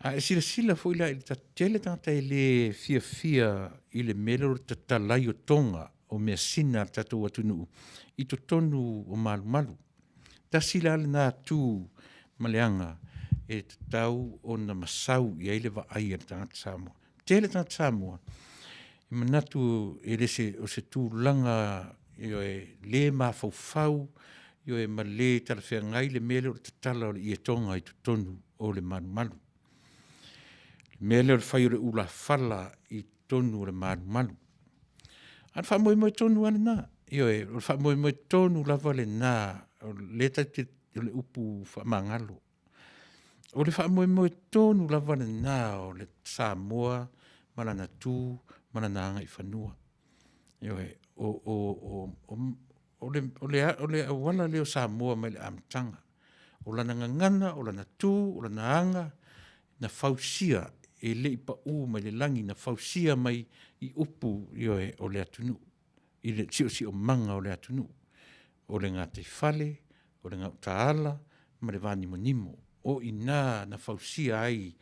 A e silasila foi la i le tele tagata e le fiafia i le mea lea o le tatalai o toga o measina a le tatou atunuu i totonu o malumalu. Tasi la lena tu ma le aga e tatau ona masau i ai le vaai a le tagata Samoa. Tele tagata Samoa e manatu e le se, o se tulaga ioe, le mafaufau ioe, ma le talafeagai le mea lea o le tatala o le ietoga i totonu o le malumalu. Le mea lea o le fai o le ulafala i totonu o le malumalu. A o le faamoemoe tonu lava lena. Ioe, o le faamoemoe tonu lava lena, o lea tatou te, o le upu faamagalo. O le faamoemoe tonu lava lena o le Samoa ma lana tu ma lana agaifanua. Ioe, o le auala lea o Samoa mai le amataga. O lana gagana, o lana tu, o lana aga, na fausia e le i pau mai le lagi, na fausia mai i upu, ioe, o le atunuu, i le siosiomaga o le atunuu, o le gataifale, o le gautaala ma le vanimonimo. O i ina na fausia ai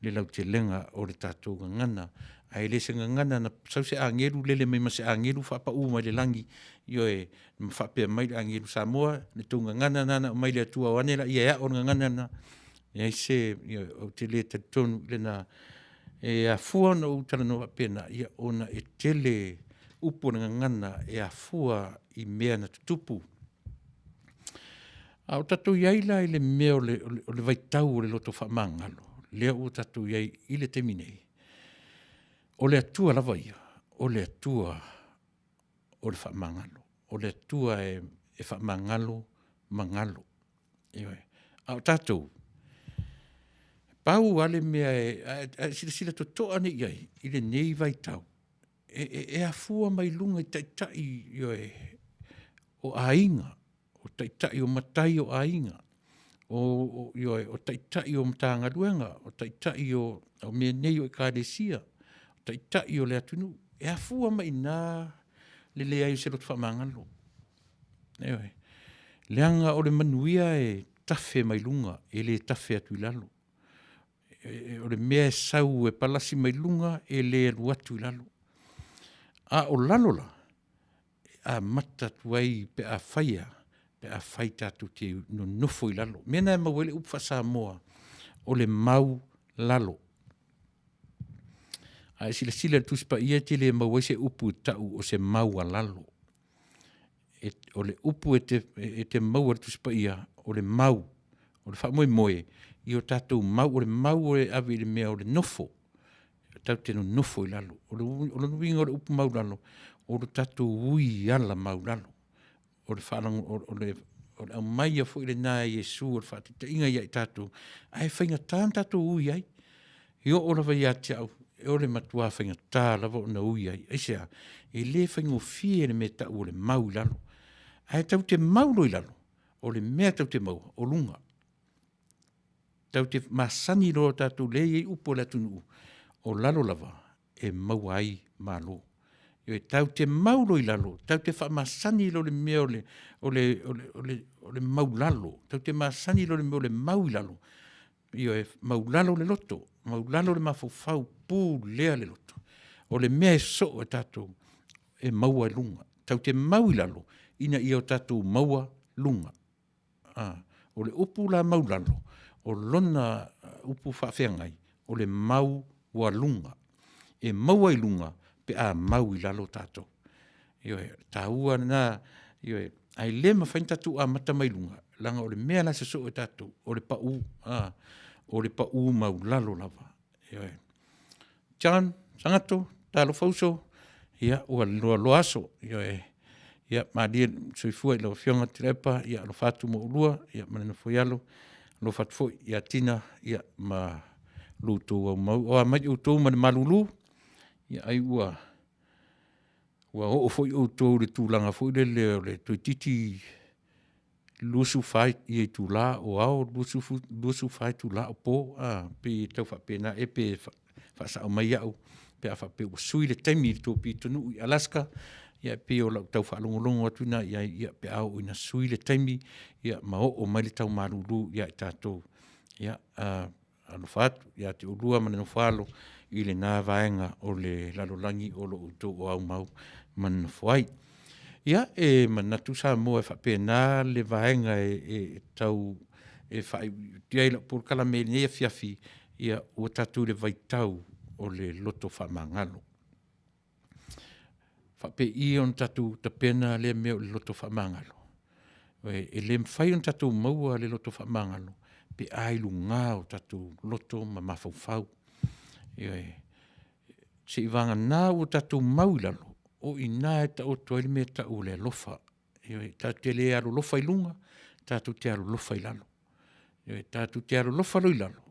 le lautelega o le tatou gagana, ae le o se gagana na sau se agelu lele mai ma se agelu faapau mai le lagi, ioe, ma faapea mai le agelu, Samoa, o le tou gagana lena na aumai e le Atua, o ane laia e ao le gagana lena. E leai se, ioe, ou te le talitonu i lena. E afua ona ou talanoa faapena, ona e tele upu o le gagana e afua i mea na tutupu. A o tatou i ai la i le mea o le vaitau o le loto faamagalo, lea ua tatou i ai i le taimi nei, o le Atua lava ia, o le Atua o le faamagalo, o le Atua e faamagalo magalo. Ioe. A o tatou, pau lava le mea, a e silasila totoa nei i ai i lenei vaitau, e afua mai luga i taitai, ioe, o aiga, o taitai o matai o aiga, ioe, o taitai o Matagaluega, o taitai o mea nei o Ekalesia, o taitai o le atunuu. E afua mai i ina le leai o se loto faamagalo. Ioe. Leaga o le manuia e tafe mai luga, e le tafe atu i lalo. O le mea e sau e palasi mai luga, e le alu atu i lalo. A o lalo la, e amata atu ai pe afai e a? Pe afai tatou te nonofo i lalo. O le mea lena e maua ai le upu faa-Samoa, o le mau lalo. A e silasila i le Tusi Paia e te le maua ai se upu e tau o se maualalo. O le upu e te maua i le Tusi Paia, o le mau, o le faamoemoe ia o tatou mau, o le mau e ave i le mea o le nofo, tatou te nonofo i lalo. O lona uiga o le upu maualalo, o le tatou ui i ala maualalo. O le aumaia foi lena e Iesu o le faataitaiga ia i tatou, ae faigata ona tatou ui ai. E oo lava ia te au, o le matua faigata lava ona ui ai. Aisea? E le faigofie le mea e tau o le mau i lalo. Ae tatou te mau loa i lalo, o le mea tatou te maua, o luga. Tatou te masani loa tatou lea e i ai upu a le atunuu, o lalo lava e maua ai malo. Ioe, tatou te mau loa i lalo, tatou te faamasani loa i le mea o le maulalo, tatou te masani loa i le mea o le mau i lalo, ioe, maulalo le loto, maulalo le mafaufau, pulea le loto. O le mea e soo e tatou, e maua i luga. Tatou te mau i lalo, ina ia o tatou maua luga. A, o le upu la maulalo, o lona upu faafeagai, o le maualuga. E maua i luga pe a mau i lalo tatou. Ioe, o le taua lena, ioe, ae le mafai ona tatou amata mai luga, leaga o le mea la e sosoo e tatou, o le pau, a, o le pau maulalo lava. Ioe. John Sagato, talofa uso, ia ua loaloa aso, ioe. Ia malie soifua i lau Afioga Tuilaepa, ia alofa atu mo oulua, ia ma le nofo i alo, alofa atu foi ia Tina, ia ma lo outou aumau. O a mai outou ma le malulu, ia ai ua ua oo foi outou i le tulaga foi lele o le toeitiiti 24 ia itula o ao, 24 itula o po, a, pei e tau faapena ea pe faasao mai au pe a faapea ua sui le taimi i le tou pitonuu i Alaska, ia e pei o lau tau faalogologo atu lena i ai, ia pe a oo ina sui le taimi, ia ma oo mai le tau malulu ia i tatou. Ia, alofa atu ia te oulua ma le nofo-a-alo i lena vaega o le lalolagi o lo o outou o aumau ma nonofo ai. Ia, e manatu Samoa e faapena le vaega e tau e faaiuiutia ai lau polokalame i lenei afiafi, ia ua tatou i le vaitau o le loto faamagalo. Faapei ona tatou tapena lea mea o le loto faamagalo? E le mafai ona tatou maua le loto faamagalo pe a i luga o tatou loto ma mafaufau. Ioe. Seivagana ua tatou mau i lalo. O i ina e taoto ai le mea tau o le alofa. Ioe, tatou te le alolofa i luga, tatou te alolofa i lalo. Ioe, tatou te alolofa loa i lalo,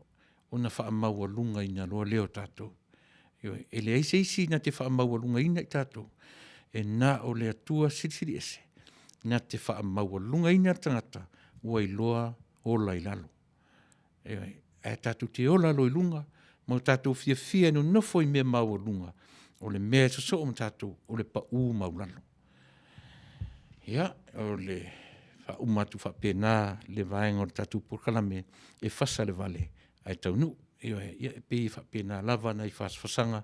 ona faamaualugaina loa lea o tatou. Ioe, e leai se isi na te faamaualugaina i tatou, e na o le Atua Silisili Ese na te faamaualugaina le tagata ua iloa ola i lalo. Ioe, ae tatou te ola loa i luga ma o tatou fiafia e nonofo i mea maualuga, o le mea e sosoo ma tatou, o le pau maualalo. Ia, o le faauma atu faapena le vaega o le tatou polokalame e fasa le vale ae taunuu. Ioe, ia e pei e faapena lava nai fasafasaga,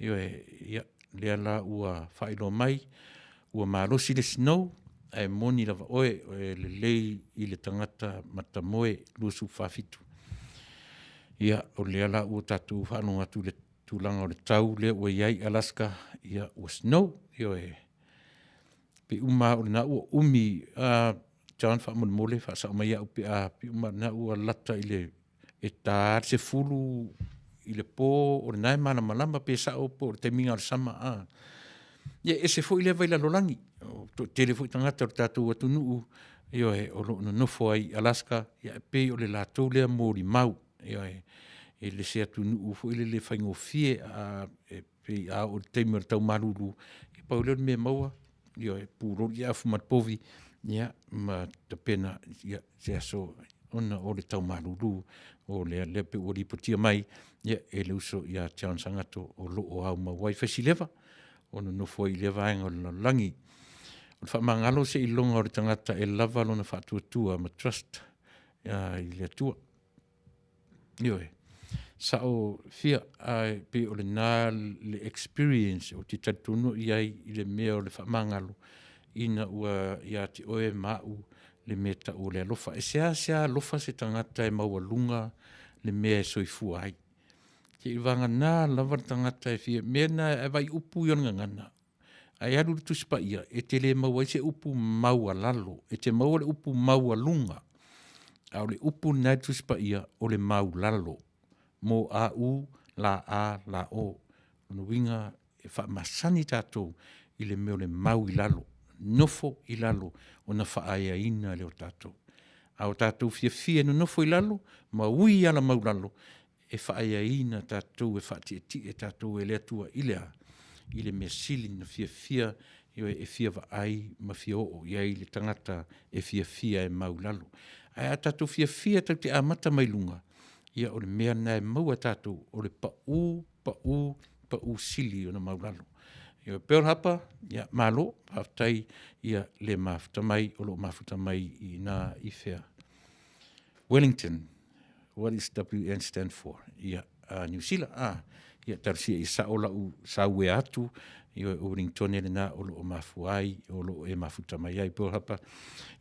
ioe, ia, lea la ua faailoa mai, ua malosi le snow, ae moni lava oe, e lelei i le tagata matamoe 24 fitu. Ia, o lea la ua tatou faalogo atu i le tulaga o le tau lea ua i ai i Alaska, ia ua snow, ioe. Pei uma lava o lena ua umi, John faamolemole faasao mai au pe a pei uma lava o lena ua lata i le e ta lava le 10 i le po o lena e malamalama pe sao po o le taimi lena o le sama. Ia e ese foi lea vailalolagi, o toatele foi tagata o le tatou atunuu, ioe, o lo o nonofo ai i Alaska, ia e pei o le latou lea molimau, ioe, e le se atunuu foi lele faigofie, e pei a oo i le taimi o le tau malulu, ia pau lea o le mea e maua, ioe, pulou le afu ma le povi, ia ma tapena se aso ona o le tau malulu o lea pei ua lipotia mai e le uso ia John Sagato o lo o aumau ai Fasileva o nonofo ai i lea vaega o le lalolagi. O le faamagalo seiloga o le tagata e lava lona faatuatua ma trust i le Atua. Ioe, sao fia, ae pei o lena le experience ou te talitonu i ai i le mea o le faamagalo, ina ua ia te oe ma au le mea tau o le alofa. E seasea alofa se tagata e maualuga le mea e soifua ai. Seivagana lava le tagata e fia, mea na e vaai upu ia o le gagana, Ae alu i le Tusi Paia, e te le maua ai se upu maualalo, e te maua le upu maualuga, a o le upu lena i le Tusi Paia, o le maulalo, mo a u la a la o. O lona uiga, e faamasani tatou i le mea o le mau i lalo, nofo i lalo ona faaeaina lea o tatou. A o tatou fiafia e nonofo i lalo ma ui i ala maulalo, e faaeaina tatou, e faatietie tatou e le Atua i le a? I le mea sili na fiafia, ioe, e fia vaai ma fia oo i ai le tagata e fiafia e mau i lalo. Ae a tatou fiafia tatou te amata mai luga, ia o le mea lena e maua e tatou, o le pau, pau, pau sili ona maulalo. Ioe, Pearl Harbor, ia malo, faafetai ia le mafuta mai, o lo o mafuta mai i ina i fea? Wellington, what is WN stand for? Ia, Niu Sila, ia talosia ia sao lau sauea atu, ia o Wellington lena o lo o mafua ai, o lo o e mafuta mai ai Pearl Harbor.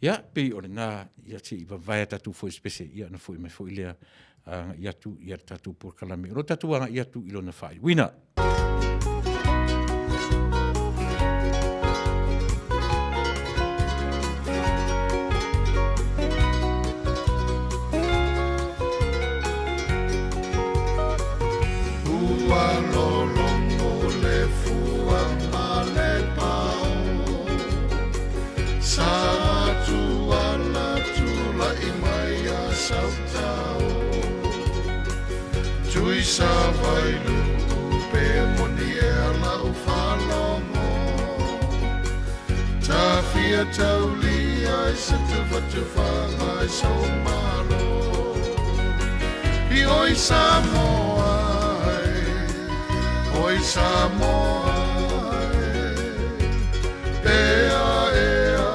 Ia, pei o lena, ia se i vavae a tatou foi spese, ia ona foi mai foi lea agai atu ia le tatou polokalame. O lo tatou agai atu i lona faaiuina. Ua lologo le fua ma le pao Sa tuala tulai mai a Sautao Tui sa vailuu pe moni ea lau faalogo Tafia taulia i se tufatufaga i sou malo I oi Samoa e, oi Samoa e Ea ea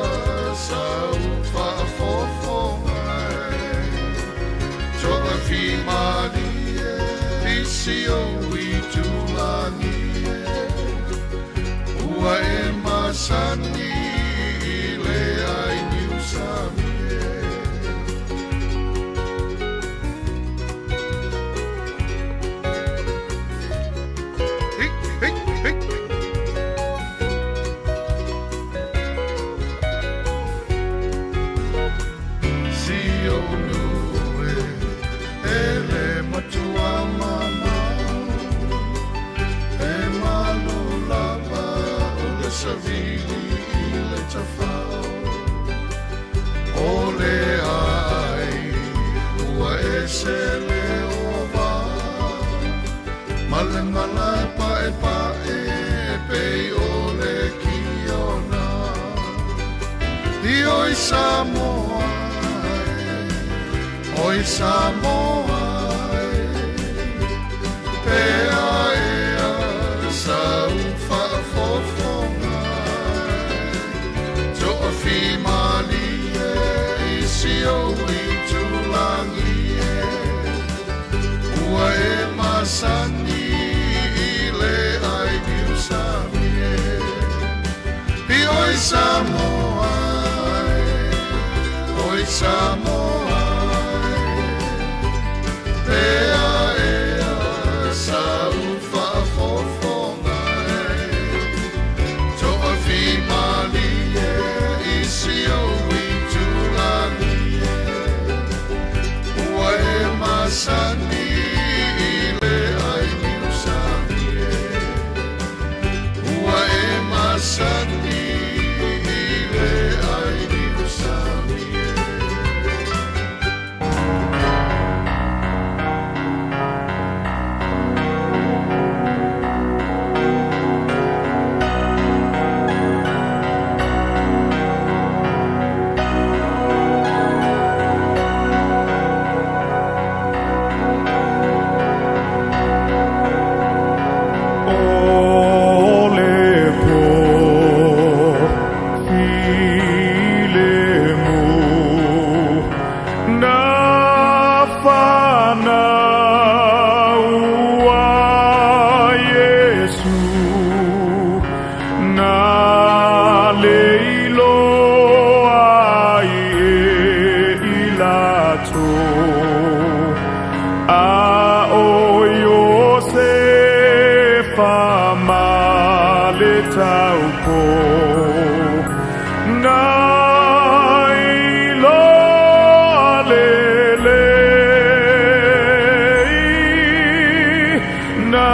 sau faafofoga e Toafimalie i si ou itulagi e Ua e masani i le ai niusami e. Hey, hey, hey. Si ou nuu e, e le matua mamao, e malu lava o le Samoa e, oi Samoa e, Ea ea sa ufaafofoga e, Toafimalie i si ou itulagi e, Ua e masani i le ai niusami e, I oi Samoa e, oi Samoa e, Ea ea sa ufaafofoga e, Toafimalie i si ou itulagi e, Ua e masani i le ai niusami e, Ua e masani i le ai niusami e. O le po filemu na whanau a Iesu na leiloa ai e i latou a o Iosefa ma le taupo na iloa lelei na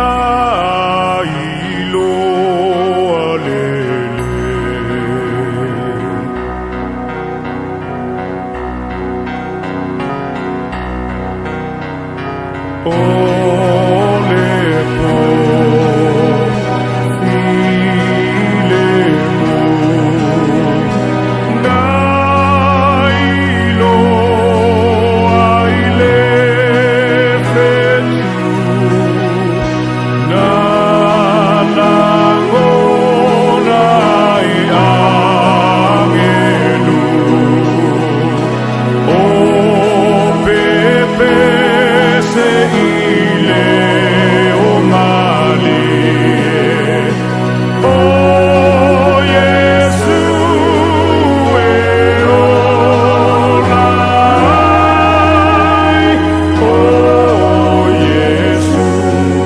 iloa lelei. O le po filemu na iloa i le fetu na lagona i agelu o pepese i le o malie o Iesu e ola ai o Iesu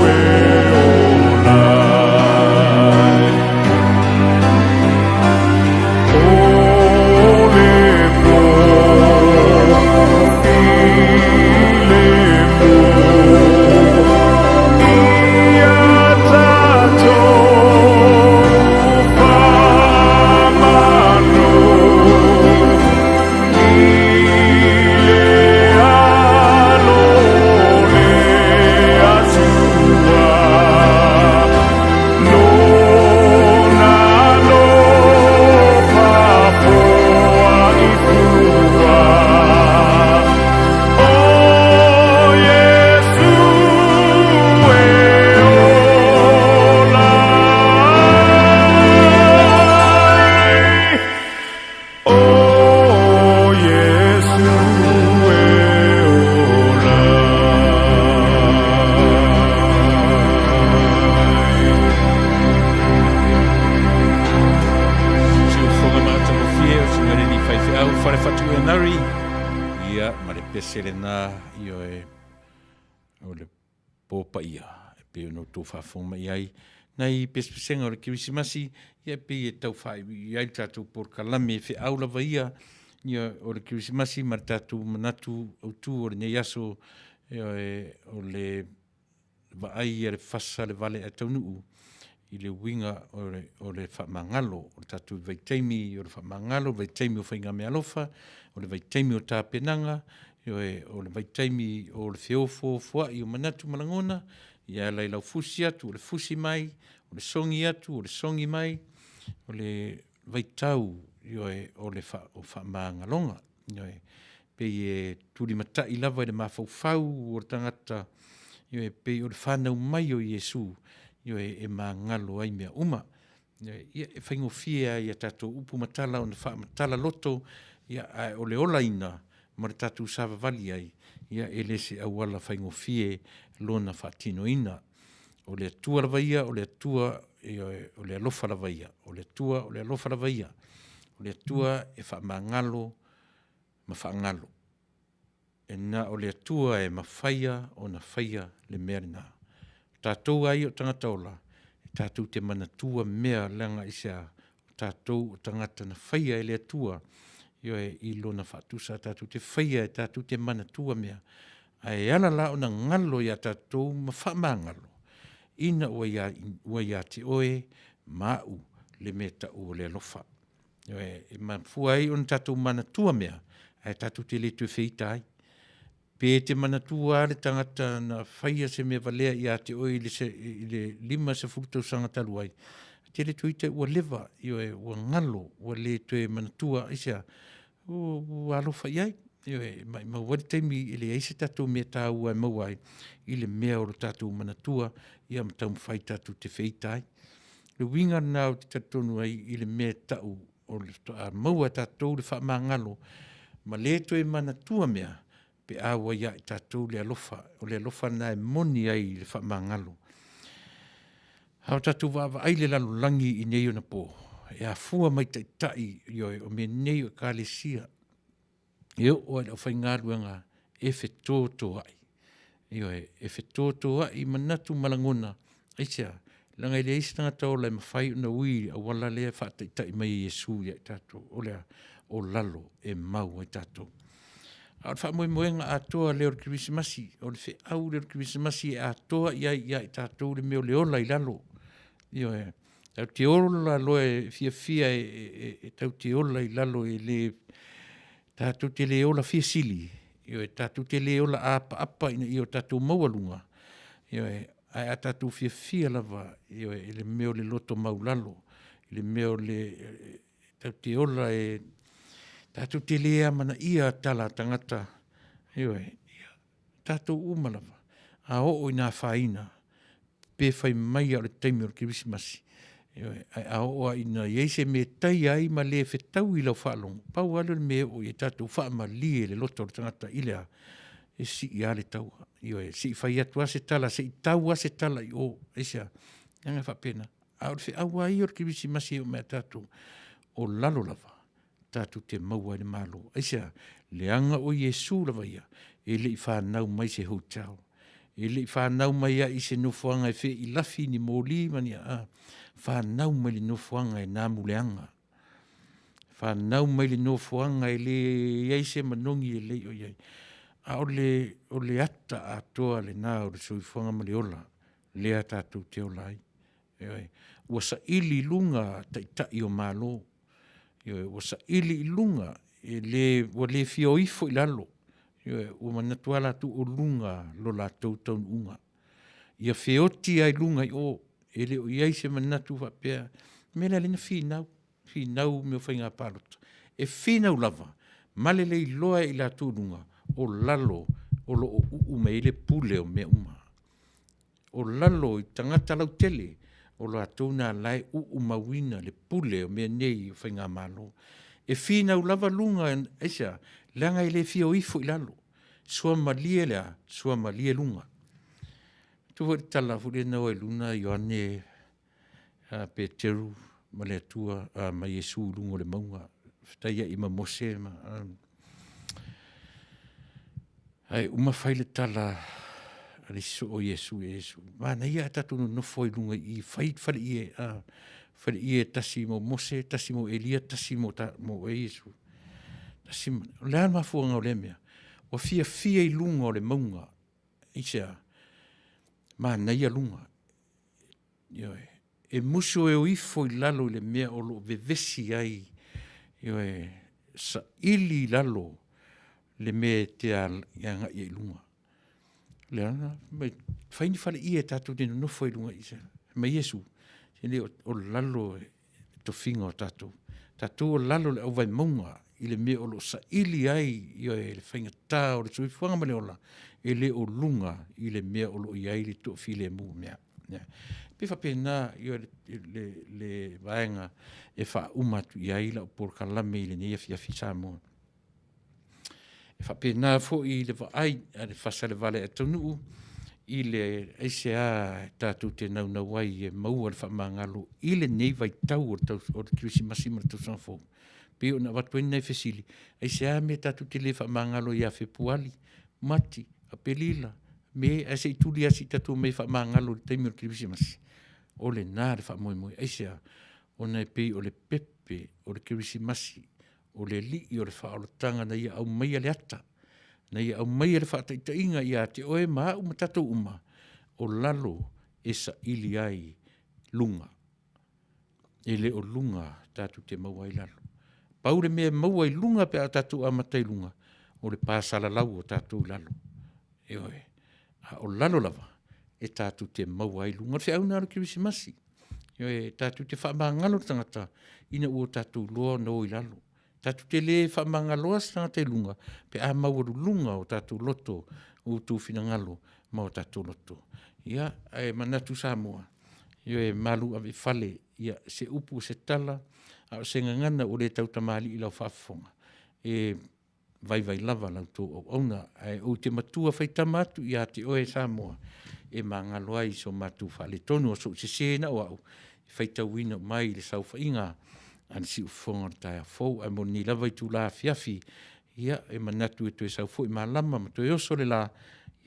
e ola ai O le po filemu ia tatou faamanu i le alo o le Atua Lona alofa foai fua O Iesu e ola ai O Iesu e ola ai. Siufoga matagofie o Siugaleli faifeau Falefatu Enari ia ma le pese lena ioe o le po paia e pei ona outou faafofoga mai ai nai pesepesega o le Kerisimasi ia e pei e tau faaiuiu ai le tatou polokalame e feau lava ia ia o le Kerisimasi ma le tatou manatu autu o lenei aso ioe o le vaai a le fasa le vale ae taunuu i le uiga o le, o le faamagalo, o le tatou vaitaimi o le faamagalo, vaitaimi o faigameaalofa, o le vaitaimi o tapenaga, ioe, o le vaitaimi o le feofoofoai o manatu ma lagona, ia ala i lau fusi atu, o le fusi mai, o le sogi atu, o le sogi mai, o le vaitau Ioe, o le faamagaloga. Ioe, pei e tulimatai lava i le mafaufau o le tagata, ioe, pei o le fanau mai o Iesu, ioe, e magalo ai mea uma. Ioe, ia, e faigofie lava i a tatou upu ma tala ona faamatala loto, ia, ae o le olaina ma le tatou savavali ai, ia, e le se auala faigofie lona faatinoina. O le Atua lava ia, o le Atua, ioe, o le alofa lava ia. O le Atua, o le alofa lava ia. O le Atua e faamagalo ma faagalo. E na o le Atua e mafaia ona faia le mea lena. O tatou lava ia o tagata ola, e tatou te manatua mea leaga aisea? O tatou o tagata na faia e le Atua, ioe, i Lona faatusa tatou te faia, e tatou te manatua mea. Ae ala la ona galo ia tatou ma faamagalo, ina ua ia, ua ia te oe ma au le mea tau o le alofa. Ioe, e mafua ai ona tatou manatua mea, ae tatou te le toe feita ai. Pe e te manatua lava le tagata na faia se mea valea ia te oe i le, se, i le 50 tausaga talu ai, e te le toe ita ua leva, ioe, ua galo, ua le toe manatua, aisea? Ua, ua alofa i ai. Ioe, maumau ai le taimi e leai se tatou mea taua e maua ai i le mea o lo tatou manatua, ia ma taumafai tatou te feita ai. Le uiga lena ou te talitonu ai i le mea e tau o le faatoa maua e tatou le faamagalo ma le toe manatua mea pe a ua ia i tatou le alofa. O le alofa lena e moni ai i le faamagalo. A o tatou vaavaai i le lalolagi i nei ona po, e afua mai taitai, ioe, o mea nei o ekalesia, e oo lava i le aufaigaluega e fetotoai. Ioe, e fetotoai manatu ma lagona. Aisea? Leaga e leai se tagata ola e mafai ona ui i le auala lea e faataitai mai e Iesu ia i tatou, o le a? O lalo e mau ai tatou. A o le faamoemoega atoa lea o le Kerisimasi, o le feau lea o le Kerisimasi e atoa i ai ia i tatou le mea o le ola i lalo. Ioe, tatou te ola loa e fiafia e tatou te ola i lalo e le tatou te le ola fiasili, ioe, tatou te le ola apaapa ina ia o tatou maua luga, ioe, ae a tatou fiafia lava, ioe, i le mea o le loto maulalo, i le mea o le tatou te ola e tatou te le amanaia tala a tagata, ioe, ia, tatou uma lava, a oo ina afaina, pe fai mai lava o le taimi o le Kerisimasi, ioe, ae a oo lava ina i ai se mea e taia ai ma le fetaui lau faalogo, pau lava lea o le mea e oo i ai tatou, faamalie le loto o le tagata i le a? E sii lava le taua. Ioe, se i fai atu lava se tala, se i tau lava se tala i o. Aisea? Leaga e faapena. A o le feau lava ia o le Kerisimasi e oo mai ia tatou, o lalo lava tatou te maua ai le Malo. Aisea? Leaga o Iesu lava ia, e le i fanau mai se hotel. E le i fanau mai ai i se nofoaga e feilafi ni moli ma ni aa. Fanau mai le nofoaga e namuleaga. Fanau mai le nofoaga e le i ai se manogi e lei o i ai. A o le, o le ata atoa lena o le soifuaga ma le ola, lea tatou te ola ai. Ioe. Ua saili i luga taitai o Malo. Ioe, ua saili i luga, e le, ua le fia o ifo i lalo. Ioe, ua manatu lava latou o luga lo latou taunuuga. Ia feoti lava i luga i o, e le o i ai se manatu faapea, o le mea lea lea na finau, finau mea o faiga palota. E finau lava, ma le le iloa e i latou i luga, o lalo o lo o uu mai ai le pule o mea uma. O lalo i tagata lautele, o latou na la e uumauina le pule o mea nei o faigamalo. E finau lava luga, aisea? Leaga e le fia o ifo i lalo. Suamalie le a? Suamalie luga. Tu foi le tala foi lea na o ai luna Ioane a Peteru ma le Atua a, ma Iesu i luga o le mauga, fetaiai ma Mose ma ae uma fai le tala a le isi soo o Iesu ia Iesu, manaia ae tatou nonofo ai i luga i i, fai faleie, a, faleie tasi mo Mose, tasi mo Elia, tasi mo, ta, mo oe Iesu. Tasi, o le a le mafuaaga o lea mea? Ua fiafia i luga o le mauga, aisea? Manaia luga. Ioe. E musu e o ifo i lalo i le mea o lo o vevesi ai, ioe, saili i lalo le mea e te agai ai i luga. O le ala, mai, fai ni faleie tatou te nonofo ai i luga i se, mai Iesu, se le o lalo e. tofiga o tatou. Tatou o lalo o le auvaemauga i le mea o lo o saili ai ioe, le faigata o le soifuaga ma le ola, e le o luga i le mea o lo o i ai le toafilemu o mea. Ia. Pe faapena ioe, le, le, le vaega e faauma atu i ai lau polokalame i lenei afiafi Samoa. E faapena foi le vaai a le fasalevale a Taunuu i le aisea tatou te naunau ai e maua le faamagalo i lenei vaitau o le, o le Kerisimasi ma le tausaga fou. Pei ona avatu ai nai fesili, aisea mea tatou te le faamagalo ia Fepuali, Mati, Aperila, Me, ae se i tuli lava se i tatou omai e faamagalo i le taimi o le Kerisimasi. O lena le faamoemoe. Aisea? Ona e pei o le pepe o le Kerisimasi, o le Alii o le faaolataga na Ia aumaia le ata, na Ia aumaia le faataitaiga ia te oe ma au ma tatou uma, o lalo e saili ai luga. E le o luga tatou te maua ai lalo. Pau le mea e maua i luga pe a tatou amata i luga, o le pasalalau o tatou i lalo. Ioe. A o lalo lava, e tatou te maua ai luga. O le feau lena o le Kerisimasi. Ioe, tatou te faamagalo le tagata ina ua tatou iloa ona o i lalo. Tatou te le faamagaloa se tagata i luga pe a maualuluga o tatou loto, o outou finagalo ma o tatou loto. Ia, ae manatu Samoa, ioe, malu ave i fale, ia, se upu, se tala, a o se gagana ua le tautamalii i lau faafofoga, e vaivai lava la outou auauna, ae ou te matua faitama atu ia te oe Samoa e magalo ai so matou faaletonu, o sou sese na o au e faitauina mai le saofaiga a le siufofoga o le taeao fou. Ae mo lenei lava itula afiafi, ia, e manatu e toe sau foi malama ma toe oso le la,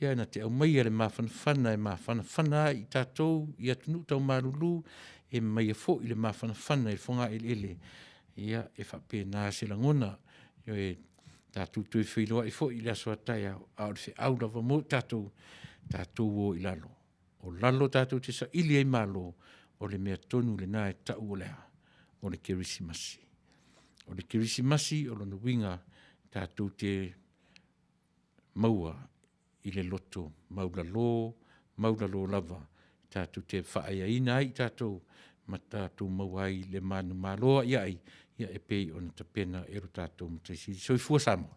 ia na te aumaia le mafanafana e mafanafana ai i tatou i atunuu tau malulu, e aumaia foi le mafanafana i fogaeleele, ia, e faapena se lagona. E tatou toe feiloai foi i le aso a taeao, a o le feau lava mo i tatou, tatou o i lalo. O lalo tatou te saili ai malo, o le mea tonu lena e tau o le a? O le Kerisimasi. O le Kerisimasi, o lona uiga tatou te maua i le loto maualalo, maualalo lava tatou te faaeaina ai i tatou ma tatou maua ai le manumalo aiai e pei ona tapena e lo tatou Matai Sili. Soifua Samoa.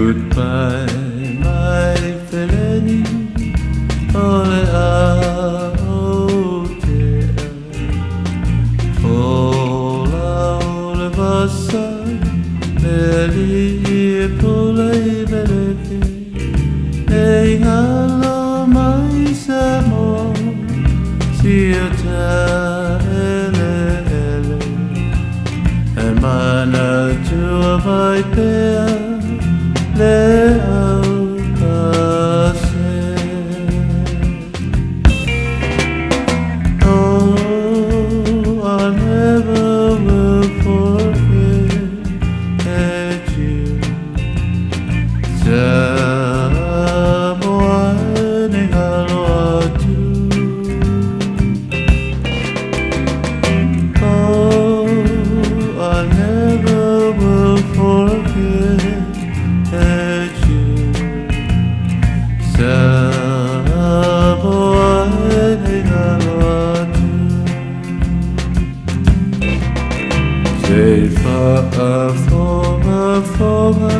Goodbye my feleni o le a o te Fola o le vasa le alii e pule i Melefi E i ngalo mai Samoa si o ta ele ele E manatua mai pea le au pase. Oh, I never will forget you. Samoa ne ngalo atu. Oh, I never will forget you. Samoa ne ngalo atu. Se faafogafoga.